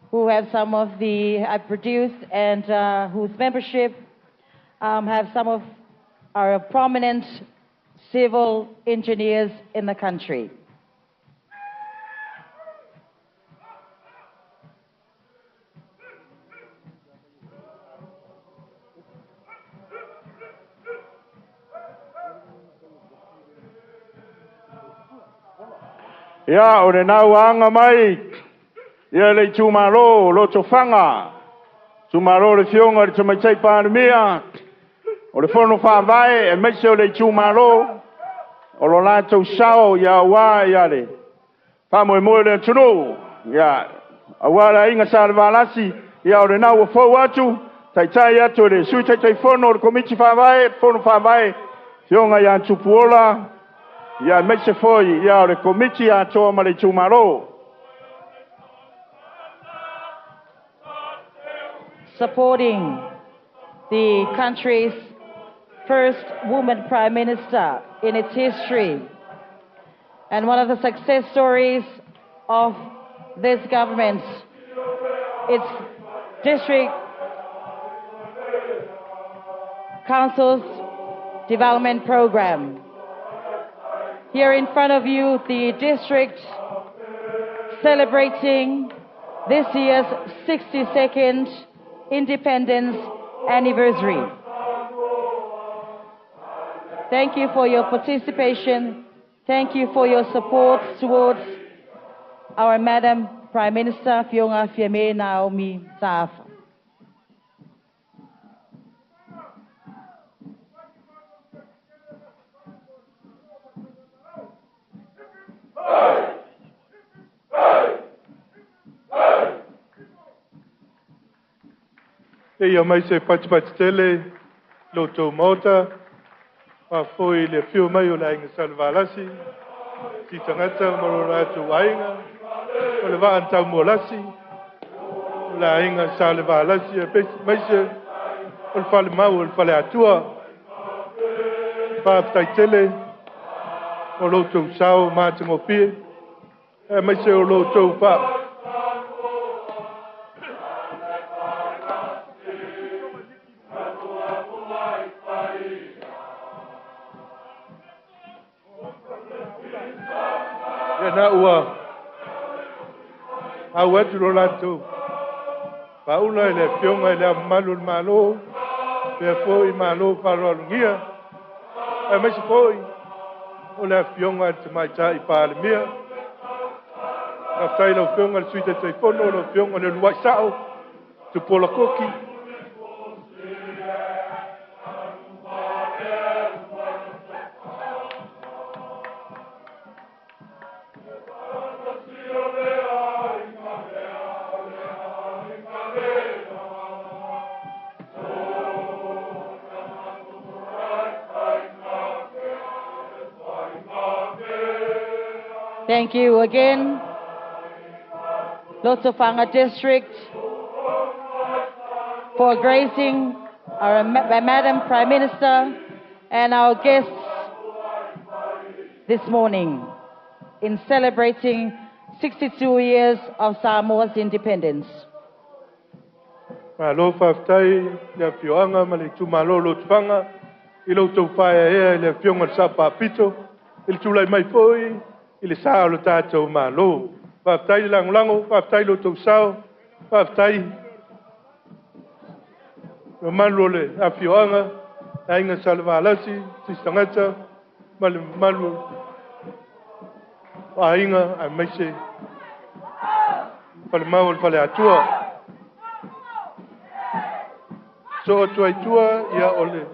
who have some of the produced and whose membership have some of our prominent civil engineers in the country. Ia, o lena ua aga mai ia le itumalo o Lotofaga, itumalo o le Afioga i le Tamaitai Palemia, o le Fono Faavae, aemaise o le itumalo, o lo latou sao ia aua ia le faamoemoe o le atunuu, ia aua le aiga Sa Levalasi, ia o lena ua fou atu, taitai atu e le Sui Taitaifono o le Komiti Faavae, Fono Faavae, Afioga ia Tupuola, ia aemaise foi ia o le Komiti atoa ma le itumalo. Supporting the country's first woman prime minister in its history, and one of the success stories of this government, its district council's development program. Here in front of you, the district celebrating this year's 62nd independence anniversary. Thank you for your participation. Thank you for your support towards our Madam Prime Minister, Afioga Fiame Naomi Mataafa. Eia mai se patipati tele lo tou maota, faafoi i le afio mai o le aiga Salevalasi, si tagata ma lo latou aiga, o le vaa na Taumualasi, o le aiga Salevalasi, aemaise o le falemau o le Faleatua. Faafetai tele o lo outou sao matagofie, aemaise o lo outou faa Ia na ua au atu lo latou faaula i le Afioga i le Ao Mamalu o le Malo, pea foi Malo faaaloalogia, aemaise foi o le Afioga i le Tamaitai Palemia. Faafetai i lau Afioga i le Sui Taitaifono, lau Afioga i le Uluai Sao, Tupuola Koki. Thank you again, Lotofaga District, for gracing our Madam Prime Minister and our guests this morning in celebrating 62 years of Samoa's independence. Malo faafetai le afioaga ma le itumalo o Lotofaga i lo outou faaeaea i le afioga i le Sao Faapito i le tulai mai foi i le sa o le tatou Malo. Faafetai le lagolago, faafetai lo outou sao, faafetai mamalu o le afioaga, aiga Salevalasi, Sisitagata ma le mamalu o aiga aemaise falemau o le Faleatua. So atu ai tua ia o le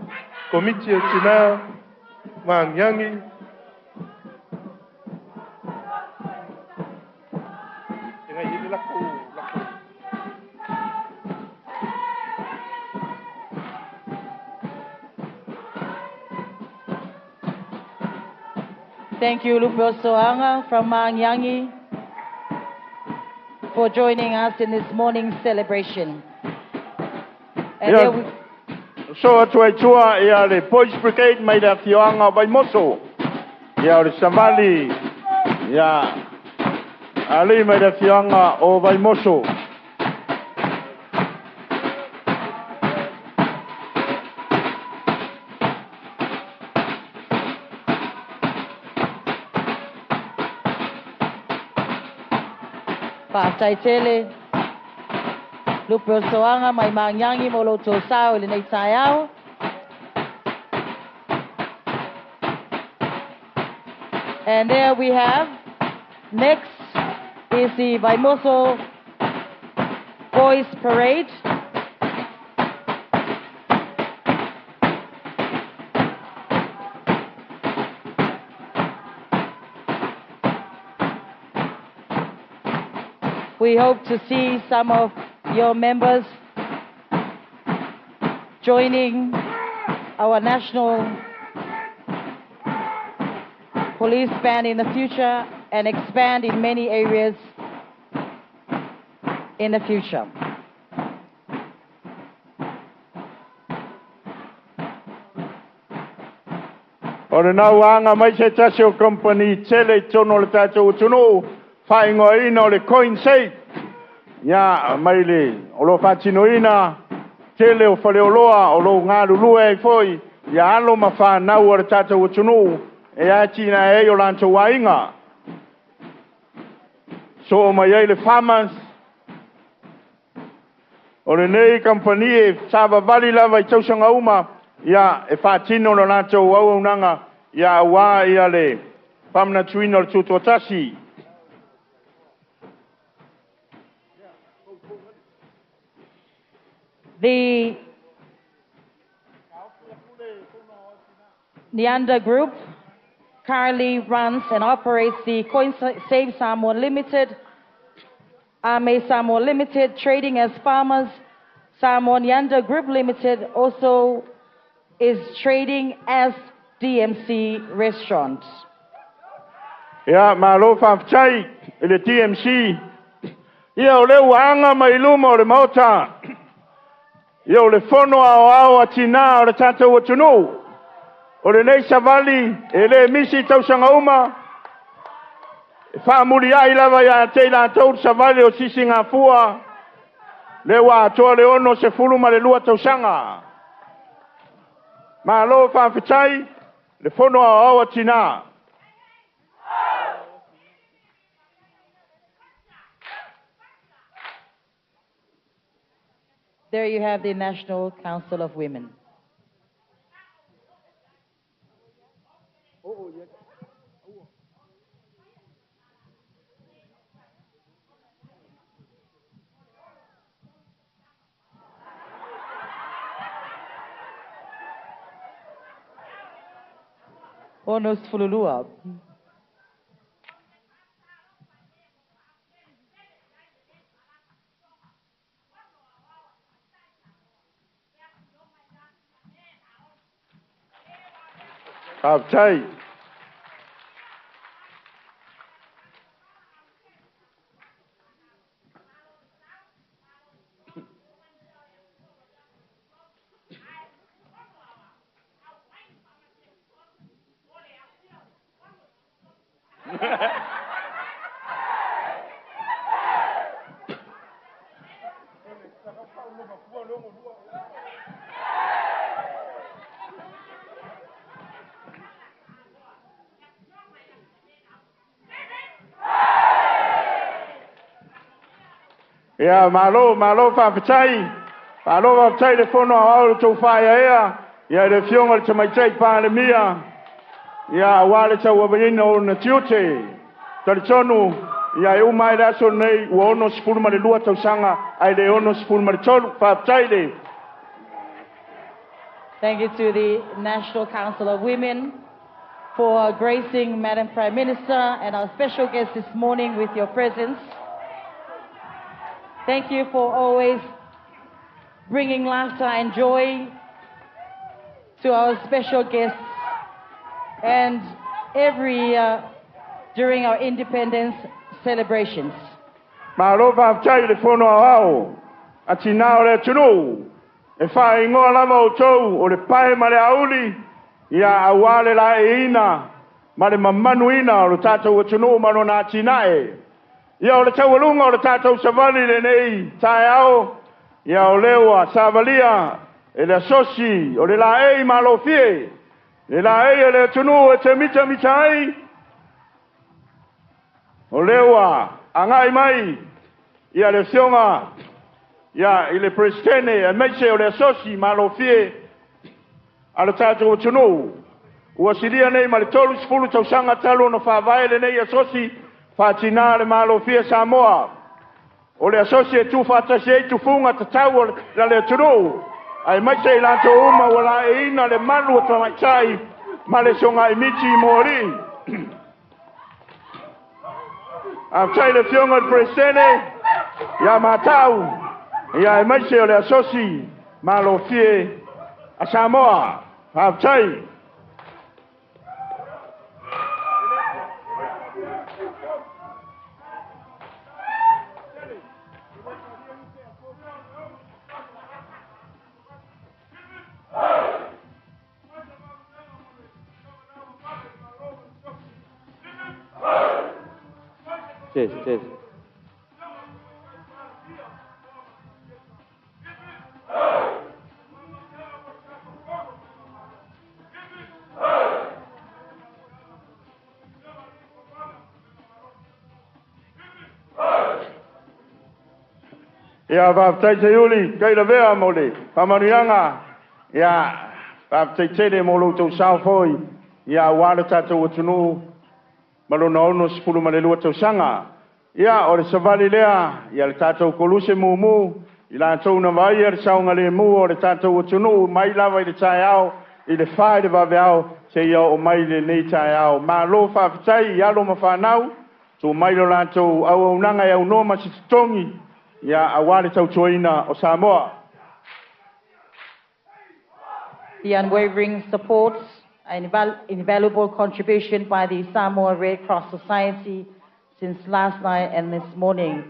komiti o tina maangiagi. Thank you, Lupe Soanga from Magiagi, for joining us in this morning's celebration. And Ia, there we so atu ai tua ia le Boys Brigade mai le afioaga o Vaimoso. Ia o le savali ia ali mai le afioaga o Vaimoso. Faafetai tele Lupe o Soaga mai Magiagi mo lo outou sao i lenei taeao. And there we have, next is the Vaimoso Boys Parade. We hope to see some of your members joining our national police band in the future and expand in many areas in the future. O le nauaga mai se tasi o company tele i totonu o le tatou atunuu faaigoaina o le Coin Safe. Ia mai le o lo faatinoina tele o faleoloa o lo galulue ai foi ia alo ma fanau o le tatou atunuu e atinae ai o latou aiga. So mai ai le farmers o lenei kampani e savavali lava i tausaga uma ia e faatino le latou auaunaga ia auā ia le faamanatuina o le tutoatasi. The Nianda Group currently runs and operates the Coin Save Samoa Limited, Ame Samoa Limited, trading as Farmers Samoa Nianda Group Limited, also is trading as DMC Restaurant. Ia, malo faafetai i le DMC. Ia o le ua aga mai luma o le maota. Ia o le fono aoao a tinā o le tatou atunuu. O lenei savali e le misi tausaga uma. E faamuliai lava ia te i latou le savali o Sisigafua. Le ua atoa le 62 tausaga. Malo faafetai le fono aoao a tinā. There you have the National Council of Women. 62. Faafetai. Ia, malo, malo faafetai. Malo faafetai le fono aoao le tou faaeaea. Ia, le afioga i le Tamaitai Palemia, ia, aua le tauavaina o ona tiute. Talitonu, ia, e uma ai le aso lenei, ua 62 tausaga, ae le 63. Faafetai le. Thank you to the National Council of Women for gracing Madam Prime Minister and our special guest this morning with your presence. Thank you for always bringing laughter and joy to our special guests and every year during our independence celebrations. Malo faafetai le fono aoao a tinā o le atunuu. E faaigoa lava outou o le pae ma le auli, ia auā le laeiina ma le mamanuina o le tatou atunuu ma lona atinae. Ia o le taualuga o le tatou savali lenei taeao, ia o lea ua savalia e le asosi o le laei malofie, le laei o le atunuu e te mitamita ai, o lea ua agai mai ia le afioga ia i le Peresetene aemaise o le asosi malofie a le tatou atunuu. Ua silia nei ma le 30 tausaga talu ona faavae lenei asosi faatinā le malofie Samoa. O le asosi e tuufaatasi ai tufuga tatau o le atunuu, aemaise i latou uma ua laeiina le malu o tamaitai ma le sogaimiti mo alii. Faafetai le afioga i le Peresetene ia Matau, ia aemaise o le asosi malofie a Samoa. Faafetai. Test, test. Ia, faafetai Seiuli, kai lavea mo le faamanuiaga. Ia, faafetai tele mo lo outou sao foi, ia aua le tatou atunuu ma lona 62 tausaga. Ia, o le savali lea, ia le tatou koluse mumu, i latou na vaaia le saogalemu o le tatou atunuu mai lava i le taeao, i le 4 i le vaveao, seia oo mai lenei taeao. Malo faafetai i alo ma fanau, tuu mai lo latou auaunaga e aunoa ma se totogi, ia aua le tautuaina o Samoa. The unwavering support and invaluable contribution by the Samoa Red Cross Society since last night and this morning.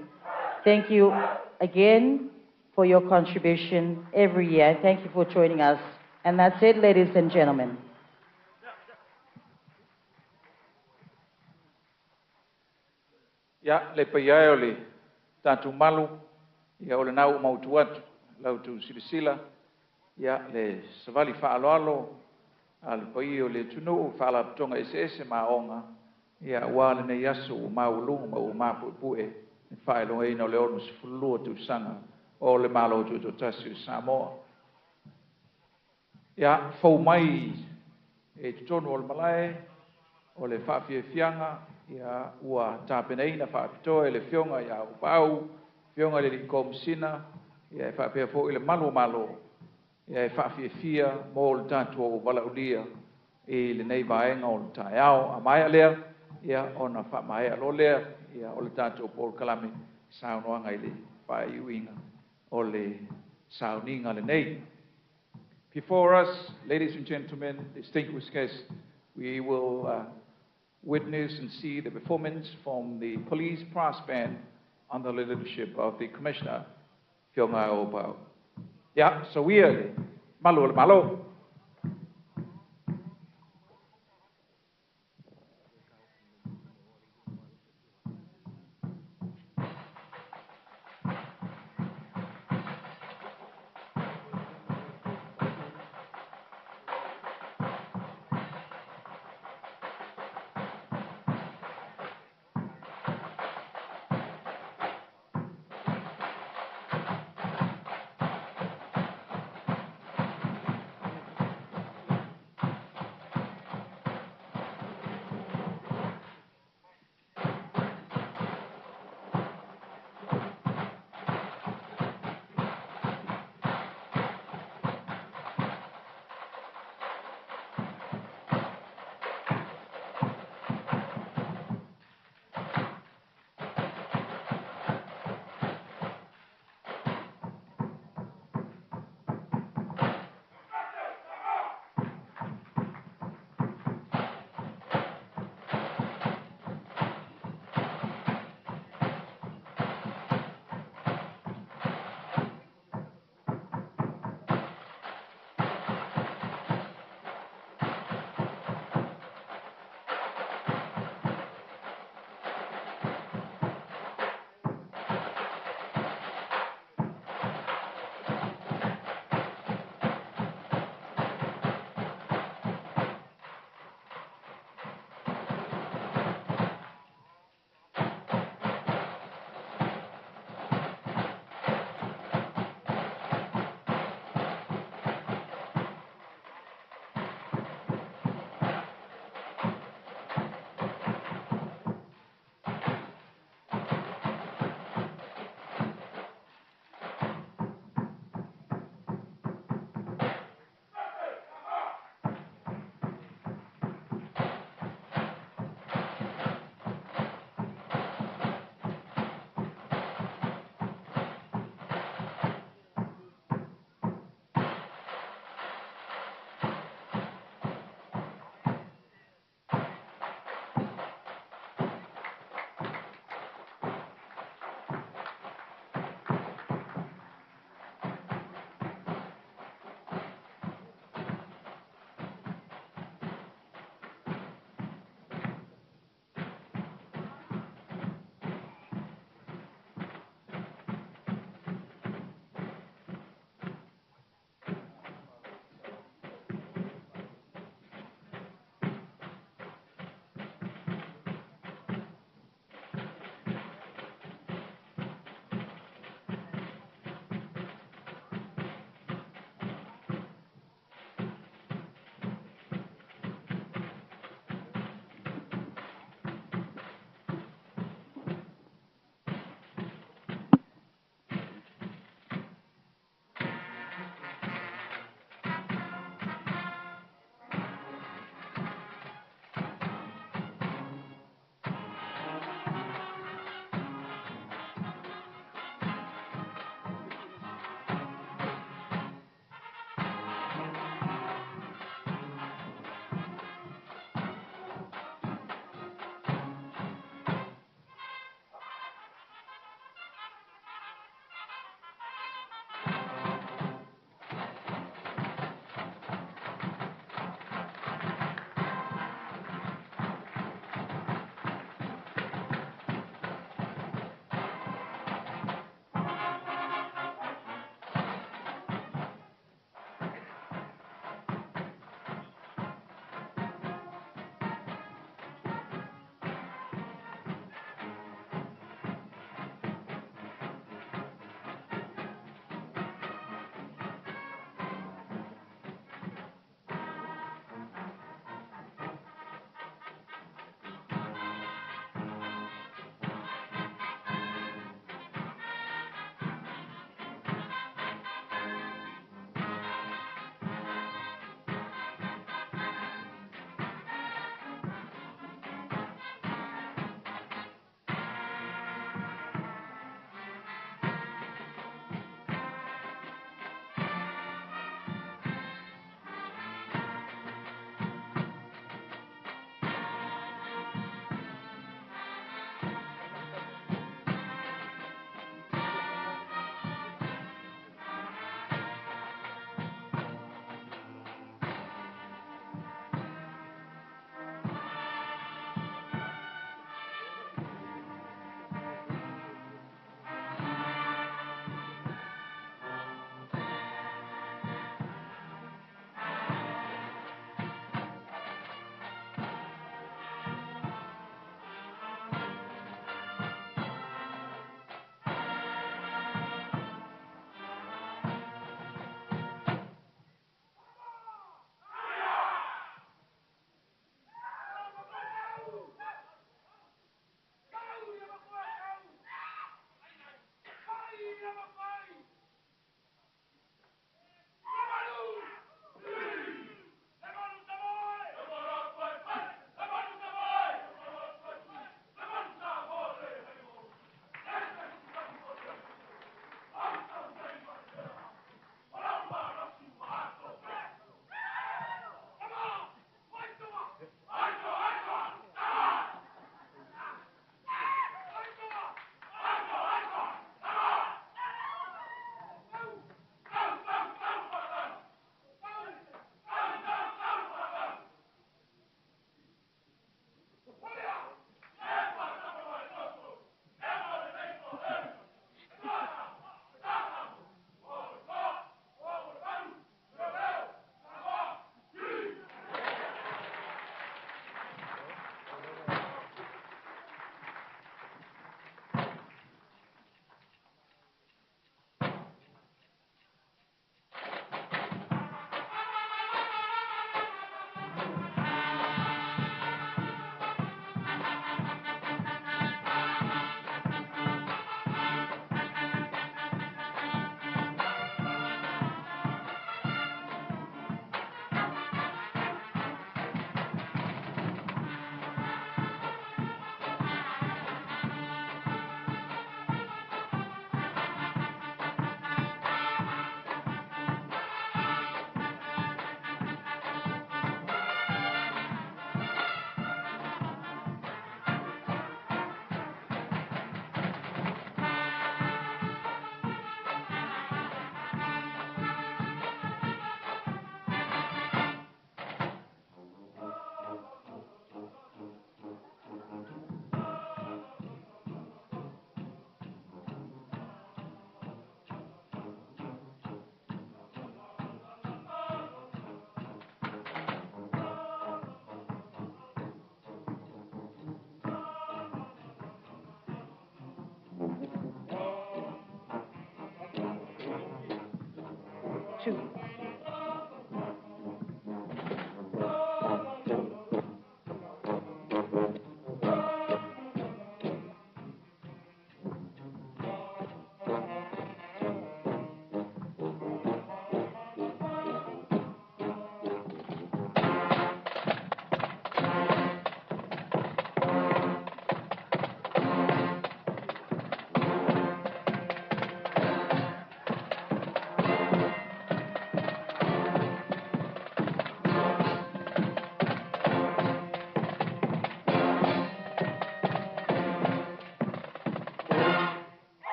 Thank you again for your contribution every year. Thank you for joining us. And that's it, ladies and gentlemen. Ia, le paia e o le tatou malu, ia o lena ua mautu atu lau tou silasila, ia le savali faaaloalo a le paia o le atunuu, faalapotopotoga eseese ma aoga, ia aua lenei aso ua maualuga ma ua mapuepue le faailogaina o le 62 tausaga o le Malo Tutoatasi o Samoa. Ia, fou mai e totonu o le malae o le faafiafiaga, ia ua tapenaina faapitoa e le afioga ia Auuapaau, afioga i le alii Komesina, ia e faapea foi le malu o Malo, ia e faafiafia mo le tatou valaaulia i lenei vaega o le taeao. A maea lea, ia ona faamaea loa lea ia o le tatou polokalame saunoaga i le faaiuina o le sauniga lenei. Before us, ladies and gentlemen, distinguished guests, we will witness and see the performance from the Police Brass Band under the leadership of the Commissioner, Fioga Auuapaau. Ia, soia le malu o le Malo.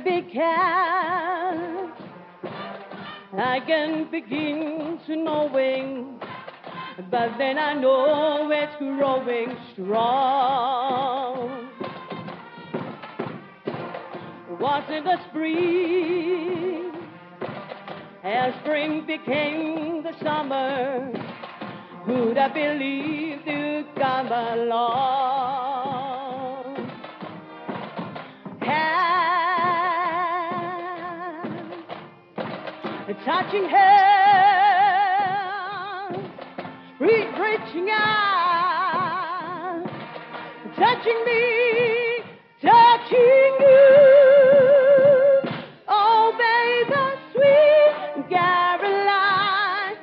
big cat. I can begin to knowing, but then I know it's growing strong. Was in the spring, as spring became the summer, who'd have believed you'd come along? Hand, touching hands, reaching out, touching me, touching you. Oh, baby, sweet Caroline.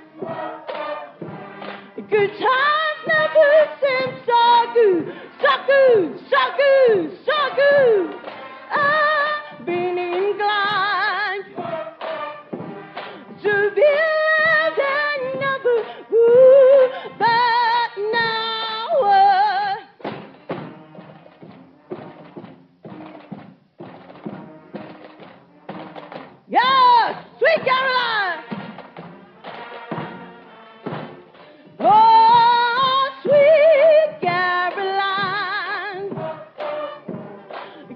Good times never seem so good, so good, so good, so good. I've been inclined to believe I never would, but now. Yes, sweet Caroline. Oh, sweet Caroline.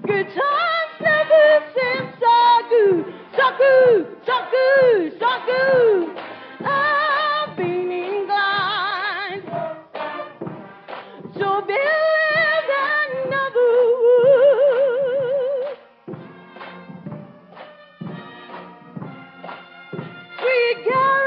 Good times never seem so good, so good, so good, so good. I've been inclined to believe I never would. Sweet Caroline.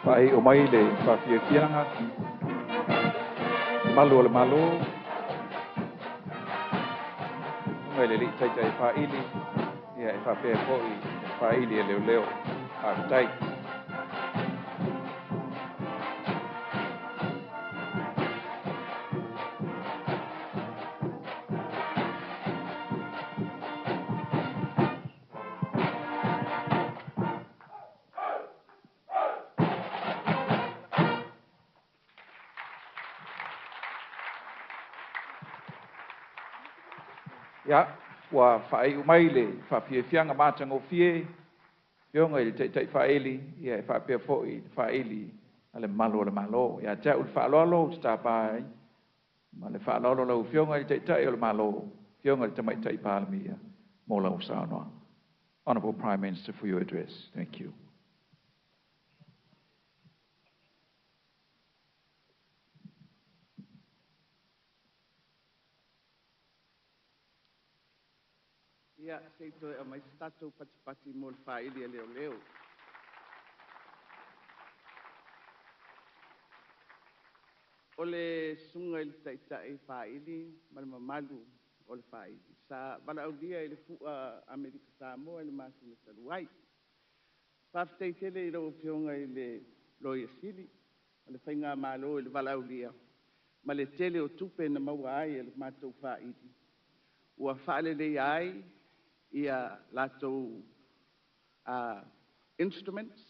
Faai'u mai le faafiafiaga malu o le Mālō mai le alii taitai faaili ia e faapea fo'i faaili e leoleo. Faafetai. Ia, ua faai'u mai le faafiafiaga matagofie afioga i le taitai faaili ia e faapea fo'i le faaili a le mamalu o le Mālō. Ia te a'u le faaaloalo ou te tāpā ai ma le faaaloalo lau afioga i le Taitai o le Mālō, afioga i le Tamaitai Palemia, mo lau saunoaga. Honourable Prime Minister, for your address. Thank you. Ia, se i toe aumai se tatou patipati mo le faaili a leoleo. O le susuga i le Taitai Faaili ma le mamalu o le Faaili sa valaaulia i le fua Amerika Samoa i le masina talu ai. Faafetai tele i lau Afioga i le Loia Sili ma le faigamalo i le valaaulia ma le tele o tupe na maua ai e le matou Faaili ua faaleleia ai latou instruments,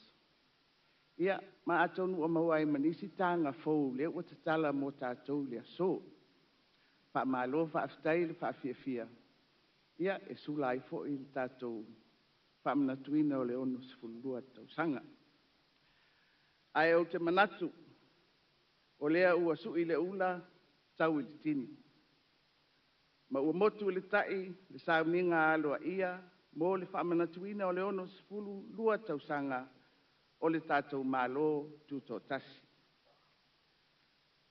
ma atonu ua maua ai ma nisi taga fou lea ua tatala mo tatou i le aso. Faamalo faafetai le faafiafia, e sula ai foi le tatou faamanatuina o le 62 tausaga. Ae ou te manatu o lea ua sui le ula tau i le tini ma ua motu i le tai le sauniga aloaia mo le faamanatuina o le 62 tausaga o le tatou Malo Tutoatasi.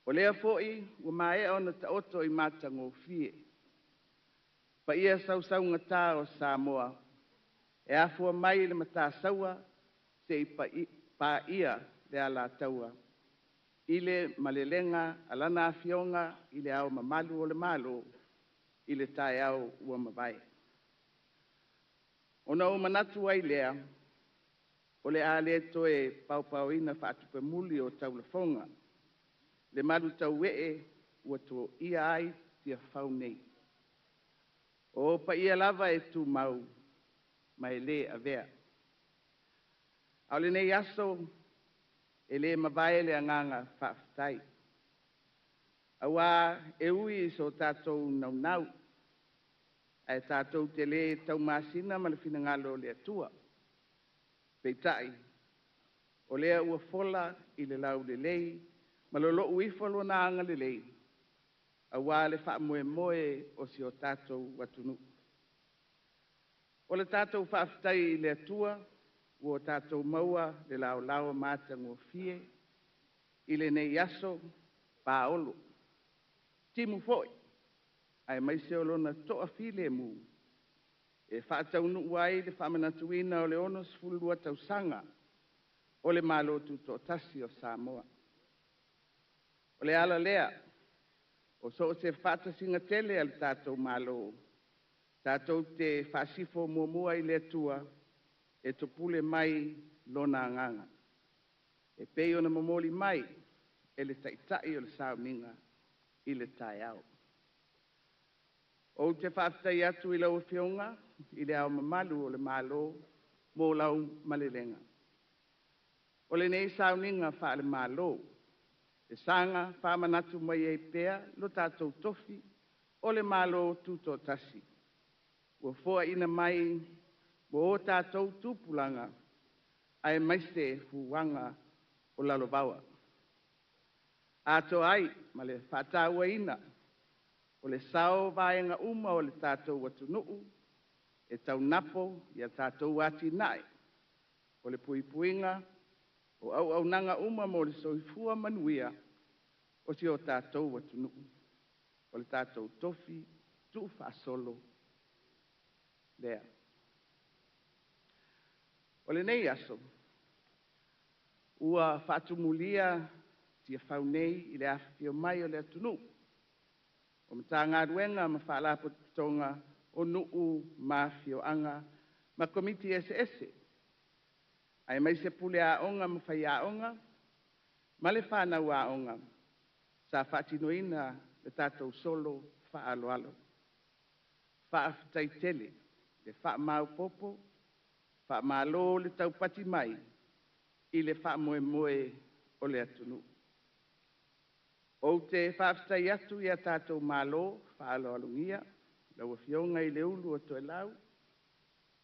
O lea foi ua maea ona taoto i matagofie paia sausaugata o Samoa e afua mai i le Matasaua seia paia le Alataua i le malelega a Lana Afioga i Le Ao Mamalu o le Malo i le taeao ua mavae. Ona ou manatu ai lea, o le a le toe paopaoina faatupemuli o taulafoga le malutauee ua toia ai Tiafau nei. O paia lava e tumau ma e le avea. A o lenei aso, e le mavae le agaga faafetai, aua e ui i so tatou naunau, ae tatou te le taumasina ma le finagalo o le Atua. Peitai, o lea ua fola i le laulelei ma lolou ifo Lona agalelei aua le faamoemoe o si o tatou atunuu. O le tatou faafetai i le Atua ua tatou maua le laolao matagofie i lenei aso paolo, timu foi aemaise o lona toafilemu e faataunuu ai le faamanatuina o le 62 tausaga o le Malo Tutoatasi o Samoa. O le ala lea o so o se faatasiga tele a le tatou Malo, tatou te faasifo muamua i le Atua e topule mai Lona Agaga e pei ona momoli mai e le Taitai o le sauniga i le taeao. Ou te faafetai atu i lau Afioga i Le Ao Mamalu o le Malo mo lau malelega. O lenei sauniga faale-Malo e saga faamanatu mai ai pea lo tatou tofi o le Malo Tutoatasi ua foaiina mai mo o tatou tupulaga aemaise fuaga o lalovaoa, atoa ai ma le faatauaina o le sao o vaega uma o le tatou atunuu e taunafo i a tatou atinae o le puipuiga o auaunaga uma mo le soifua manuia o si o tatou atunuu. O le tatou tofi tuufaasolo lea. O lenei aso, ua faatumulia Tiafau nei i le afifio mai o le atunuu, o Matagaluega ma Faalapotopotoga o nuu ma afioaga ma Komiti eseese, aemaise Pule Aoga ma faiaoga ma le fanau aoga sa faatinoina le tatou solo faaaloalo. Faafetai tele le faamaopoopo, faamalo le taupati mai i le faamoemoe o le atunuu. Ou te faafetai atu i a tatou malo faaaloalogia, lau Afioga i le Ulu o Toelau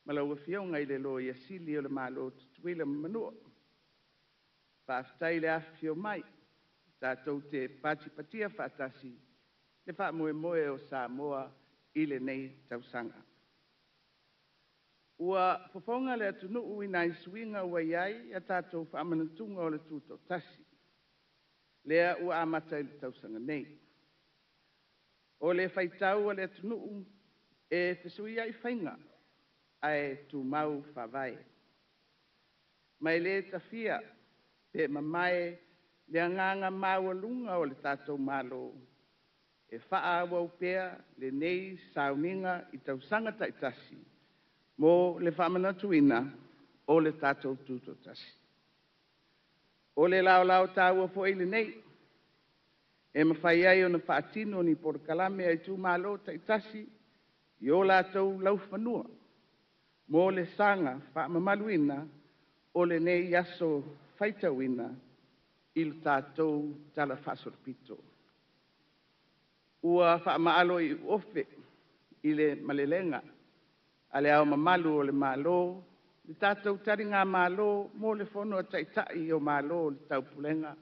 ma lau Afioga i le Loia Sili o le Malo o Tutuila ma Manua. Faafetai le afifio mai tatou te patipatia faatasi le faamoemoe o Samoa i lenei tausaga. Ua fofoga le atunuu i nai suiga ua i ai a tatou faamanatuga o le Tutoatasi, lea ua amata i le tausaga nei. O le faitau a le atunuu e fesuiai faiga ae tumau faavae, ma e le tafia pe mamae. le agaga maualuga o le tatou Malo e faaauau pea lenei sauniga i tausaga taitasi mo le faamanatuina o le tatou Tutoatasi. O le laolao taua foi lenei e mafai ai ona faatino ni polokalame a itumalo taitasi i o latou laufanua mo le saga faamamaluina o lenei aso faitauina i le tatou talafaasolopito. Ua faamaalo iuofe i le malelega a Le Ao Mamalu o le Malo le tatou taligamalo mo le Fono a Taitai o Malo o le Taupulega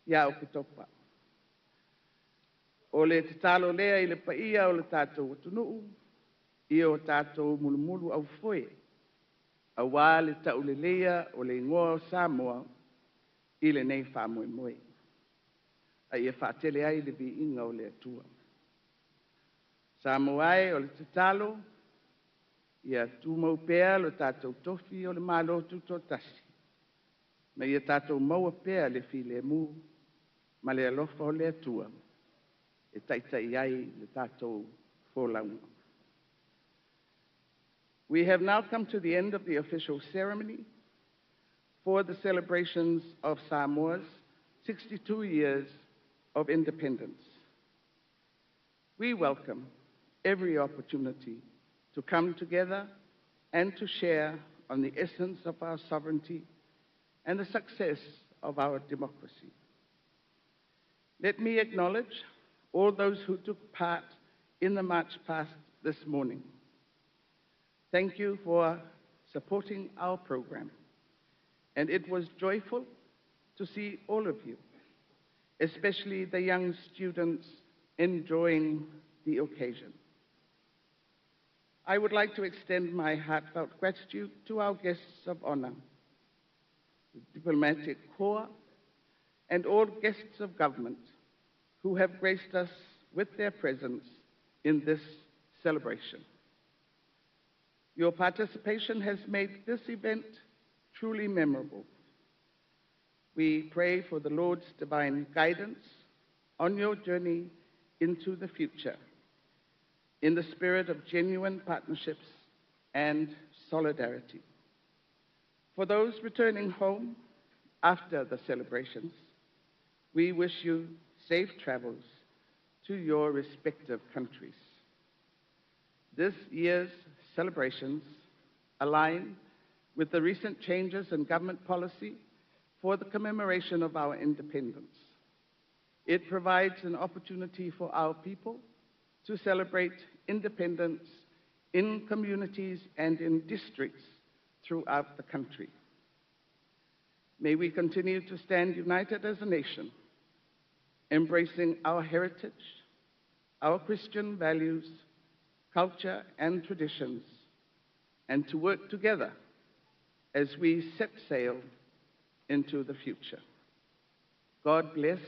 ia Oketopa. O le tatalo lea i le paia o le tatou atunuu, ia o tatou mulumuluaufoe aua le tauleleia o le igoa o Samoa i lenei faamoemoe, a ia faatele ai le viiga o le Atua. Samoa e, o le tatalo, ia tumau pea lo tatou tofi o le Malo Tutoatasi, ma ia tatou maua pea le filemu ma le alofa o le Atua e taitai ai le tatou folauga. We have now come to the end of the official ceremony for the celebrations of Samoa's 62 years of independence. We welcome every opportunity to come together and to share on the essence of our sovereignty and the success of our democracy. Let me acknowledge all those who took part in the march past this morning. Thank you for supporting our program. And it was joyful to see all of you, especially the young students enjoying the occasion. I would like to extend my heartfelt gratitude to our guests of honor, the diplomatic corps, and all guests of government who have graced us with their presence in this celebration. Your participation has made this event truly memorable. We pray for the Lord's divine guidance on your journey into the future in the spirit of genuine partnerships and solidarity. For those returning home after the celebrations, we wish you safe travels to your respective countries. This year's celebrations align with the recent changes in government policy for the commemoration of our independence. It provides an opportunity for our people to celebrate independence in communities and in districts throughout the country. May we continue to stand united as a nation, embracing our heritage, our Christian values, culture, and traditions, and to work together as we set sail into the future. God bless.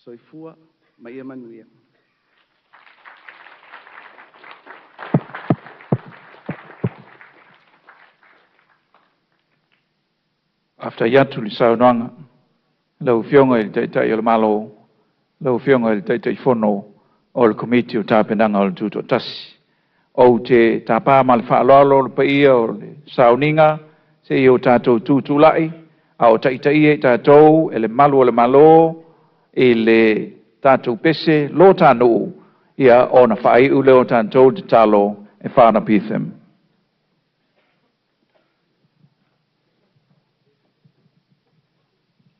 Soifua ma ia manuia. Faafetai atu i le saunoaga i lau Afioga i le Taitai o le Malo, lau Afioga i le Taitaifono o le Komiti o Tapenaga o le Tutoatasi. Ou te tapa ma le faaaloalo le paia o le sauniga se i o tatou tutulai a o taitaia i tatou e le malu o le Malo i le tatou pese lo tānuu ia ona faaiu lea o tatou tatalo e Father Betham.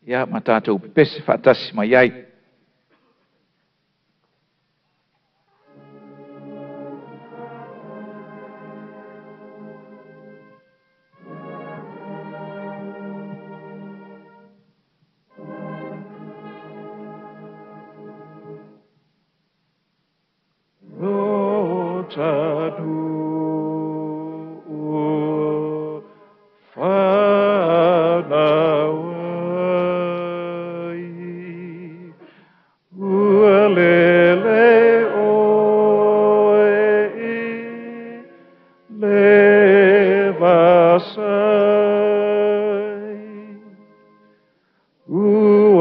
Ia ma tatou pepese faatasi mai ai. Lo tānuu whanau ai, ua lele oe i le vasai. Ua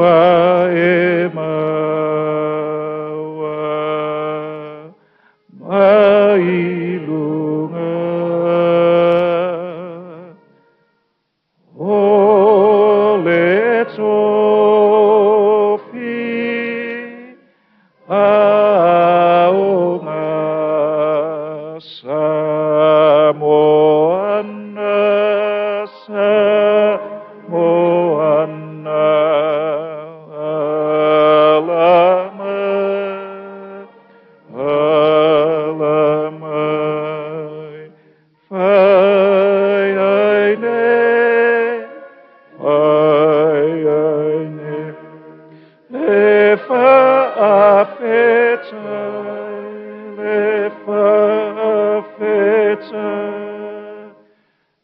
Aoga Samoana, Samoana, Alamai, Alamai, Fai aine, fai aine, le faafetai, le faafetai,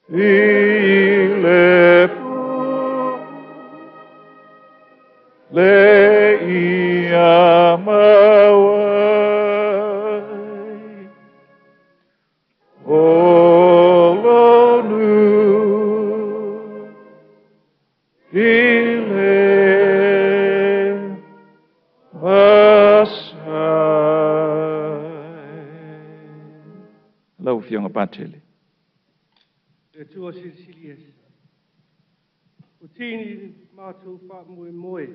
i le po, le ia mauai, o lonu, i le vasai. Lau Afioga Patele. Le Atua silisili ese. O tini matou faamoemoe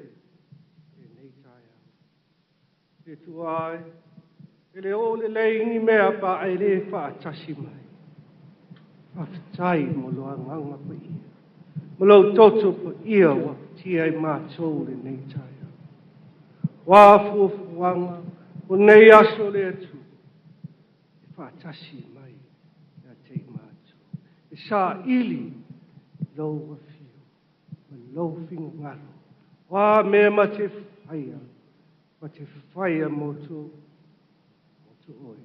lenei taeao. Le Atua e, e le oo lelei ni mea pa e le faatasi mai. Faafetai mo lo agaga paia. Ma lou toto paia ua tia i matou lenei taeao. Ua fuafuaga o nei aso le Atua. E faatasi mai ia te i matou. E saili lou afio ma lou finagalo. Ua mea ma te whaia, ma te whaia mo tō oe,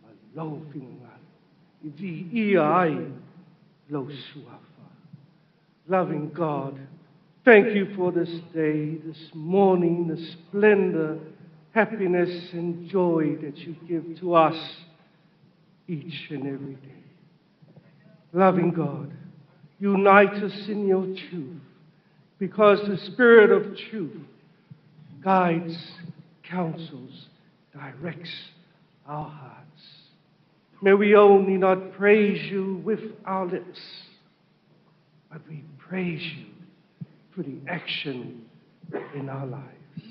ma lou finagalo. I vi ia ai lou suafa. Loving God, thank you for this day, this morning, the splendor, happiness, and joy that you give to us each and every day. Loving God, unite us in your truth, because the Spirit of truth guides, counsels, directs our hearts. May we only not praise you with our lips, but we praise you for the action in our lives.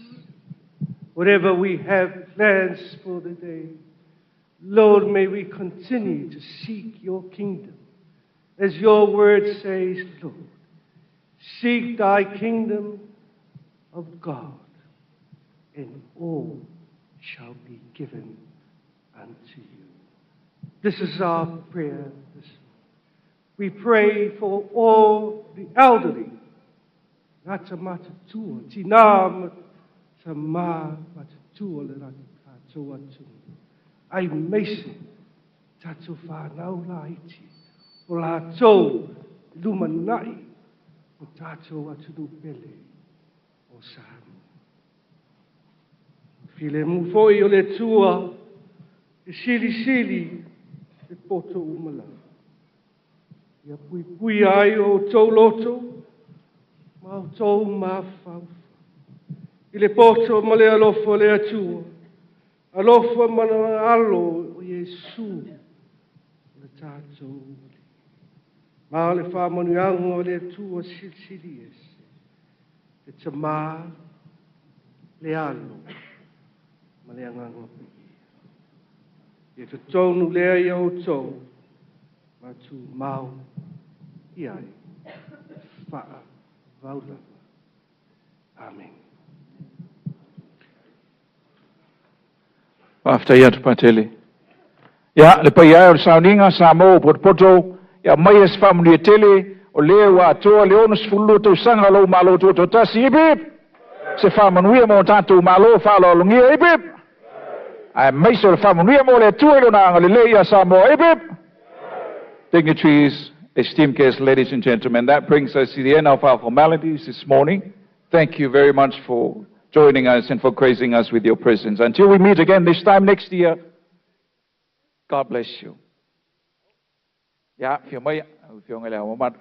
Whatever we have plans for the day, Lord, may we continue to seek your kingdom. As your word says, Lord, seek thy kingdom of God, and all shall be given unto you. This is our prayer this morning. We pray for all the elderly. Nata matatua, tina ta ma matatua le rata tātou atu. Aemaise tatou whānau laiti. O lātou lumanai o tātou atunuu pele o Samoa. Filemu foi o le Atua e silisili le poto uma lava. Ia puipuia ai o outou loto ma outou mafaufau. I le poto ma le alofa o le Atua, alofa ma le alo o Iesu o le tatou Alii. Ma le faamanuiaga o le Atua silisili ese, le Tamā, le Alo, ma le Agaga Paia. Ia totonu lea ia outou ma tumau i ai faavavau lava. Amen. Faafetai atu Patele. Ia, le paia e o le sauniga Samoa ua potopoto, ia aumaia se faamanuia tele, o lea ua atoa le 62 tausaga o lou Malo Tutoatasi. Hip hip! Se faamanuia mo tatou Malo faaaloalogia. Hip hip! Aemaise o le faamanuia mo le Atua i lona agalelei ia Samoa. Hip hip! Dignitaries, esteemed guests, ladies and gentlemen, that brings us to the end of our formalities this morning. Thank you very much for joining us and for gracing us with your presence. Until we meet again this time next year, God bless you. Ia, afio mai, lau Afioga i le Ao Mamalu.